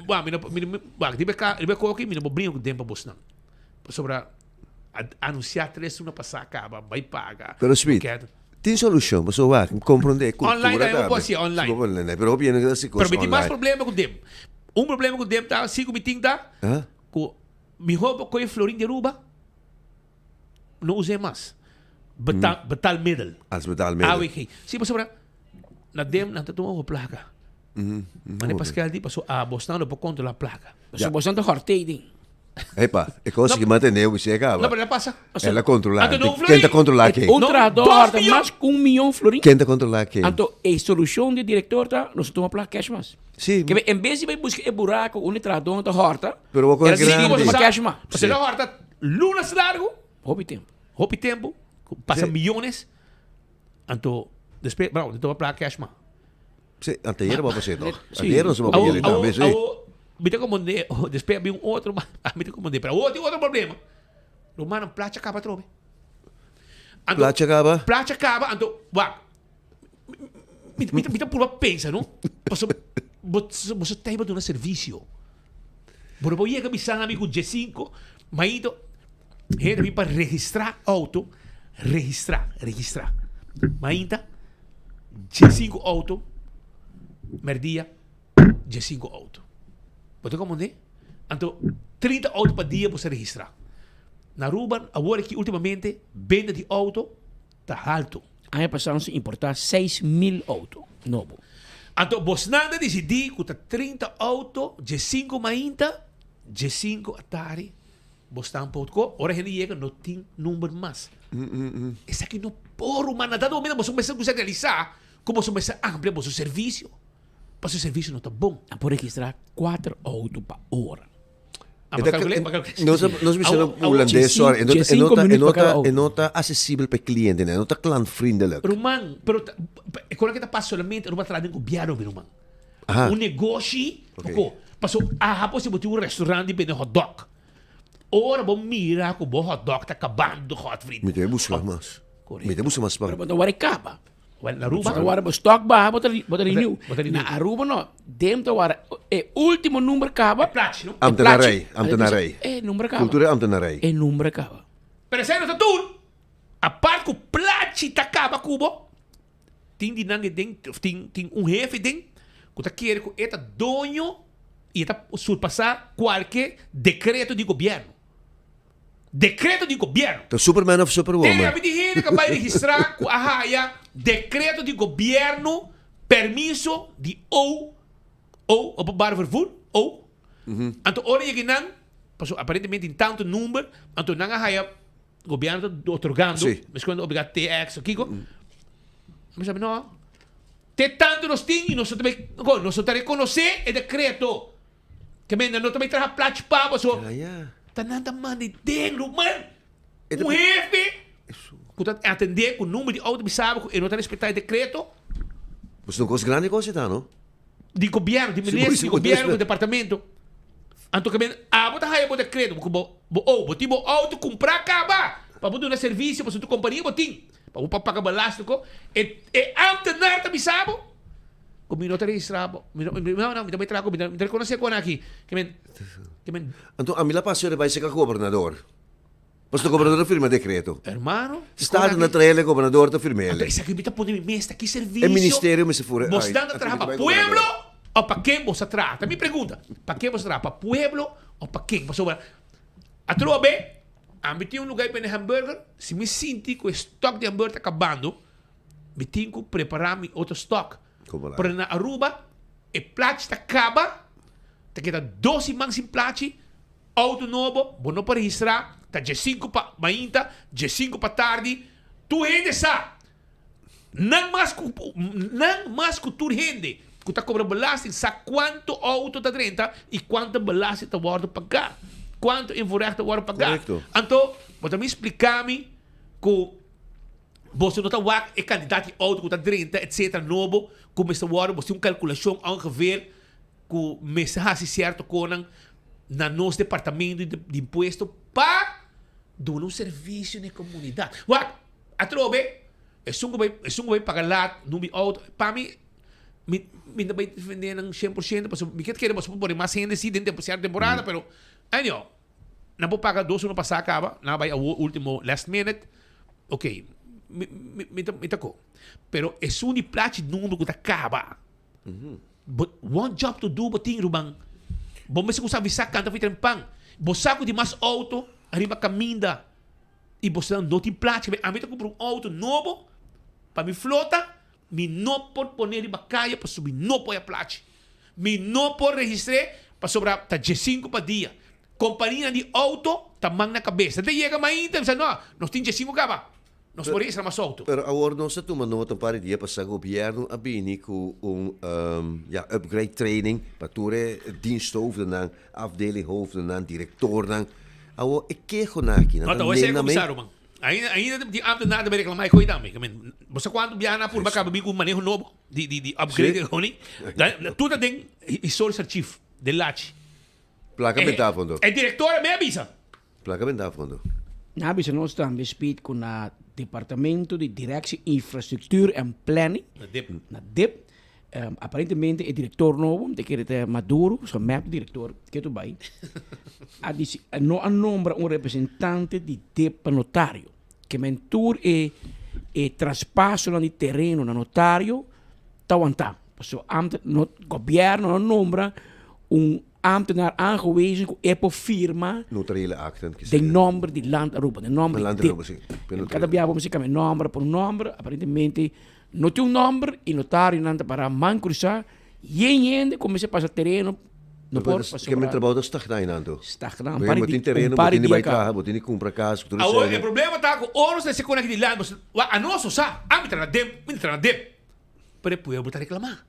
bo mi no mi no riba e koki mi no por bringa cu den pa bosnan pasobra Anuncia tres luna pasa caba, bay paga. Pero Smith, tin solucion, pasobra wak, mi comprende e cultura Online tambe. tambe bo por haci, online. Si bo por online, pero hopi hende ta haci cos Pero mi tin mas online. problema cu dem. Un problema cu dem ta, si cu mi tin ta, cu miho bo coge florin di Aruba, no us'e mas. Betaal, betaalmiddel. Als betaalmiddel. AWG. Si, pasobra na dem nan ta tuma bo placa. Mane Pascal di paso abosnan lo por controla placa. Paso bosnan ta hortei den. Epa, e cosa ki manteneu mi seka aba. No, pero la pasa. El a controla. Anto no un Ken ta florin. controla ken? Un trahador horta mas ku un miyon florin. Ken ta controla ken? Anto e solucion di director ta nos tuma placa cash mas. Si. Ke en bes di bai busca e buraco unda e trahadornan ta horta, Pero bo era kohe si bo grandi. tuma cash mas. Pasobra el a horta lunas largo. Hopi tempo. Hopi tempo. Pasa millones. Anto despues, bravo, di tuma placa cash mas. Sí, anteayer bo a pas'é toch? Sí. Anteayer nos a papia di tambe, sí. Awo, mi ta komprendé, despues a bin un otro, mi ta komprendé, pero awo tin otro problema. Rumannan, placha kaba atrobe. Anto, Placha kaba? Placha kaba, anto, wak, mi, mi, mi ta purba pensa, no? Pasobra bo, boso ta hiba duna servisio. Bo no por yega bisa ami ku djesinko, maito, hende bin pa registrá outo, registrá, registrá. Mainta, djesinku outo, mèrdia, djesinku outo. Bo ta komprendé? Anto, 30 outo pa dia bo sa registrá. Na Aruba, awor aki ultimamente, benta di outo ta haltu. Aña pasá nos a importá 6000 outo nobo. Anto bosnan ta disidí ku ta 30 outo, djesinku mainta, djesinku atari, bosnan por ko. Ora hende yega no tin number mas. Esaki no por ruman. Na dado momento boso mester kuminsá realisá ku boso mester amplia boso servisio, pasobra e servisio no ta bon. Nan por registrá kuater outo pa ora. Nos nos bisa na hulandes, sorry, e no ta, e no ta, e no ta, e no ta accesibel pa e clientenan, e no ta klantvriendelijk. Ruman, pero ta, e kos ke ta pasa solamente Aruba traha den gobierno mi ruman. Aha. Un negoshi, Ok. poko, paso aha por si bo tin un restaurant di bende hotdog. Ora bo mira ku bo hotdog ta kabando, godvriend. Mi ta buska mas. Mi ta buska mas pa. Pero bo ta wòrdu e kaba. Wel, na Aruba. Bo ta wòrdu bo stock baha, bo ta bo ta renew. Bo ta renew. Na Aruba no. Dem ta wòrdu e ultimo number kaba. E plachi, no? E plachi. Ambtenarij, ambtenarij. E number kaba. Cultura ambtenarij. E number kaba. Pero esei no ta tur. Apart ku plachi ta kaba ku bo, tin di nan den, of tin tin un hefe den ku ta kere ku e ta doño i e ta surpasá kualke dekreto di gobièrnu. Decreto di gobierno. Ta Superman of Superwoman? Tin abi di hende ku a bai registrá ku a haya decreto di gobierno permiso di O, O, openbaar vervoer, O. Anto ora yega nan, pasobra aparentemente tin tantu number, anto nan a haya gobierno ta otorgando, meskos nan ta obliga TX o kiko. Mi sabi no, te tantu nos tin i nos no ta bai, nos no ta rekonosé e decreto. Ke men nan no ta bai traha plach pa bo so. Ta nan ta manda e den ruman. Un hefe. ku ta atendé ku number di outo bisa bo ku e no ta respetá e dekreto. Pues un kos grandi kos e ta, no? Di gobièrnu, di minister, di gobièrnu ku departamento. Anto ke men abo ta haya bo dekreto ku bo bo oh bo tin bo outo kumprá kaba pa bo duna servisio pasobra tu kompania bo tin pa bo por paga belasting ko e e ámtenar ta bisa bo ku mi no ta registrá bo mi no mi no mi ta bai traha ku mi ta mi ta rekonosé kon aki ke men ke men. Anto ami la pasa ora bai seka gobernador. Pasobra gobernador a firma dekreto. Hermano, Staten a trael e gobernador ta firm'el. Anto esaki mi ta pone mi mes ta ki servicio. E ministerio mester fura. Bos nan ta traha pa pueblo o pa ken bos ta traha? Ta mi pregunta. Pa ken bos ta traha? Pa pueblo o pa ken? Pasobra atrobe ami tin un lugar di bende hamburger, si mi sinti ku e stock di hamburger ta kabando, mi tin ku prepara mi otro stock. Pero na Aruba e plachi ta kaba, ta keda dos siman sin plachi. Auto nobo, bo no por registrá, ta djesinku pa mainta, djesinku pa tardi, tur hende sa. Nan mas ku nan mas ku tur hende ku ta kobra belasting sa kuantu auto ta drenta i kuantu belasting ta wòrdu pagá, kuantu invoerrecht ta wòrdu pagá. Korekto. Anto, bo ta bin splika mi ku boso no ta wak e kantidat di auto ku ta drenta etsetera nobo ku mester wòrdu, boso tin un kalkulashon ongeveer ku mester hasi sierto konan na nos departamento di impuesto pa duna un servisio na e komunidat. Wak, atrobe, esun ku bai, esun ku bai paga lat number di outo, pa mi, mi, mi ta bai defende nan 100% pasobra mi ke kere boso por pone mas hende si den sierto temporada, pero anyhow, nan por paga dos uno pasa kaba, nan a bai awor ultimo last minute, ok, mi, mi, mi ta, mi ta ko. Pero esun di plachi number ku ta kaba. But one job to do bo tin ruman. Bo mester kusa avisa kanta for tren pan. Bo sa ku tin mas auto ariba kaminda i bo sa no tin plachi. Ami ta kumpra un auto nobo pa mi flota, mi no por pone riba kaya pasobra mi no por haya plachi. Mi no por registr'é pasobra ta diesinku pa dia. Kompanianan di auto ta man na kabes. Nan ta yega mainta i bisa no, nos tin diesinku kaba. Nos por registra mas auto. Pero awor nos a tuma nota un par di dia pasá gobierno a bini ku un ya upgrade training pa tur e diensthoofdennan, afdelinghoofdennan, direktornan. Awor e kehonan aki nan No ta ta hoy nen esei na kuminsá men. ruman. Ainda ainda di ambtenaar ta bay reklamá e koe tambe. Ke men bo sa kuantu biaha nan a purba kaba bin ku un maneho nobo di di di upgrade Sí. honi. Tur ta den historisch archief den Lachi. Plaka bentá afondo. E direktor a me a bisa. Plaka benta afondo. Nan a bisa nos tambe speed ku na Departamento di Directie Infrastructuur en Planning, Na dip. na dip, aparentemente e director nobo, mi ta kere ta Maduro, so mep director ketu bai, a disi, no a nombra un representante di dip pa notario. Ke men tur e e traspasonan di tereno na notario ta wantá. Pasobra ambte no gobierno no nombra un Ambtenaar aangewezen ku e por firma Notariële akten ki den nomber di Land Aruba, den nomber di Land dip. Aruba, si. Pe En kada biaha bo mester kambia nomber por un nomber, aparentemente no tin un nomber y notarionan ta para man cruzá, yen hende ku mester pasa tereno no por Ke men pasobra trabou ta stagná einan to. stagná un Bo par tin di un tereno, bo par di tin di dia bai kaba. traha, bo tin di kumpra kas, ku tur Awor e esei. problema ta ku ora nos ta hasi kon aki di land, bo sa, anos no sa, ami ta na dip, mi ta na dip, pero e pueblo ta reklamá.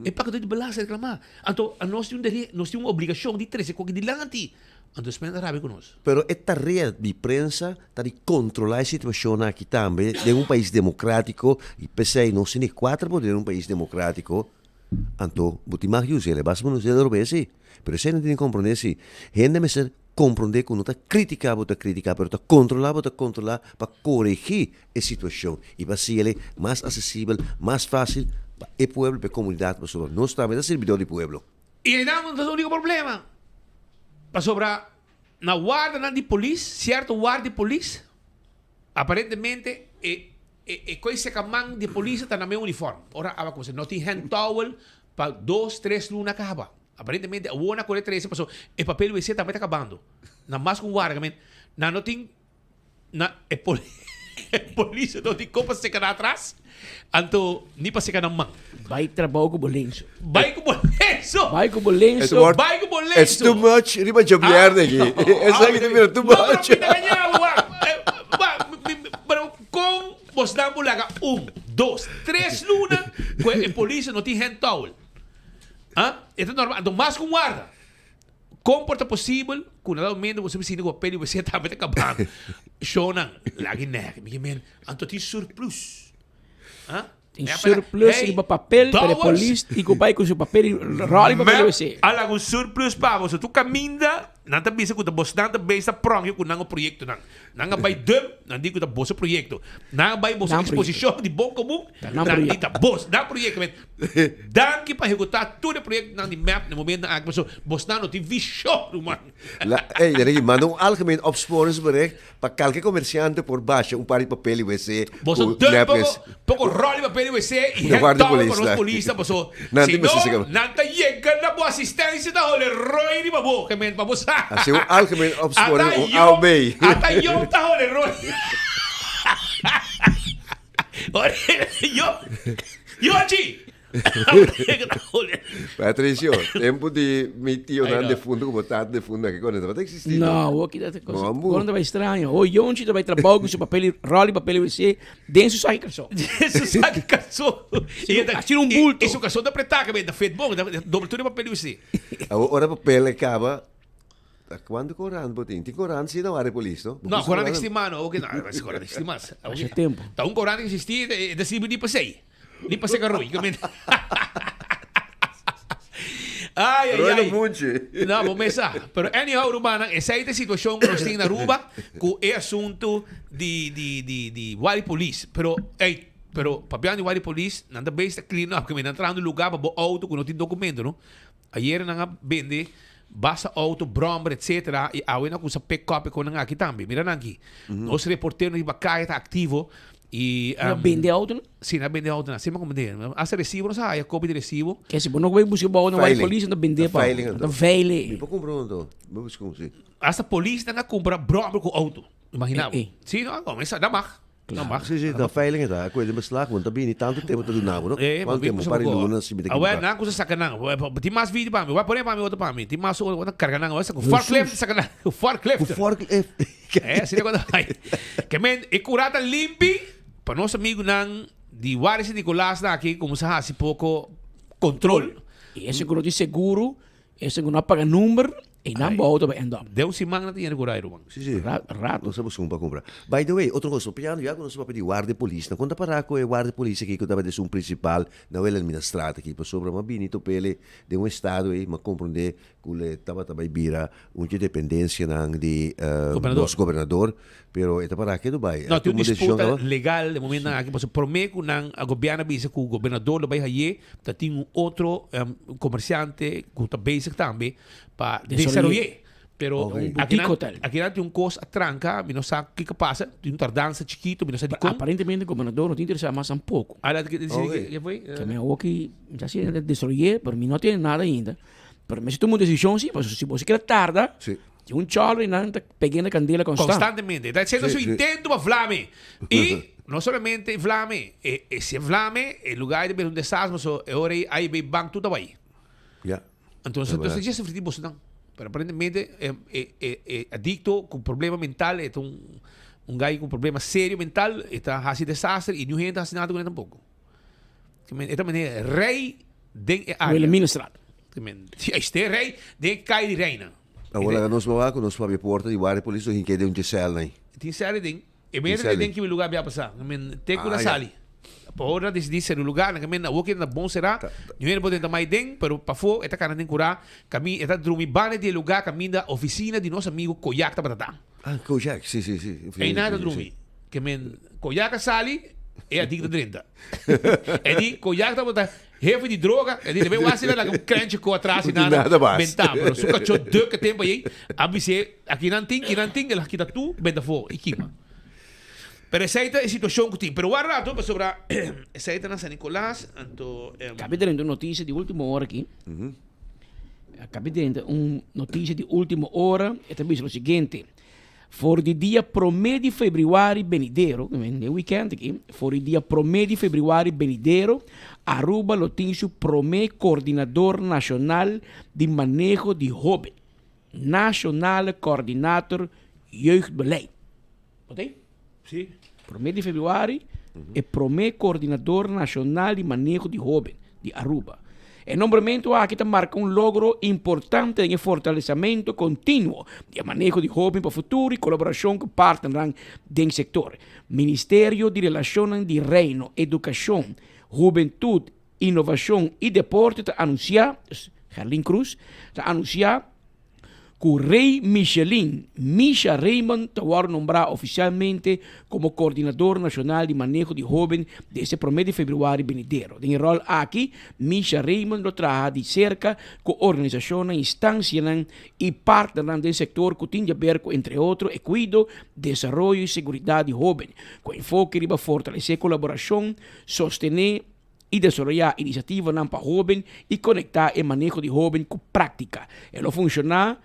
E pagadó di belasting a reklamá. Anto anos tin un dere, nos tin un obligashon di trese koki dilanti. Anto esnan ta rabia ku nos. Pero e tarea di prensa ta di kontrolá e situashon aki tambe den un pais demokrátiko i p'esei nos tin e kuater poder den un pais demokrátiko. Anto bo tin mag di us'el, e basta bo no us'el robes si. Pero esei nan tin di komprondé si. Hende mester komprondé ku no ta kritiká bo ta kritiká pero ta kontrolá bo ta kontrolá pa koregí e situashon i pa hasi el mas asesibel, mas fásil pa e pueblo, pa e komunidat, pasobra nos tambe ta sirbidor di pueblo. I einan no ta e úniko problema, pasobra na wardanan di polis, sierto warda di polis, aparentemente e e koe seka man di polis ta na mes uniform. Ora aba komo no tin hand towel pa dos, tres luna kaba. Aparentemente awor na kore trese pasobra e papel wc tambe ta kabando. Na mas ku un warda, nan no tin. Na e poli e polis no tin kon pa seka nan atras, anto ni pa seka nan man. Bai trabou ku bo lenso. Bai ku bo lenso. Bai ku bo lenso. Het wordt, Bai ku bo lenso. It's too much riba djobièrnè aki. Esaki ta bira too No, pero much. mi ta gaña bo, wak. Wak, mi, mi, pero kon bosnan por laga un, dos, tres luna ku e polis no tin hand towel? Ah, e ta normal. Anto mas ku un warda. Kon por ta posibel ku na dado momento bo sinti ku papel di wc tambe ta kabando? Shownan, lagi nèk. Mi ke men, anto tin surplus. Ha? Tin surplus riba papel, pero e polis tin ku bai ku su papel i ròl e papel di wc. A laga un surplus pa bo. So tur kaminda nan ta bisa ku ta bosnan ta bezig ta prònke ku nan proyektonan. Nan a bai dump, nan di ku ta boso proyekto. Nan a bai boso eksposishon di Bon Komun, nan di ta bos, nan proyekto. Danki pa ehekutá tur e proyektonan di mep na e momentonan aki, pasobra bosnan no tin vishon, ruman. Ey, Ricky, manda un algemeen opsporingsbericht pa kalke komersiante por basha un par di papel di wc ku Boso dump poko, poko ròl di papel di wc i hèt touw pa nos polisnan, pasobra si no, nan ta yega na bo asistensia ta hole roi riba bo, gemeente, pa bo sa. Hasi un algemeen opsporing, un AOB. Ata yo ta hole roi. Yo, Yochi! Patricio, tempo di mi tionan defunto ku bo tata defunto aki kòne tabata eksistí no? No, awor kita ta kos. Kòne tabata extraño. Awor Yonchi ta bai trabou ku su papel i ròl di papel i wc den su saki karson. Den su saki karson. Asina un bulto. I su karson ta pretá kabes, ta fet bon, ta dobla tur e papel di wc. Awor ora papel a kaba, Ta cuanto corant bo tin? Tin corant si na wari polis, no? No, corant existi mas no. Oke, no, corant existi mas. Hace tempo. Ta un corant existi, e ta sirbi ni pa sei. Ni pa seca roi. Ay, ay, ay. No, bo mes sa. Pero anyhow, rumannan, esei ta e situacion cu nos tin na Aruba cu e asunto di, di, di, di wari polis. Pero, ey, pero papiando di wari polis, nan ta bezig ta clean up, nan ta trahando lugar pa bo auto cu no tin documento, no? Ayer nan a bende basta auto, brommer etc. Y awe nan a cuminsa pick up e conan aki tambe. Mira nan aki. Nos reporteronan riba caya ta activo y. Nan a bende autonan? Si, nan a bende autonan. Asina como bende. Hasta recibo nos a haya, copia di recibo. Ke si bo no bay busca bo auto na Veiling. polis nan ta bende pa bo. Veiling Nan ta anto. veiling. Mi por cumpra un anto. Mi busca un si. Hasta polis nan a cumpra brommer cu auto. Imagina bo. Eh, eh. Si, no, a nan mag. Claro. Si, si, na veiling e ta. Cu e den beslag, bo no ta bini tanto tempo ta duna bo, no? Eh, Cuanto tempo? Un par di luna, si mi ta Awel, equivoca. nan cusa saca nan. Tin mas video pa mi. Wak pone pa mi, otro pa mi. Tin mas, wak carga nan. Wak sa cu forklift saca nan. Cu forklift. Cu forklift. Eh, asina cu ta bay. Ke men, e cura ta limpi pa nos amigunan di Warri San Nicolas nan aki cuminsa haci poco control. Y ese cu no tin seguro, ese cu no a paga number, E nan bo auto bai end up. Den un siman nan ta yena ku rai ruman. Si si. Rato. Nos a busca un pa cumpra. By the way, otro cos, piano ya cu nos a papia di guardia polis, nan con ta para cu e guardia polis aki cu tabata esun principal na Wilhelminastraat aki? Pasobra m'a bini topele den un estado ey, m'a comprende cu le tabata bay bira un dje dependencianan di nos gobernador, pero e ta para ke Dubai. No, tin un disputa legal den momentonan aki, pasobra prome cu nan a gobierno a bisa cu gobernador lo bay haye, ta tin un otro comerciante cu ta bezig tambe pa desaroy'é. Pero aki nan, aki nan tin un kos a tranka, mi no sa kiko pasa, tin un tardansa chikito, mi no sa dikon. Aparentemente gobernador no ta interesá mas tampoco. Ah, ke foi? Ke mi awoki ya si a desaroy'é, pero mi no tene nada ainda. Pero mester tuma un desishon si, pasobra si bo si keda tarda, tin un chòlder i nan ta peg'é na kandela konstant. Konstantemente. E ta hasiendo su intento pa vlame. I no solamente vlame, e si e vlame, e lugar ei ta bira un desastre, pasobra e ora ei AIB Bank tur ta bai. Ya. Entonces, entonces ya sufrí boso dan. Pero aparentemente e, e, e, e adicto con problema mental, e un, un guy con problema serio mental, e ta haci desastre y ni gente haci nada con él tampoco. Esta manera, rey den e área. Wilhelminastraat. Sí, ahí está rey den calle di reina. Ahora nos bawa ku nos papia porta di guardia polis lo hinke den un cel nai. Tin cel den. E mester de den ki lugar bia pasa. Men te ku na sali. Pa ora decidí ser un lugar, na men awo na bon será. Ni hende por drenta mai den, pero pafó e ta kana den kurá. Kami e ta drumi banda di e lugar kaminda oficina di nos amigo Koyak tabata ta. Ah, Koyak, si, si, si. Einan e ta drumi. Ke men Koyak a sali, e adikto drenta. E di Koyak tabata Hefe di droga, e di debe wasi la laga un krenche ko atras y nada, benta, pero su kachó duk e tempo ayey, a bis'é, aki nan tin, ki nan tin, el a kita tur, benta afó y kima. Pero esey ta e situacion cu tin. Pero wak rato, pasobra esey ta na San Nicolas, anto. Cabe drenta un noticia di ultimo ora aki. Cabe drenta un noticia di ultimo ora, e ta bisa lo siguiente. For di dia promé di febrüari benidero, e weekend aki, for di dia promé di febrüari benidero, Aruba lo tin su promé Coordinador Nacional di Maneho di Hóben, Nationale Coördinator Jeugdbeleid. Bo ta ei? Sí. Promé di febrüari, e promé Coordinador Nacional di Maneho di Hóben di Aruba. E nombramentu aki ta marka un logro importante den e fortalesamento kontinuo di e maneho di hóben pa futuro i kolaborashon ku partnernan den sektor. Ministerio di Relashonnan di Reino, Edukashon, Hubentut, Inovashon i Deporte ta anunsiá, Gerlin Cruz, ta anunsiá ku Rey Michelin Misha Raymond ta wòrdu nombrá ofisialmente komo Koordinador Nashonal di Maneho di Hóben desde promé di febrüari benidero. Den e ròl aki, Misha Raymond lo traha di serka ku organisashonnan, instansianan i partnernan den sektor ku tin di aber ku entre otro e kuido, desaroyo i seguridat di hóben, ku enfoke riba fortalesé kolaborashon, sostené i desaroyá inisiativanan pa hóben i konektá e maneho di hóben ku práktika. E lo funshoná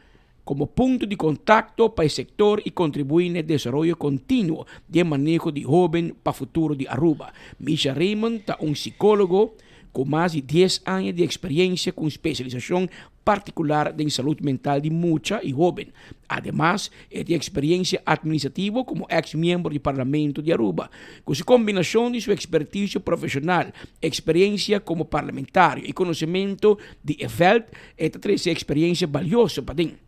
komo punto di kontakto pa e sektor i kontribuí na e desaroyo kontinuo di e maneho di hóben pa futuro di Aruba. Misha Raymond ta un sikólogo ku mas di dies aña di eksperiencia ku un spesialisashon partikular den salud mental di mucha i hóben. Ademas, e tin eksperiencia administrativo komo eks miembro di Parlamento di Aruba. Ku su kombinashon di su ekspertisio profeshonal, eksperiencia komo parlamentario i konosementu di e vèlt, e ta trese eksperiencia balioso paden.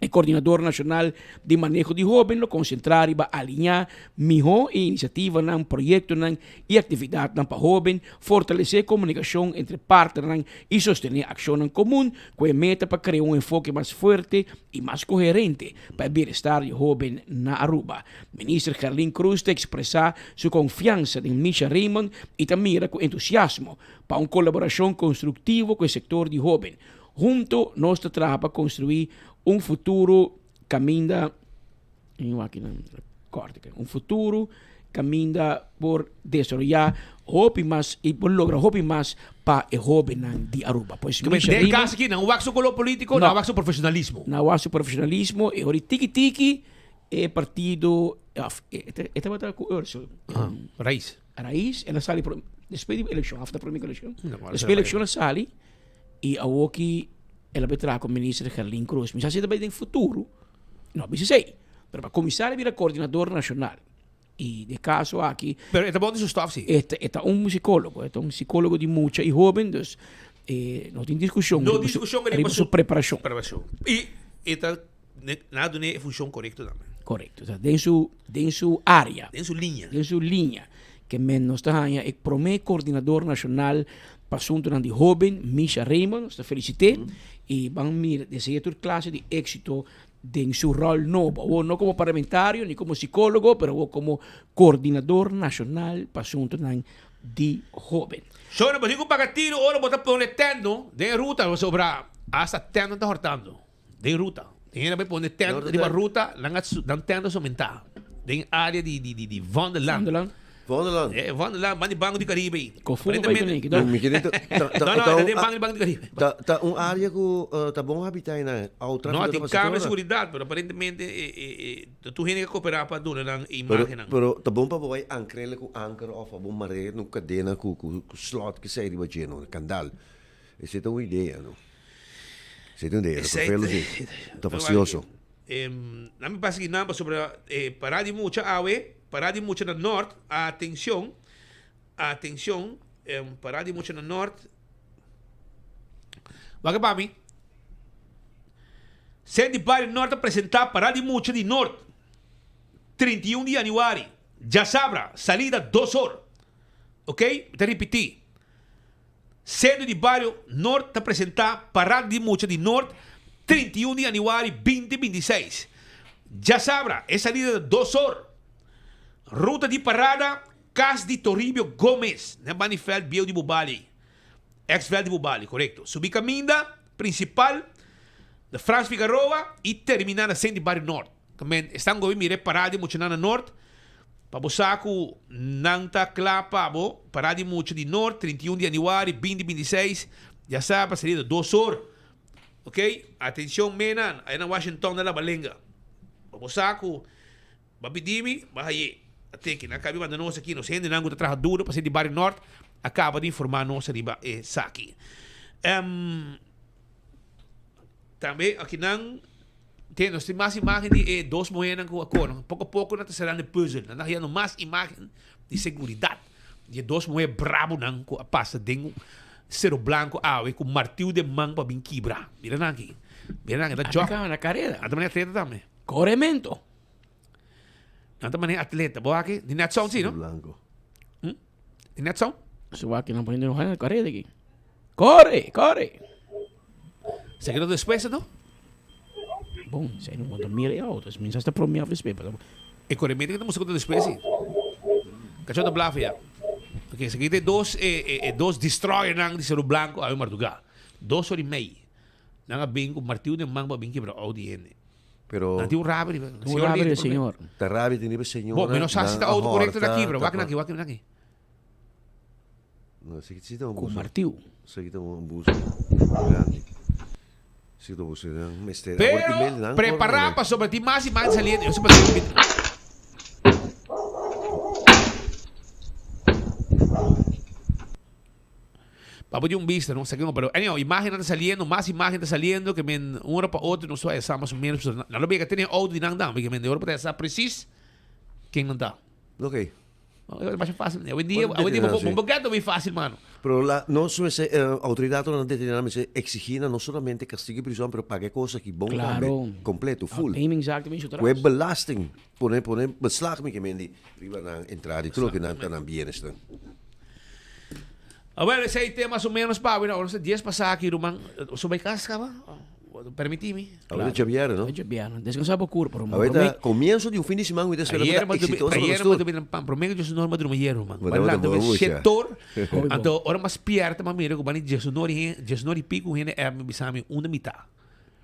E Koordinador Nashonal di Maneho di Hóben lo konsentrá riba aliñá mihó e inisiativanan, proyektonan i aktividatnan pa hóben, fortalesé komunikashon entre partnernan i sostené akshonnan komun ku e meta pa krea un enfoke mas fuerte i mas koherente pa e bienestar di hóben na Aruba. Minister Gerlin Cruz ta ekspresá su konfiansa den Misha Raymond i ta mira ku entusiasmo pa un kolaborashon konstruktivo ku e sektor di hóben. Hunto nos ta traha pa construi un futuro caminda un futuro caminda por desaroya hopi mas y por logra hopi mas pa e hobennan di Aruba. Pues Den e caso aki nan wak su color politico, nan wak su profesionalismo. Nan wak su profesionalismo y ora tiki tiki e partido of e tabata cu Ursel. Raiz. Raiz el a sali despues di eleccion after prome eleccion despues di eleccion a sali. Y awoki el a bay traha cu Minister Gerlin Croes. Mi sa si ta bay den futuro, no bisa esey. Pero pa cuminsa el a bira coordinador nacional. Y den caso aki. Pero e ta bon di su stof si. E ta, e ta un psicologo, e ta un psicologo di mucha y hoben, dus no tin discusion No discusion riba su preparacion. Preparacion. Y e ta na dune e funcion corecto tambe. Corecto. O sea, den su, den su area. Den su liña. Den su liña. Ke men nos ta haña e prome coordinador nacional pa asuntonan di hoben, Misha Raymond. Nos ta felicit'é y ban mira, desea tur clase di exito den su rol nobo. Awor no como parlamentario ni como psicologo, pero awor como coordinador nacional pa asuntonan di hoben. Shona, bo tin cu paga tiro ora bo ta pone tent no den e ruta, pasobra hasta tent nan ta hortando. Den ruta. Den hende a bai pone tent riba ruta, nan a nan tent a somentá den área di di di di Vondelland. Vondelland. Vondelland. Eh, Vondelland, banda di Banco di Caribe ei. Kofumo bai kuné, kido? Mi kere ta ta ta No, no, den Banco di Banco di Caribe. Ta ta un área ku ta bon habitá einan. Au tráfiko No, ta tin pasa kamera tur di ora. seguridat, pero aparentemente e e e tur hende ke koperá pa duna nan Pero imágennan. pero ta bon pa bo bai ankrele ku anker òf pa bo mar'é nu kadena ku ku ku slòt kesei riba dje no, kandal. Esei ta un idea no. Esei ta un idea, ta vervelo si. Ta fastioso. Nan mi pasa kinan pasobra e parada di mucha awe, parada di mucha na nort, atencion, atencion, parada di mucha na nort. Wak pa mi. Sent di Bario Nort a presenta parada di mucha di nort, 31 di januari, djasabra, salida dos or. Ok, mi ta ripiti. Centro di Bario Noord ta presenta Parada di Mucha di Noord 31 di januari 2026. Djasabra e salida ta dos or. Ruta di parada Cas di Toribio Gomez na banda di veld bieu di Bubali. Ex veld di Bubali, corecto. Subi caminda principal na Frans Figaroa y termina na Centro di Bario Noord. Tamen esnan gobi mira e parada di muchanan na Noord pa bo sa ku nan ta kla pa bo. Parada di mucha di Noord 31 di januari 2026 ya sa pa salida dos or. Ok, atencion menan aya na Washington na Labalenga pa bo sa ku bo a pidi mi bo a haye. Ateki nan kabi manda nos aki nos hendenan ku ta traha duro pa ser di bario Noord a kaba di informa nos riba esaki. Tambe akinan. Te nos tin mas imagen di e dos muhernan ku a kore. Poko poko nan ta serando e puzzel. Nan ta hayando mas imagen di seguridat di e dos muher brabonan ku a pasa den Cero Blanco awe ku martiu den man pa bin kibra. Mira nan aki. Mira nan, e ta jog. Ata na kareda. Nan ta manera atleta tambe. Koremento. Nan ta manera atleta. Bo aki, di net sound si, no? Cero Blanco. Hm? Di net sound? Su aki nan poniendo na kareda aki. Kore, kore. Esaki no despues anto? Bon, esei no ta mira e auto. Es minsa ta promé of despues. Pero... E koremento ki ta mustra ku ta despues si. Kachó ta blaf ya. Ok, esaki ta e dos e e e dos destroyernan di Seru Blanco awe mardugá. Dos ora i mei. Nan a bin ku martiu den man pa bin kibra auto di hende. Pero Nan tin un rabia riba. Un rabia riba e señor. Ta rabia tin riba e señora. Bon, mi no sa si ta auto korekto na kibra. Wak nan aki, wak nan aki. No, esaki si ta un Ku buso. martiu. Esaki ta un buso grandi. Esaki ta un buso nan mester. Awor Pero i mel nan prepara kor pasobra tin mas i mas saliendo. Yo siempre digo, Pa bo di un bista, no? Esaki no, pero anyhow, imagennan ta saliendo, mas imagen ta saliendo, ke men un ora pa otro nos a sa mas o menos, pasobra nan lo bega tene auto di nan tambe, ke men de ora pa ta sa precies ken nan ta. Ok. E masha fácil. Hoy en dia, hoy en dia bo, bo gato muy fácil, mano. Pero la, nos mester, eh, autoridadnan detenernan mester exigí nan no solamente castigo y prison, pero paga e cosa aki bon Claro. tambe, completo, full. Afneming zaak también su Cu e tras. belasting, pone, pone beslag mi ke men di riba nan entrada y tur loke nan ta nan bienes nan. A Bueno, esei te mas o menos pa awe. Ora nos ta dies pasá aki, ruman. Bo bai kas kaba? Permití mi. Awe ta djabièrnè, no? Awe djabièrnè. Descansá bo kurpo, ruman. Awe ta komienso di un fin di siman ku mi ta spera ku ta eksitoso pa nos Ayer tur. mi ta bira promé ku Djesunor mi a drumi ayer, ruman. Bo tabata Lanta bon mucha. shetor. Anto ora mi a spierta mi a mira ku bani Djesunor i hende, Djesunor i piku hende app mi bisa mi unda mi ta.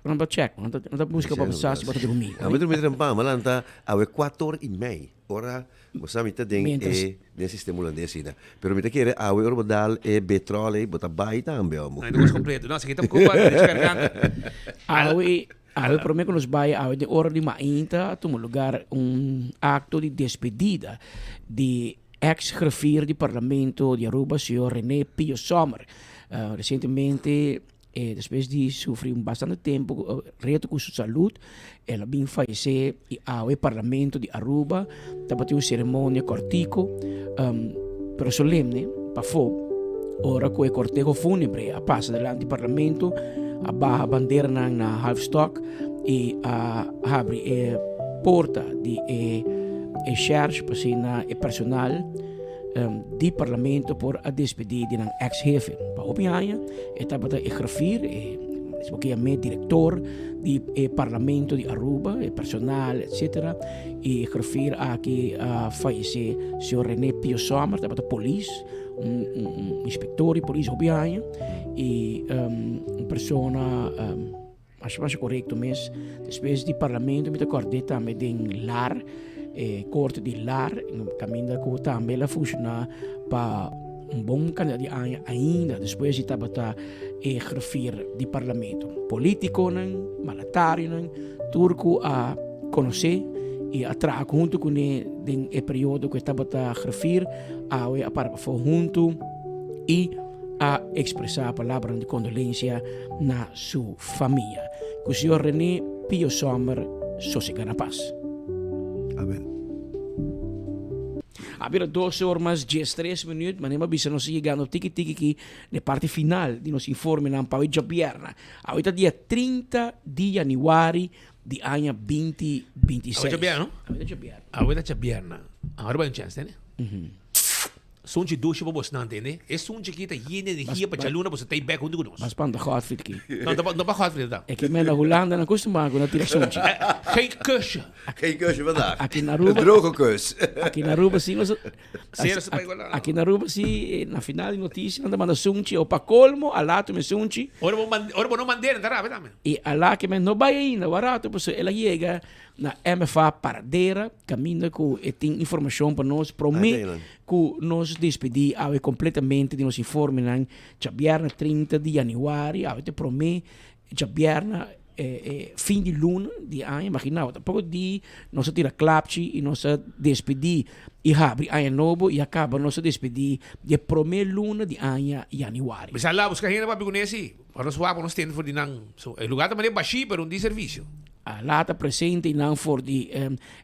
No ta check, no ta buska pa sa si bo ta drumi. Ami drumi trempan, mi a lanta awe kuator i mei. Ora bo sa mi ta den e den sistema hulandes asina. Pero mi ta kere awe ora bo dal e betrol ei bo ta bai tambe omo. No, e ta kos kompleto. No, esaki ta ocupa deskargando. Awe, awe prome ku nos bai awe den ora di mainta a tuma lugar un akto di despedida di ex griffier di parlamento di Aruba señor Rene Pio Sommer. Resientemente E despues di sufri un bastante tempo reto cu su salud, el a bin fayece y awe Parlamento di Aruba tabatin un ceremonia cortico pero solemne pafo ora cu e corteho funebre a pasa dilanti Parlamento, a baha banderanan na half stok y a habri e porta di e church pa asina e personal di Parlamento por a despedí di nan ex hefe. Pa hopi aña e tabata e griffier, e bo ke yam'é direktor di e Parlamento di Aruba, e personal etcetera. I e griffier aki a fayesé, señor René Pio Sommer, tabata polis, un un inspektor di polis hopi aña i un persona Masha masha korekto mes. Despues di parlamento mi ta kòrd'é tambe den lar, e korte di lar, kaminda ku tambe el a funshoná pa un bon kantidat di aña ainda despues di tabata e griffier di parlamento. Politikonan, mandatarionan, tur ku a konosé i a traha huntu kuné den e periodo ku e tabata griffier, awe a para pafó huntu i a ekspresá palabranan di kondolensia na su famia. Ku señor René Pio Sommer sosega na pas. Amen. A bira dos or mas diestres minuut, manera mi a bisa nos a yegando tiki tiki ki na e parti final di nos informenan pa awe djabièrnè. Awe ta dia 30 di yanüari di aña binti binti Awe seis. djabièrnè, no? Awe ta djabièrnè. Awe ta djabièrnè. Awor bai un chèns, tende? Sunchi dushi pa bosnan, tende? E sunchi aki ta yen di energia pa djaluna boso ta ei bek huntu ku nos. Mas pan ta Godfried ki. No, no pa, no pa Godfried ta. E ke men na Hulanda nan kustumá ku nan tira sunchi. Geen kusje. Geen kusje vandaag. Aki na Aruba. Een droge kus. Aki na Aruba si nos. Sera se pa igual. Aki na Aruba si na final di notisia nan ta manda sunchi o pa colmo a lato men sunchi. Ora bo mande, ora bo no mand'é nan ta rabia tambe. I a la ke men no bai ainda, warato pasobra el a yega Na MFA Paradera, caminda cu e tin informacion pa nos prome cu nos despedi awe completamente di nos informenan djabièrnè 30 di januari, awe ta e prome djabièrnè fin di luna di aña, imagina bo tampoco di nos a tira klapchi y nos a despedi y habri aña nobo y a caba nos a despedi di e prome luna di aña januari. Mester a la busca hende papia cu nesi, pa nos wak pa nos tende for di nan. So, e lugar ta manera bashí pero un di servicio. A lata presente y nan for di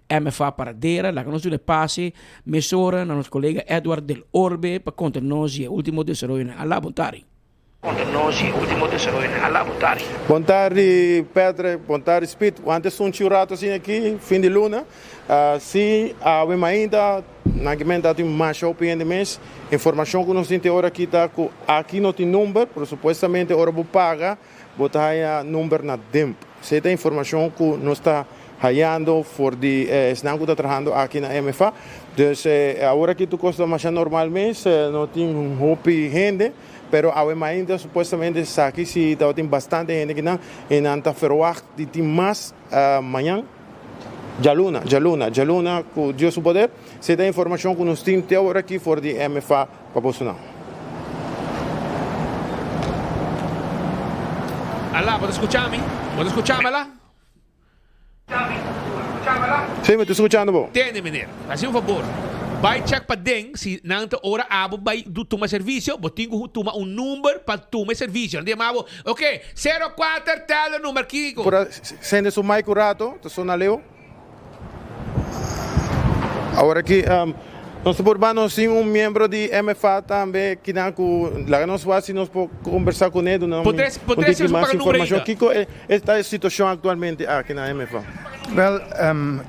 MFA Paradera. Laga nos duna e pase mesora na nos colega Edward del Orbe pa conta nos di e ultimo desaroyonan. Ala bon tari. Konta nos e último desaroyonan. Alá, bon tardi. Bon tardi Patrick, bon tardi Speed. Antes un chiu rato asina aki, fin di luna. Si awe mainta nan ke menta tin masha hopi hende mes. Informacion ku nos tin te ora aki ta ku aki no tin number, pero supuestamente ora bo paga bo ta haya number na demp. Esei ta informacion ku nos ta hayando for di esnan ku ta trahando aki na MFA. Dus awor aki tur kos ta masha normal mes, no tin hopi hende. Pero awe mainta supuestamente esaki si tabatin bastante hende kinan y nan ta verwacht di tin mas mañan djaluna, djaluna, djaluna cu Dios su poder. Esey ta informacion cu nos tin te awor aki for di MFA pa bosonan. Alá, bo ta scucha mi? Bo ta scucha mi, Alá? Sí, mi ta skuchando bo. Tende, meneer. Hasi un fabor. Bai check paden si nan ta ora abo bai tuma servisio, bo tin ku tuma un number pa tuma e servisio. Nan ta yama bo, ok, sero kuater teller number kiko. Por a sende su mic un rato, ta sona leu. Awor aki nos ta por ba nos tin un miembro di MFA tambe kinan ku laga nos wak si nos por kombersá kuné duna un tiki mas informashon. Kiko E ta e situacion actualmente aki na MFA? Wel,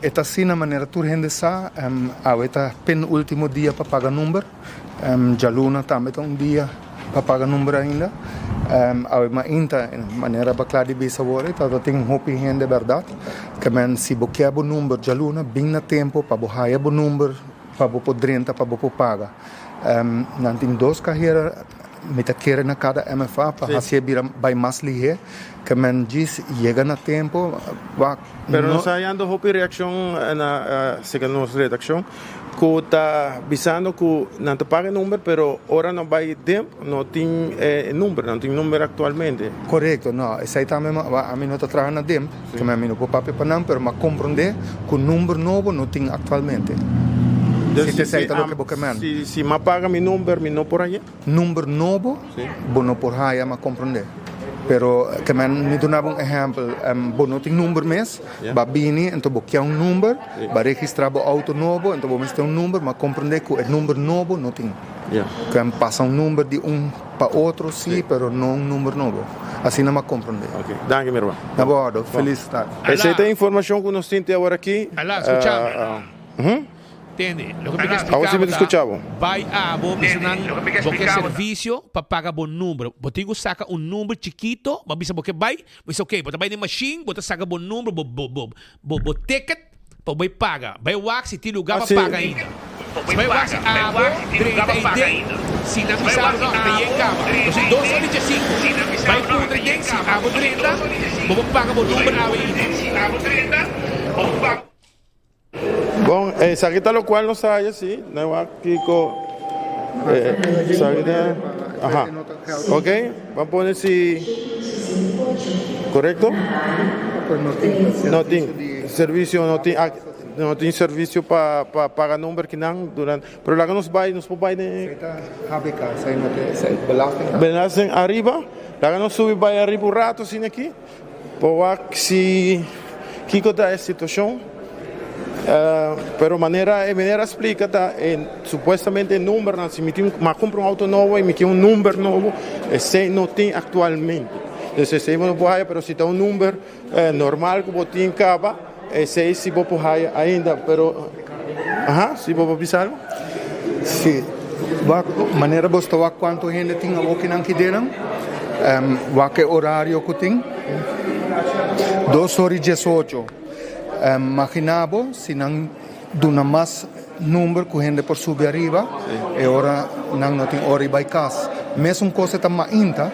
e ta asina manera tur hende sa, awe ta penultimo dia pa paga number, djaluna tambe ta un dia pa paga number ainda. Awe mainta, manera bo a kla di bisa awor, e tabata tin hopi hende bèrdat, ke men si bo kier bo number djaluna, bin na tempo pa bo haya bo number pa bo por drenta, pa bo por paga. Nan tin dos kahera. Mi ta kere na kada MFA pa hasié bira bai mas lihé, ke men djis yega na tempo, wak Pero no. nos ta hayando hopi reakshon na seka nos redakshon ku ta bisando ku nan ta paga e number pero ora nan bai demp no tin e number, no tin number aktualmente. Korekto, no, esei tambe ami no ta traha na demp, ke men ami no por papia pa nan, pero mi a komprondé ku number nobo no tin aktualmente. Si ta esei ta loke bo ke men. Si mi a paga mi number mi no por haya? Number nobo bo no por haya mi a komprondé. Pero ke men mi duna bo un ehèmpel, bo no tin number mes, bo a bini enton bo kia un number, bo a registrá bo outo nobo enton bo mester un number, mi a komprondé ku e number nobo no tin. Ke men pasa un number di un pa otro si, pero no un number nobo. Asina mi a komprondé. Ok, danki mi hermano. Na bo ordo, felis tardi. Esei ta e informashon ku nos tin te awor aki. Ala, skuchami. Tende, loke mi ke Awor si mi ta splika skucha bo bo. ta, bai abo bisa nan bo ke servisio pa paga bo number. Bo tin ku saka un number chikito, bo a bisa bo ke bai, bo bisa ok, bo ta bai den mashin, bo ta saka bo number, bo bo bo bo bo ticket pa bo bai paga. Bai wak si tin luga pa paga ainda. Si bai wak si abo drenta ei den, si nan bisa bo no, ta yen kaba. Entonces dos ora di djesinku, bai puntra ei den, si abo drenta, bo por paga bo number awe ainda. Bon, esaki ta locual nos ta haya si, nan wak kico esaki ta, aha, ok, ban pone si, corecto? No tin servicio, no tin, no tin servicio pa pa paga number kinan durante, pero laga nos bay, nos por bay den belasting ariba, laga nos subi bay ariba un rato asina aki. Por wak si kiko ta e situacion, pero manera e meneer a splica ta e supuestamente e numbernan, si mi tin mi a cumpra un auto nobo y mi tin un number nobo, esey no tin actualmente. Entonces esey bo no por haya, pero si ta un number normal cu bo tin caba, esey si bo por haya ainda, pero aha, si bo por bisa algo? Si, wak manera bo sta wak cuanto hende tin awokinan kidenan, wak e horario cu tin, dos ora y diesocho. Magina bo si nan duna mas number cu hende por subi ariba, e ora nan no tin ora y bay cas. Mesun cos e ta mainta,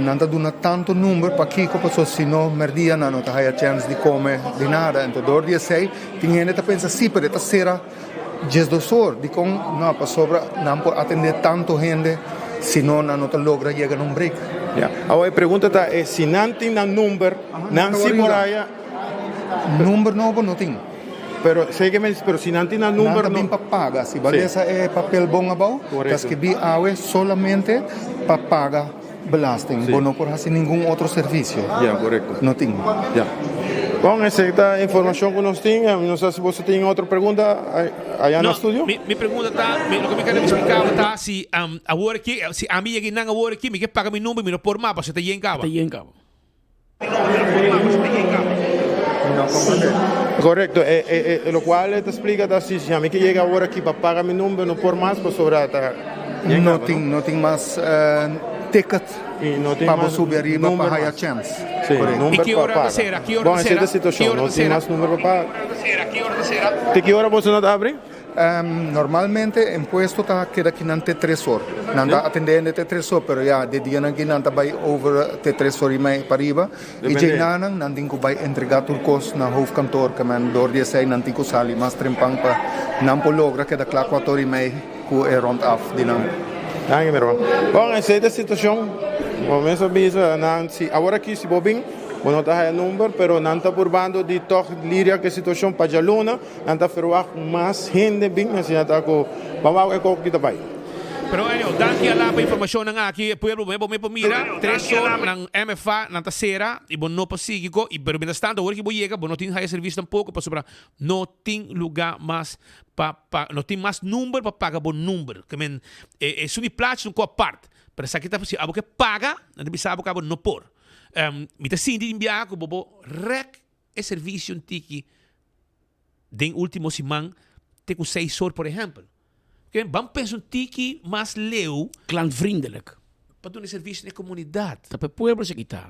nan ta duna tanto number, pakico? Pasobra si no merdia nan no ta haya chens di come di nada. Enton dor di esey tin hende ta pensa si, pero e ta cera. 12 or, dikon no? Pasobra nan por atendé tantu hende, si no nan no ta logra yega na un break. Ya. Awor e pregunta ta e si nan tin nan number, nan si por haya. Number nobo no tin. Pero sey ke men, pero si nan tin nan number no. Nan ta bin pa paga. Si bo a lesa e papel bon abou, ta skibí awe solamente pa paga belasting. Bo no por hasi ningun otro servisio. Ya, korekto. No tin. Ya. Bon, esei ta informashon ku nos tin. Mi no sa si boso tin otro pregunta aya na studio. Mi pregunta ta, loke mi kere splika bo ta si awor aki, si ami yega einan awor aki, mi ke paga mi number, mi no por mas pasobra ta yen kaba. Ta yen kaba. Korekto, e lokual e ta splika ta si si ami ke yega awor aki pa paga mi number no por mas pasobra ta yen No kaba, tin, no? no tin mas ticket no tin pa bo mas subi ariba pa number haya mas. chèns. Sí, Korekto. I number ki pa ora ta paga. sera? Ki ora Bon, ta esei ta sera? e Ki situashon, ora no ta tin sera? mas number pa paga. Te ki ora boso no ta abri? Normalmente impuesto ta keda kinan te tres or. Nan ta atende hende te tres or, pero ya de dianan aki nan ta bai over te tres or y mei pariba. Y dje nanan nan tin cu bai entrega tur cos na hoofdkantoor, ke men door di esey nan tin cu sali mas trempan pa nan por logra keda cla cuater or y mei cu e rond af di nan. Danki mi hermano. Bon, esey ta e situacion. Bo mes a bisa nan si awor aki si bo bin bo no ta haya number, pero nan ta purbando di tog lidia cu e situacion pa djaluna. Nan ta ferwagt mas hende bin asina ta ku ban wak e koko ki ta bai. Pero anyhow, danki Alá pa informashonnan aki. E pueblo bo me por mira tres or nan MFA nan ta sera y bo no por sigui ko y pero mientras tanto awor ki bo yega bo no tin haya servicio tampoco pasobra no tin luga mas pa pa no tin mas number pa paga bo number. Ke men e esun di plachi ta un ko apart pero esaki ta si abo ke paga nan ta bisa bo ku abo no por. Mi ta sinti tin biaha ku bo bo rek e servicio un tiki den ultimo siman te cu seis or por ehempel. Oké, ban pensa un tiki mas leu. Klantvriendelijk. Pa duna e servicio na e comunidad. Ta pa e pueblo esaki ta.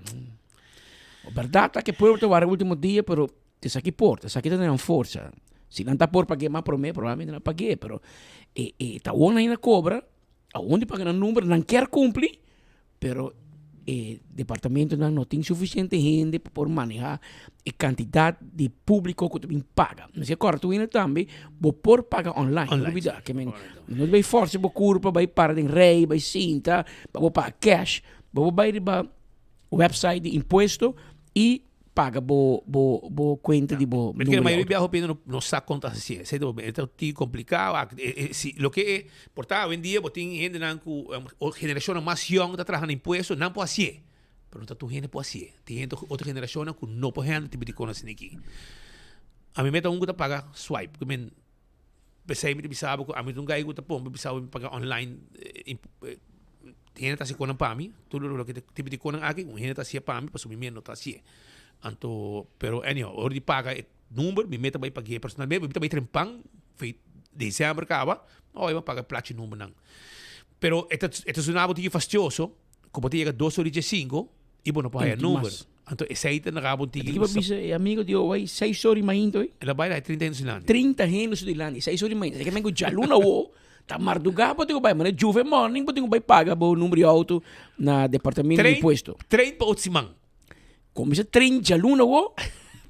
Berdad ta cu e pueblo ta wara ultimo dia pero esaki por, esaki ta nan forsa. Si nan ta por pague mas prome probablemente nan a pague pero e e ta awor nan a cobra, awor di paga nan number nan kier cumpli Pero e departamentonan no tin suficiente hende pa por maneha e cantidad di publico cu ta bin paga. Mester corda tur hende tambe bo por paga online, no olbida. Ke men no ta bay forsa bo curpa bay para den rij, bay sinta pa bo paga cash. Bo por bay riba website di impuesto y paga bo bo bo cuenta di bo Met que numero di mayoria auto. biaha hopi hende no no sa con ta haci. Esey ta e ta tin complicado. Si loke e por ta awendia bo tin hendenan cu o generacionnan mas yong ta traha na impuesto nan por hacié. Pero no ta tur hende por hacié. Tin hende otro generacionnan cu no por handle tipo di cosnan asina aki. Ami meta un cu ta paga swipe. Cu men pesey mi ta bisa bo cu ami ta un guy cu ta pon pa bisa bo mi paga online Hende ta hasi konan pa mi, tur loke ta tipo di konan aki, un hende ta hasié pa mi pasobra mi mes no ta hasié. Anto, pero anyhow, ora di paga e number, mi mes ta bai pag'é personalmente, mi ta bai trempan, fe december kaba, oi bo paga e plachi numbernan. Pero e ta e ta sona bo tiki fastioso, ku bo ta yega dos ora i diesinko i bo no por haya number. Anto esei ta naga bo un tiki. Aki bo bisa e amigo di owai seis ora i mainta oi. El a bai dai trinta hende su dilanti. Trinta hende su dilanti, seis ora i mainta. Esaki men ku djaluna awo ta mardugá bo tin ku bai. Manera juve morning bo tin ku bai paga bo number di auto na departamento di impuesto. Trein pa otro siman. Kuminsa trein djaluna awo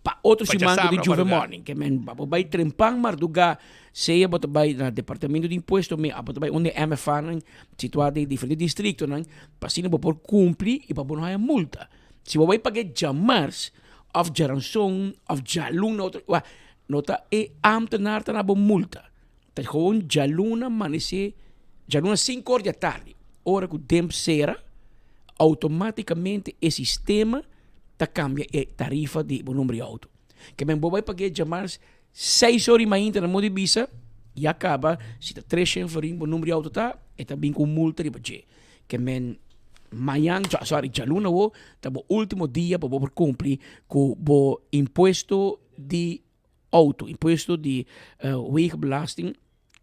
pa otro siman ku di juve morning. Ke men bo bai trempan mardugá sea bo ta bai na departamento di impuesto me bo ta bai unda e MFA nan situá den diferente distriktonan pa asina bo por kumpli i pa bo no haña multa. Si bo bai pag'é djamars òf djaranson òf djaluna otro wak no ta e ámtenar ta na bo multa. Ta gewoon djaluna manesé djaluna sinku or di atardi ora ku demp sera outomátikamente e sistema ta kambia e tarifa di bo number di outo. Ke men bo bai pag'é djamars seis or di mainta na modo di bisa ya kaba si ta tres shen florin bo number di outo ta e ta bin ku un multa riba dje. Ke men mañan, sorry, djaluna awo ta bo ultimo dia pa bo por cumpli cu bo impuesto di auto, impuesto di wegenbelasting.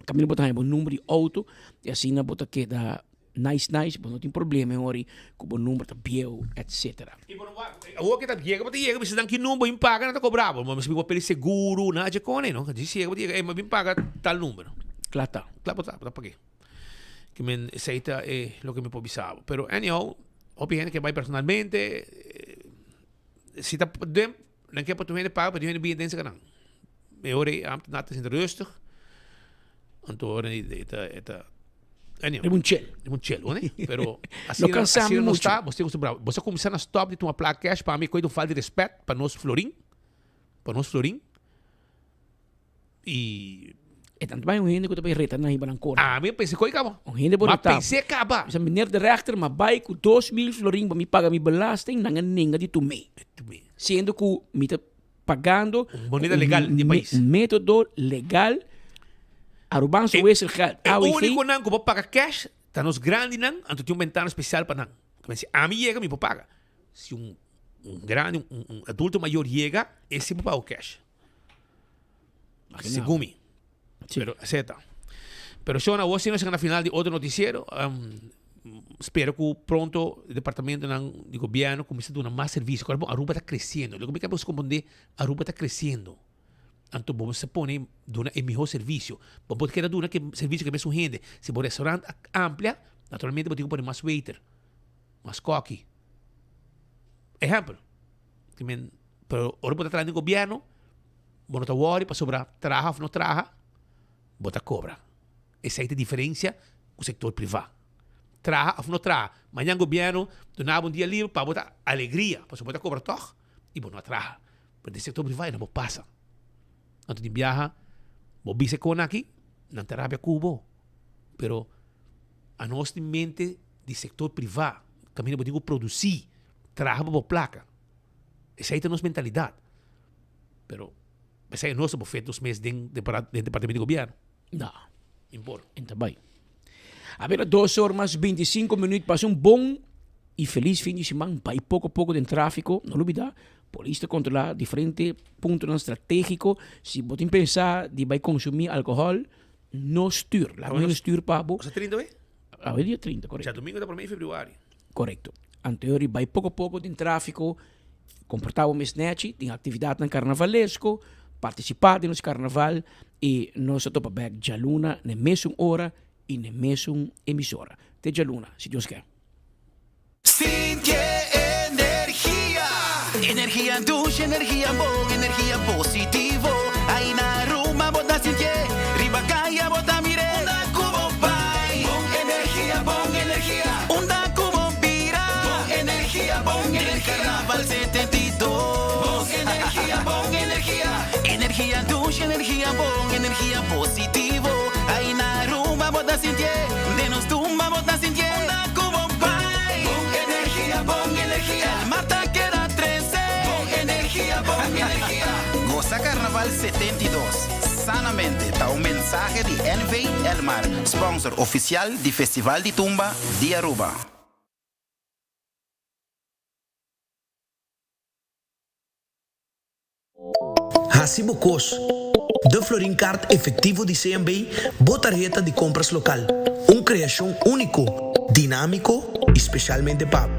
Caminda bo ta haña bo number di auto y asina bo ta keda nice nice, bo no tin problema e hori cu bo number ta bieu, etcetera. Awor ke ta yega bo ta yega bisa nan ki number bin paga nan ta cobra bo, bo mester bin papel di seguro, nan a dje cone no, djis yega bo ta yega, ey bo bin paga tal number. Cla ta. Cla bo ta, bo ta pag'e. Ke men esei ta e loke mi por bisa bo. Pero anyhow, hopi hende ke bai personalmente, si ta den, nan ke pa tur hende paga, pa tur hende bini den seka nan. Mehor e ambtenaar ta sinti rustig, anto ora e ta, e ta, anyhow. Riba un chel. Riba un chel, hoor. Pero No cansa mi asina no mucho. sta, bo tin acostumbrado. Bo sa cuminsa na stop di tuma placa cash, pa mi e koe ta un falta di respet pa nos florin, pa nos florin. Y. E tanto bai un hende ku ta bai reta nan hiba nan korte. Ami a pensa koi kaba. Un hende por Ma reta. pens'é kaba. Bisa meneer de rechter ma bai ku 2000 florin pa mi paga mi belasting nan a nenga di tum'é. Tum'é. Siendo ku mi ta. pagando moneda legal di pais. Un metodo legal Arubaanse wisselgeld, E AWG. únikonan ku por paga cash ta nos grandinan, anto tin un bentana spesial pa nan. Si ami yega mi por paga. Si un un grandi, un un adulto mayor yega, e si por paga ku cash. Segun mi. Pero así ta. Pero shon, awor si nos yega na final di otro noticiero. Spero ku pronto e departamentonan di gobierno kuminsá duna mas servisio. Kòrda bon, Aruba ta kresiendo. Loke mi ke boso komprondé, Aruba ta kresiendo. Anto bo mester pone duna e mihó servisio. Bo por keda duna ke servisio ke mesun hende. Si bo restaurant a amplia, naturalmente bo tin ku pone mas waiter, mas kòki. Ehèmpel. Pero ora bo ta traha den gobierno, bo no ta wòri pasobra traha òf no traha, bo ta kobra. Esei ta e diferensia ku sektor privá. Traha òf no traha, mañan gobièrnu duna bo un dia liber pa bo ta alegria, pasobra bo ta kobra tòg i bo no a traha. Pero den sektor privá e no por pasa. Anto di biaha bo bisa e kona aki, nan ta rabia ku bo. Pero anos tin mente di sektor privá, kaminda bo tin ku produsí, traha pa bo plaka. Esei ta nos mentalidat. Pero esei nos ta por fet nos mes den departamento di gobièrnu. No. Impor. En ta bai. A bira dos or mas 25 minuut. Pasa un bon y feliz fin di siman. Bai poco poco den trafico. No lubida, polis ta controla diferente puntonan strategico. Si bo tin pensa di bai consumi alcohol, no stuur. Laga un stuur pa bo. Asa 30 we? Awe dia 30, correcto. Djadomingo ta prome di februari. Correcto. Anteori bai poco poco den trafico. Komportá bo mes nèchi, tin aktividatnan karnavalesko, partisipá den nos karnaval i nos ta topa bèk djaluna na e mesun ora i na e mesun emisora. Te djaluna, si Dios ke. Sinti e energia. Energia dushi, energia bon, energia positivo. Ai na Aruba bo ta sintié, riba kaya bo ta mir'é. Unda ku bo bai, bon energia, bon energia. Unda ku bo bira, bon energia, bon energia. Den Carnaval 72, bon energia, bon energia. Energia dushi, energia bon, energia positivo. Ai na Aruba bo ta sintié, den nos tumba bo ta sintié. Unda ku bo bai, bon energia, bon energia. El mar ta keda trese, bon energia, bon energia. Gosa Carnaval 72, sanamente ta un mensahe di NV Elmar, sponsor oficial di Festival di Tumba di Aruba. Hasi bo kos. De Florin Card Efectivo di CMB, bo tarheta di compras local. Un creacion unico, dinamico y specialmente pa bo.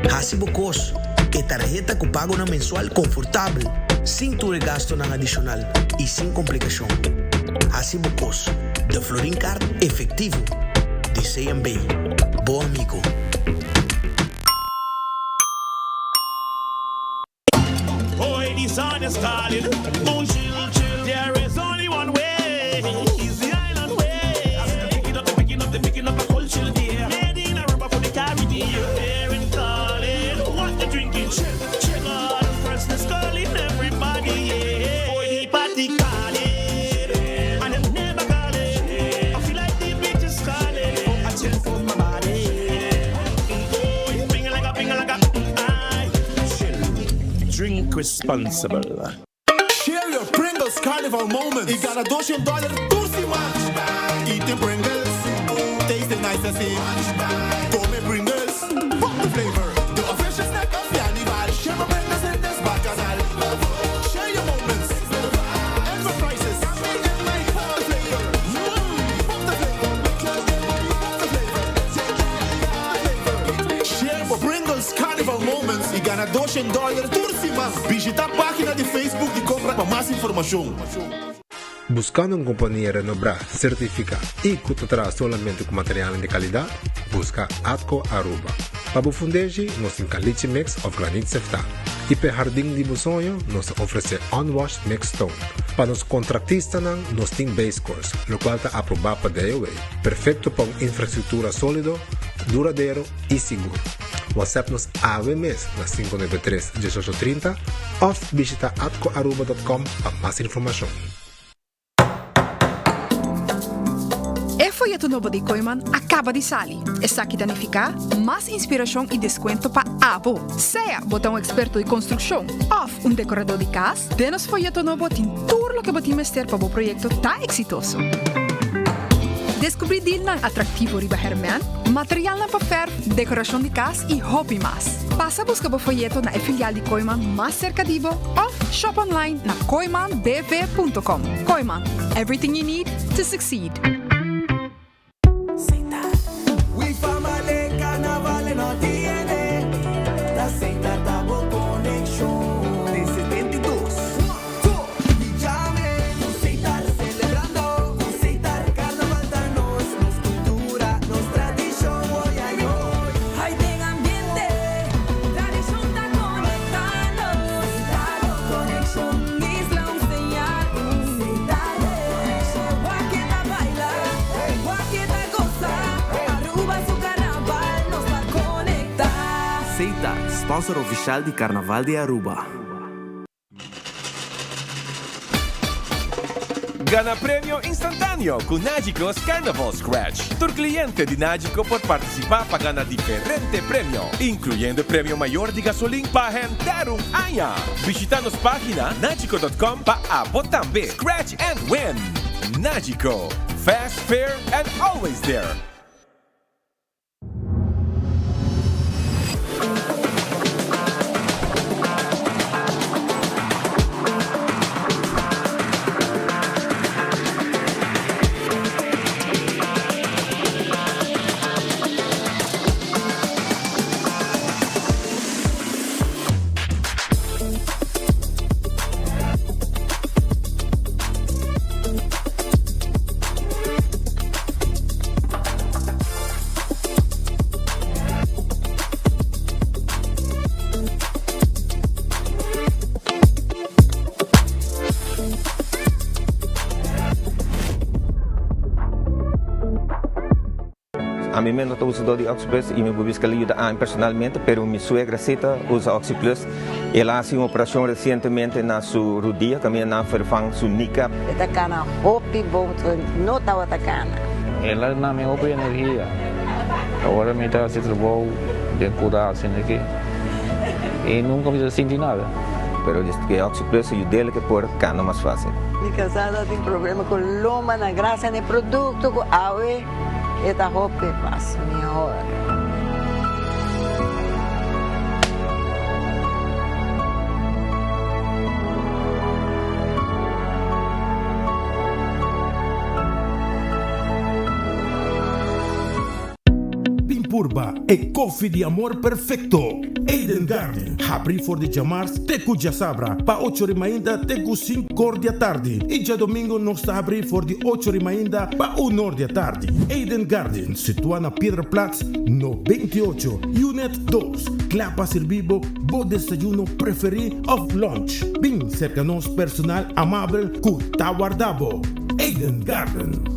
Hasi bo kos. E tarheta cu pagonan mensual confortabel, sin tur e gastonan adicional y sin complicacion. Hasi bo kos. De Florin Card Efectivo di CMB. Bo amigo. Drink responsible. Share your Pringles Carnival moments y gana 200 dollar tur siman. Eating Pringles, tasting nice así. Come Pringles, pop the flavor. The official snack of Carnival. Share your Pringles in this bacchanal. Share your moments. Enterprises. Pop the flavor. Pop the flavor. Pop the flavor. Share bo Pringles Carnival Moments y gana 200 dollar tur siman. Bishita pagina di Facebook di Compra pa mas informacion. Buscando un compania renobrá, certificá y cu ta traha solamente cu materialnan di calidad? Busca Atco Aruba. Pa bo fundeshi, nos tin caliche mix of granit seftá. Y p'e hardin di bo soño, nos ta ofrece unwashed mixed stone. Pa nos contractistanan, nos tin base course, locual ta aprobá pa DOW. Perfecto pa un infrastructura solido, duradero y sigur. WhatsApp nos awe mes na 593 1830 of bishita atcoaruba.com pa mas informacion. E. foyeto nobo di Kooyman a kaba di sali. Esaki ta nifiká mas inspirashon i deskuento pa abo. Sea bo ta un eksperto di konstrukshon òf un dekoradó di kas, den nos foyeto nobo tin tur loke bo tin mester pa bo proyekto ta eksitoso. Deskubrí dilnan atraktivo riba hèrmèn, materialnan pa fèrf, dekorashon di kas i hopi mas. Pasa buska bo foyeto na e filial di Kooyman mas serka di bo òf shop online na kooymanbv.com. Kooyman, everything you need to succeed. Seita, sponsor oficial di Carnaval di Aruba. Gana premio instantáneo ku Nagico's Carnival Scratch. Tur kliente di Nagico por partisipá pa gana diferente premio, inkluyendo e premio mayor di gasolin pa henter un aña. Bishitá nos página nagico dot com pa abo tambe scratch and win! Nagico, fast, fair and always there! Ami mes no ta usador di OxyPlus y mi por bisa cu el a yuda ami personalmente, pero mi suegra si ta usa OxyPlus. El a haci un operacion recientemente na su rudia caminda nan a vervang su kneecap. E ta cana hopi bon, no tabata cana. El a duna mi hopi energia. Ora mi ta haci trabou den cura asina aki y nunca mi ta sinti nada. Pero desde cu e OxyPlus a yud'el ke por cana mas facil. Mi casada tin problema cu lomba na gracia na e producto cu awe e ta hopi mas mihor. Bin purba e koffie di amor perfecto! Eden Garden, habri for di djamars te ku djasabra pa ocho ri mainta te ku sinkor di atardi i djadomingo nos ta habri for di ocho ri mainta pa unor di atardi. Eden Garden, situa na Piedraplaats no 28, Unit dos, kla pa sirbi bo bo desayuno preferi of lunch. Bin serka nos personal amabel ku ta warda bo. Eden Garden.